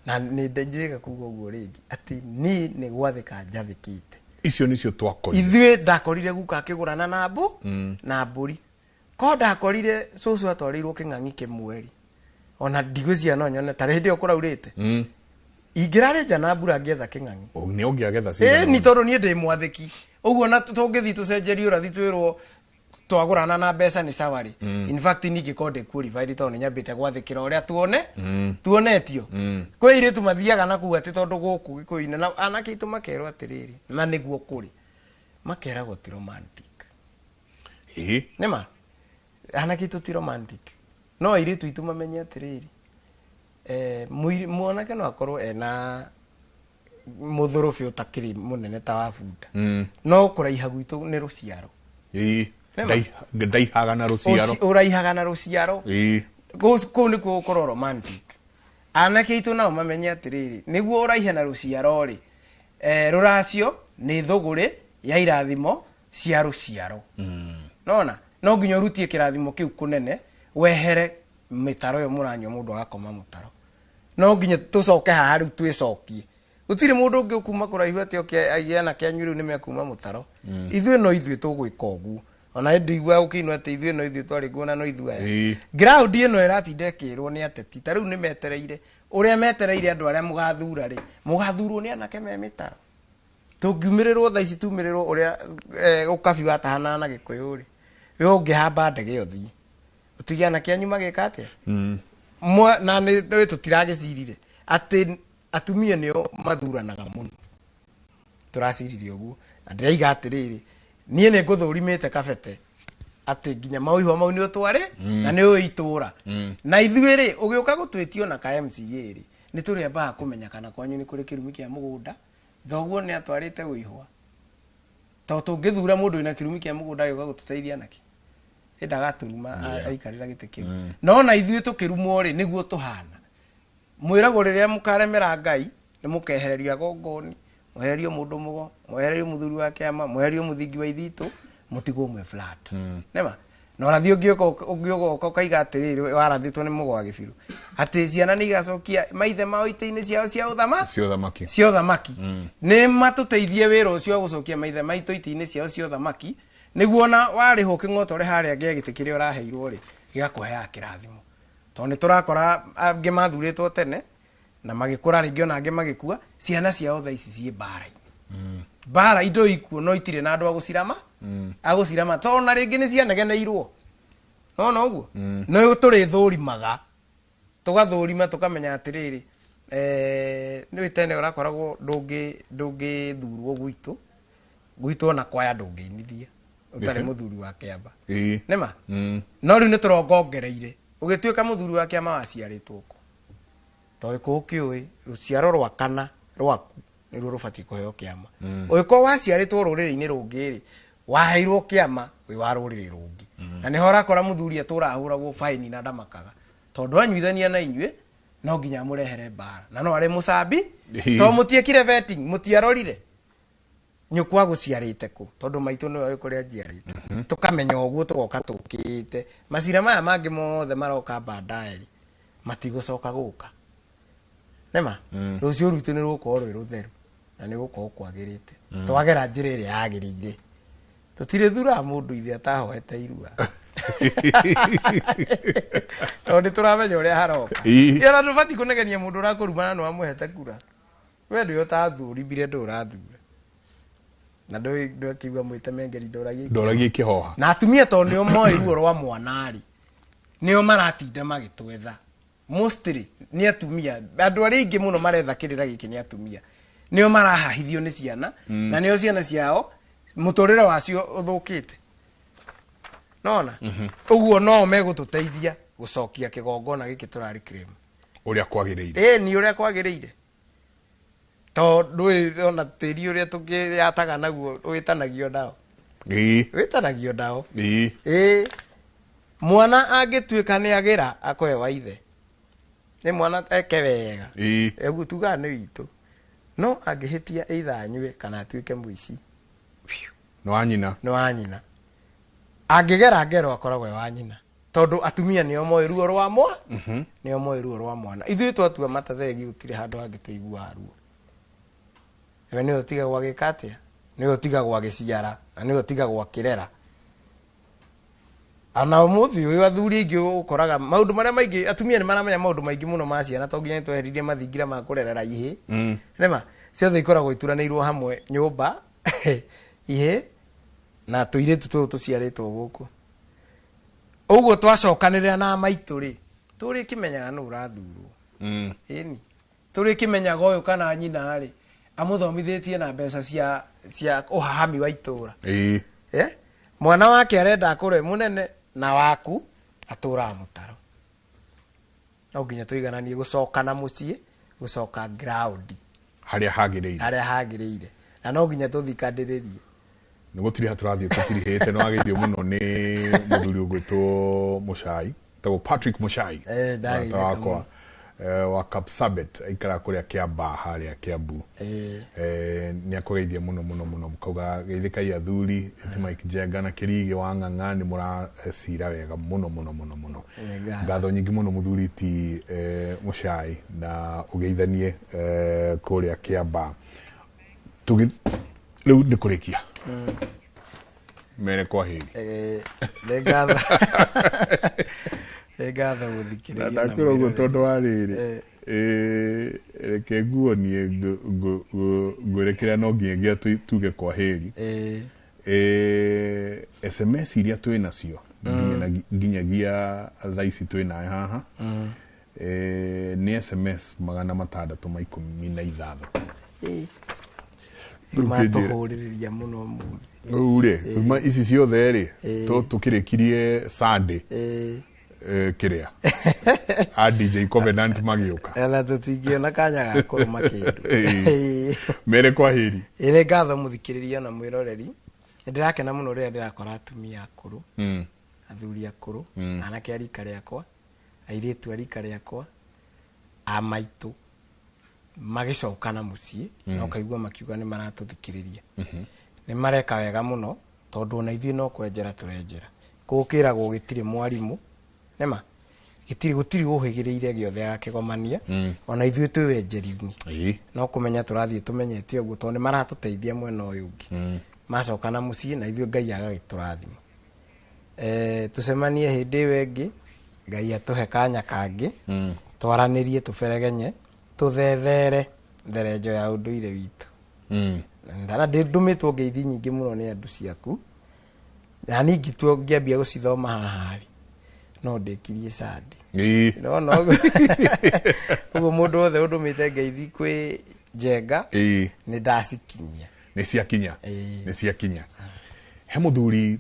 Na nĩ njĩga kuga ũguo rĩngĩ atĩ niĩ nĩ gwathĩka njathĩkĩte. Icio nĩcio twakorire. Ithuĩ ndakorire guka akĩgũrana na mbu na mbũri. Ko ndakorire cũcũ atwarĩirwo kĩng'ang'i kĩmwe rĩ, ona ndigwĩciria no nyone ta hĩndĩ ĩyo kũraurĩte. Ingĩrarĩ nja na mbura ngĩetha kĩng'ang'i. Nĩ ũngĩagetha Ĩĩ cigana ni tondũ niĩ ndĩ mwathĩki. Ũguo na tũngĩthiĩ tũcenjerie ũrathi twĩrwo twagũrana na mbeca nĩ sawa rĩ. In fact niĩ ingĩkorwo ndĩ qualified tondũ nĩ nyambĩte gwathĩkĩra ũrĩa tuone tuonetio. Kwĩ airĩtu mathiaga na kuu atĩ tondũ gũkũ Gĩkũyũ-inĩ na anake aitũ makerwo atĩrĩrĩ, na nĩguo kũrĩ, makeragwo ti romantic. Ĩĩ. Nĩma anake aitũ ti romantic, no airĩtu aitũ mamenye atĩrĩrĩ, mwanake no akorwo ena mũthũrũbĩ ũtakĩrĩ mũnene ta wa bunda, no kũraiha gwitũ nĩ rũciaro. Ĩĩ. Nĩma. Ndaihaga na rũciaro. Ũraihaga na rũciaro. Ĩĩ. Kũu nĩkuo gũkorwo romantic. Anake aitũ nao mamenye atĩrĩrĩ, nĩguo ũraihe na rũciaro rĩ, rũracio nĩ thũgũrĩ ya irathimo cia rũciaro. Nona no nginya ũrutie kĩrathimo kĩu kũnene, wehere mĩtaro ĩyo mũranyua mũndũ agakoma mũtaro. No nginya tũcoke haha rĩu twĩcokie. Gũtirĩ mũndũ ũngĩ ũkuma kũraihu atĩ oke aige anake anyu rĩu nĩmekuma mũtaro. Ithuĩ no ithuĩ tũgwĩka ũguo. Ona hĩndĩ iguaga gũkĩinwo atĩ ithuĩ no ithuĩ twarĩ nguo na no ithuĩ aya. Ground ĩno ĩratinda ĩkĩrwo nĩ ateti, ta rĩu nĩ metereire. Ũrĩa metereire andũ arĩa mũgathura rĩ, mũgathurwo nĩ anake me mĩtaro. Tũngiumĩrĩrwo thaa ici tumĩrĩrwo ũrĩa ũkabi watahanaga na Gĩkũyũ rĩ, we ũngĩhamba ndege ũthiĩ. Ũtige anake anyu magĩka atĩa? Na nĩ tũtiragĩcirire atĩ atumia nĩo mathuranaga mũno. Tũraciririe ũguo. Na ndĩraiga atĩrĩrĩ, niĩ nĩ ngũthũrimĩte kabete atĩ nginya maũihwa mau nĩ ũtware na nĩ ũĩ itũra. Na ithuĩ rĩ, ũgĩũka gũtwĩtio na ka MCA rĩ, nĩ tũrĩambaga kũmenya kana kwanyu nĩ kũrĩ kĩrumi kĩa mũgũnda, thoguo nĩ atwarĩte ũihwa. Tondũ tũngĩthura mũndũ wĩna kĩrumi kĩa mũgũnda agĩũka gũtũteithia nakĩ? Ndagatũruma aikarĩra gĩtĩ kĩu. No na ithuĩ tũkĩrumwo rĩ, nĩguo tũhana. Mwĩragwo rĩrĩa mũkaremera Ngai, nĩ mũkehererio agongoni, mwehererio mũndũ mũgo, mwehererio mũthuri wa kĩama, mwehererio mũthingi wa ithitũ, mũtigwo mwĩ flat. Nĩma? Na ũrathi ũngĩũka ũkaiga atĩrĩrĩ, warathĩtwo nĩ mũgo wa gĩbirũ, atĩ ciana nĩ igacokia maithe mao itĩ-inĩ ciao cia ũthamaki. Cia ũthamaki. Cia ũthamaki. Nĩ matũteithie wĩra ũcio wa gũcokia maithe maitũ itĩ-inĩ ciao cia ũthamaki, nĩguo ona warĩhwo kĩng'otore harĩa gĩa gĩtĩ kĩrĩa ũraheirwo rĩ, gĩgakũheaga kĩrathimo. Tondũ nĩ tũrakora angĩ mathurĩtwo tene na magĩkũra rĩngĩ ona angĩ magĩkua, ciana ciao thaa ici ciĩ mbara-inĩ. Mbara indo ikuo no itirĩ na andũ a gũcirama, a gũcirama tondũ na rĩngĩ nĩ cianegeneirwo. Nona ũguo? No tũrĩthũrimaga, tũgathũrima tũkamenya atĩrĩrĩ, nĩ tene ũrakoragwo ndũngĩthurwo gwitũ, gwitũ ona kwaya ndũngĩinithia ũtarĩ mũthuri wa kĩama. Nĩma? No rĩu nĩ tũrongongereire ũgĩtuĩka mũthuri wa kĩama waciarĩtwo kũ? Tondũ gĩkũyũ kĩũĩ rũciaro rwa kana rwaku nĩruo rũbatiĩ kũheo kĩama. Ũngĩkorwo waciarĩtwo rũrĩrĩ-inĩ rũngĩ rĩ, waheirwo kĩama wĩ wa rũrĩrĩ rũngĩ. Na nĩho ũrakora mũthuri atũrahũragwo baini na ndamakaga, tondũ anyuithania na inyuĩ no nginya amũrehere mbara na no arĩ mũcambi, tondũ mũtiekire vetting, mũtiarorire nyũkwa gũciarĩte kũ, tondũ maitũ nĩwe ũĩ kũrĩa njiarĩte. Tũkamenya ũguo tũgoka tũkĩte macira maya mangĩ mothe maroka baadaye rĩ, matigũcoka gũka. Nĩma? Rũciũ rwitũ nĩ rũgũkorwo rwĩ rũtheru na nĩ gũkorwo kwagĩrĩte. Twagera njĩra ĩrĩa yagĩrĩire. Tũtirĩthuraga mũndũ ithe atahoete irua. Tondũ nĩ tũramenya ũrĩa haroka. Ĩ ona ndũbatiĩ kũnegenia mũndũ ũrakũruma na nĩ wamũhete kura. We ndũĩ ũtathũrimire ndũĩ ũrathura. Na ndũĩ mwĩte mengeri ndoragia ikĩhoha. Ndoragia ikĩhoha. Na atumia tondũ nĩo moĩ ruo rwa mwana rĩ, nĩo maratinda magĩtwetha. Mostly nĩ atumia, andũ arĩa aingĩ mũno maretha kĩrĩra gĩkĩ nĩ atumia. Nĩo marahahithio nĩ ciana, na nĩo ciana ciao mũtũrĩre wacio ũthũkĩte. Nona? Ũguo no megũtũteithia gũcokia kĩgongona gĩkĩ tũrarĩ claim. Ũrĩa kwagĩrĩire. Ĩni ũrĩa kwagĩrĩire. Tondũ ona tĩri ũrĩa tũkĩyataga naguo wĩtanagio nao. Wĩtanagio nao. Ĩĩ. Mwana angĩtuĩka nĩ agĩra akoe wa ithe. Nĩ mwana eke wega. Ũguo tugaga nĩ witũ. No angĩhĩtia either anyue kana atuĩke mũici. Nĩ wa nyina. Nĩ wa nyina. Angĩgera ngero akoragwo e wa nyina. Tondũ atumia nĩo moĩ ruo rwa mwa. Nĩo moĩ ruo rwa mwana. Ithuĩ twatua matathegi gũtirĩ handũ hangĩ tũiguaga ruo. We nĩwe ũtigagwo agĩka atĩa? Nĩwe ũtigagwo agĩciara na nĩwe ũtigagwo akĩrera. Ona ũmũthĩ ũyũ athuri aingĩ ũkoraga maũndũ marĩa maingĩ atumia nĩ maramenya maũndũ maingĩ mũno ma ciana to nginya nĩtweheririe mathingira ma kũrerera ihĩ. Nĩma ciothe ikoragwo ituranĩirwo hamwe nyũmba ihĩ na tũirĩtu tũtũ tũciarĩtwo gũkũ. Ũguo twacokanĩrĩra na maitũ rĩ, tũrĩkĩmenyaga nũ ũrathurwo. Ĩni. Tũrĩkĩmenyaga ũyũ kana nyina rĩ, amũthomithĩtie na mbeca cia ũhahami wa itũra. Mwana wake arenda akorwo e mũnene na waku atũraga mũtaro. No nginya tũigananie gũcoka na mũciĩ, gũcoka ground. Harĩa hagĩrĩire. Harĩa hagĩrĩire. Na no nginya tũthikandĩrĩrie. Nĩ gũtiriha tũrathiĩ tũtirihĩte, nĩ wageithio mũno nĩ mũthuri ũgwĩtwo Mũcai, etagwo Patrick Mũcai. Ndageithĩka Mũrata wakwa, wa Kapsabet, aikaraga kũrĩa Kĩambaa harĩa Kĩambu. Nĩ akũgeithia mũno mũno mũno, mũkauga geithĩkai athuri, eti Mike Njenga na Kĩrigĩ wa Ng'ang'a nĩ mũracira wega mũno mũno mũno mũno. Nĩ ngatho. Ngatho nyingĩ mũno mũthuri ti Mũcai na ũgeithanie kũrĩa Kĩambaa. Rĩu nĩ kũrĩkia. Mere kwa heri. Nĩ ngatho. Nĩ ngatho gũthikĩrĩria na Ndakwĩra ũguo mwĩroreri. tondũ wa rĩrĩ. Reke nguonie ngwĩre kĩrĩa no nginyagia tuge kwa heri. SMS iria twĩ nacio nginyagia thaa ici twĩ nayo haha. Nĩ SMS 616. Rĩu kĩnjĩre. Matũhũrĩrĩria mũno ũmũthĩ. Rĩu rĩ, ici ciothe rĩ, tũkĩrĩkirie Sunday. Kĩrĩa. A DJ Covenant magĩũka. Ona tũtingĩona kanya ga kũrũma kĩndũ. Mere kwa heri. Nĩ ngatho mũthikĩrĩria na mwĩroreri. Nĩ ndĩrakena mũno rĩrĩa ndĩrakora atumia akũrũ, athuri akũrũ, anake a rika rĩakwa, airĩtu a rika rĩakwa, a maitũ magĩcoka na mũciĩ, na ũkaigua makiuga nĩ maratũthikĩrĩria. Nĩ mareka wega mũno tondũ ona ithuĩ no kwenjera tũrenjera. Gũkĩragwo gĩtirĩ mwarimũ, nĩma? Gĩtirĩ, gũtirĩ ũhĩgĩrĩire gĩothe agakĩgomania. Ona ithuĩ twĩ wenjeri-inĩ. No kũmenya tũrathiĩ tũmenyete ũguo tondũ nĩ maratũteithia mwena ũyũ ũngĩ. Macoka na mũciĩ na ithuĩ Ngai agagĩtũrathima. Tũcemanie hĩndĩ ĩyo ĩngĩ, Ngai atũhe kanya kangĩ, twaranĩrie, tũberegenye, tũthethere therenjo ya ũndũire witũ. Na ndũmĩtwo ngeithi nyingĩ mũno nĩ andũ ciaku. Na niĩ ingĩtua ngĩambia gũcithoma haha rĩ, no ndĩkirie Sunday. No, no. Ũguo mũndũ wothe ũndũmĩte ngeithi kwĩ Njenga, nĩ ndacikinyia. Nĩ ciakinya. Nĩ ciakinya. He mũthuri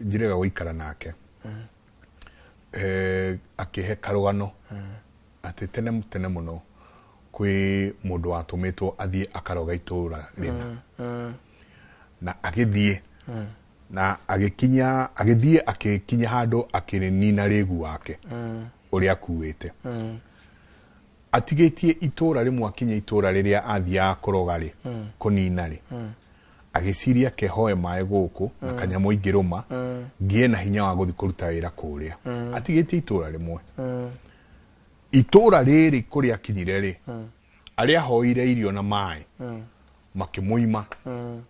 njĩrĩga gũikara nake. Akĩhe karũgano atĩ tene tene mũno kwĩ mũndũ watũmĩtwo athiĩ akaroga itũũra rĩna. Na agĩthiĩ. Na agĩkinya, agĩthiĩ akĩkinya handũ akĩnina rĩgu wake ũrĩa akuĩte. Atigĩtie itũũra rĩmwe akinya itũũra rĩrĩa athiaga kũroga rĩ, kũnina rĩ. Agĩciria kehoe maĩ gũkũ na kanyamũ ingĩrũma, ngĩe na hinya wa gũthiĩ kũruta wĩra kũrĩa. Atigĩtie itũũra rĩmwe. Itũũra rĩrĩ kũrĩa akinyire rĩ, arĩa ahoire irio na maĩ, makĩmũima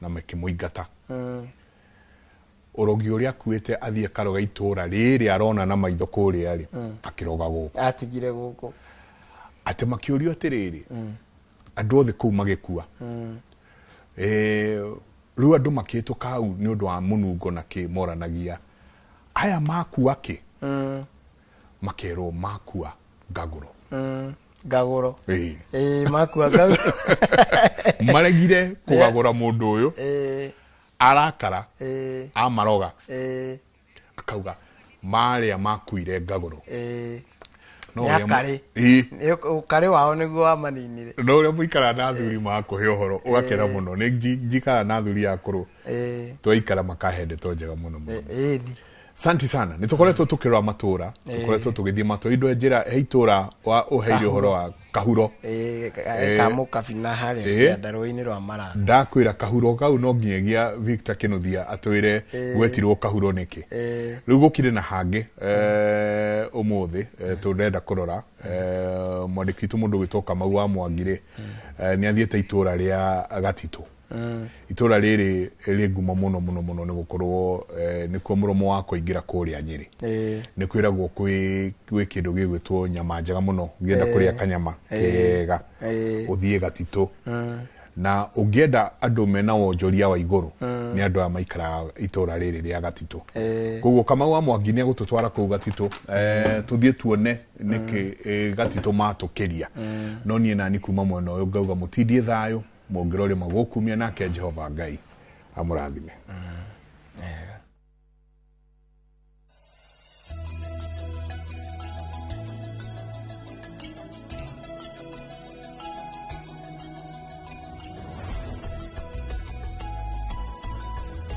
na makĩmũingata. Ũrogi ũrĩa akuĩte athiĩ akaroga itũũra rĩrĩ arona na maitho kũrĩa rĩ, akĩroga gũkũ. Atigire gũkũ. Atĩ makĩũrio atĩrĩrĩ, andũ othe kũu magĩkua. Rĩu andũ makĩhĩtũka hau nĩ ũndũ wa mũnungo na kĩ moranagia. Aya makua kĩ? Makerwo makua ngagũro. Ngagũro. Makua ngagũro. Maregire kũgagũra mũndũ ũyũ. Arakara. Amaroga. Akauga marĩa makuire ngagũro. No Nĩ ũrĩa akarĩ. Ĩĩ. Nĩ ũkarĩ wao nĩguo wamaninire. No ũrĩa mũikaraga na athuri makũhe ũhoro ũgakena mũno. Nĩ njikaraga na athuri akũrũ, twaikara makahe ndeto njega mũno mũno. Santi sana. Nĩ tũkoretwo tũkĩrora matũra, tũkoretwo tũgĩthiĩ matũra indo njĩra he itũra wa ũheire ũhoro wa Kahuro. Kamũkabina harĩa kĩandarũa-inĩ rwa Maragwa. Ndakwĩra Kahuro kau no nginyagia Victor Kinuthia atwĩre gwetirwo Kahuro nĩkĩ. Rĩu gũkirĩ na hangĩ ũmũthĩ tũrenda kũrora mwandĩki witũ mũndũ ũgwĩtwo Kamau wa Mwangirĩ nĩ athiĩte itũra rĩa Gatitũ. Itũra rĩrĩ rĩ ngumo mũno mũno mũno nĩ gũkorwo nĩkuo mũromo wa kũingĩra kũrĩa Nyĩrĩ. Nĩ kwĩragwo kwĩ kĩndũ gĩgwĩtwo nyama njega mũno, ũngĩenda kũrĩa kanyama kega ũthiĩ Gatitũ. Na ũngĩenda andũ mena wonjoria wa igũrũ nĩ andũ aya maikaraga itũra rĩrĩ rĩa Gatitũ. Koguo Kamau wa Mwangi nĩ egũtũtwara kũu Gatitũ, tũthiĩ tuone nĩkĩ Gatitũ matũkĩria. No niĩ nani kuma mwena ũyũ ngauga mũtindie thayũ, mũngĩrore magũkumia nake Jehova Ngai amũrathime.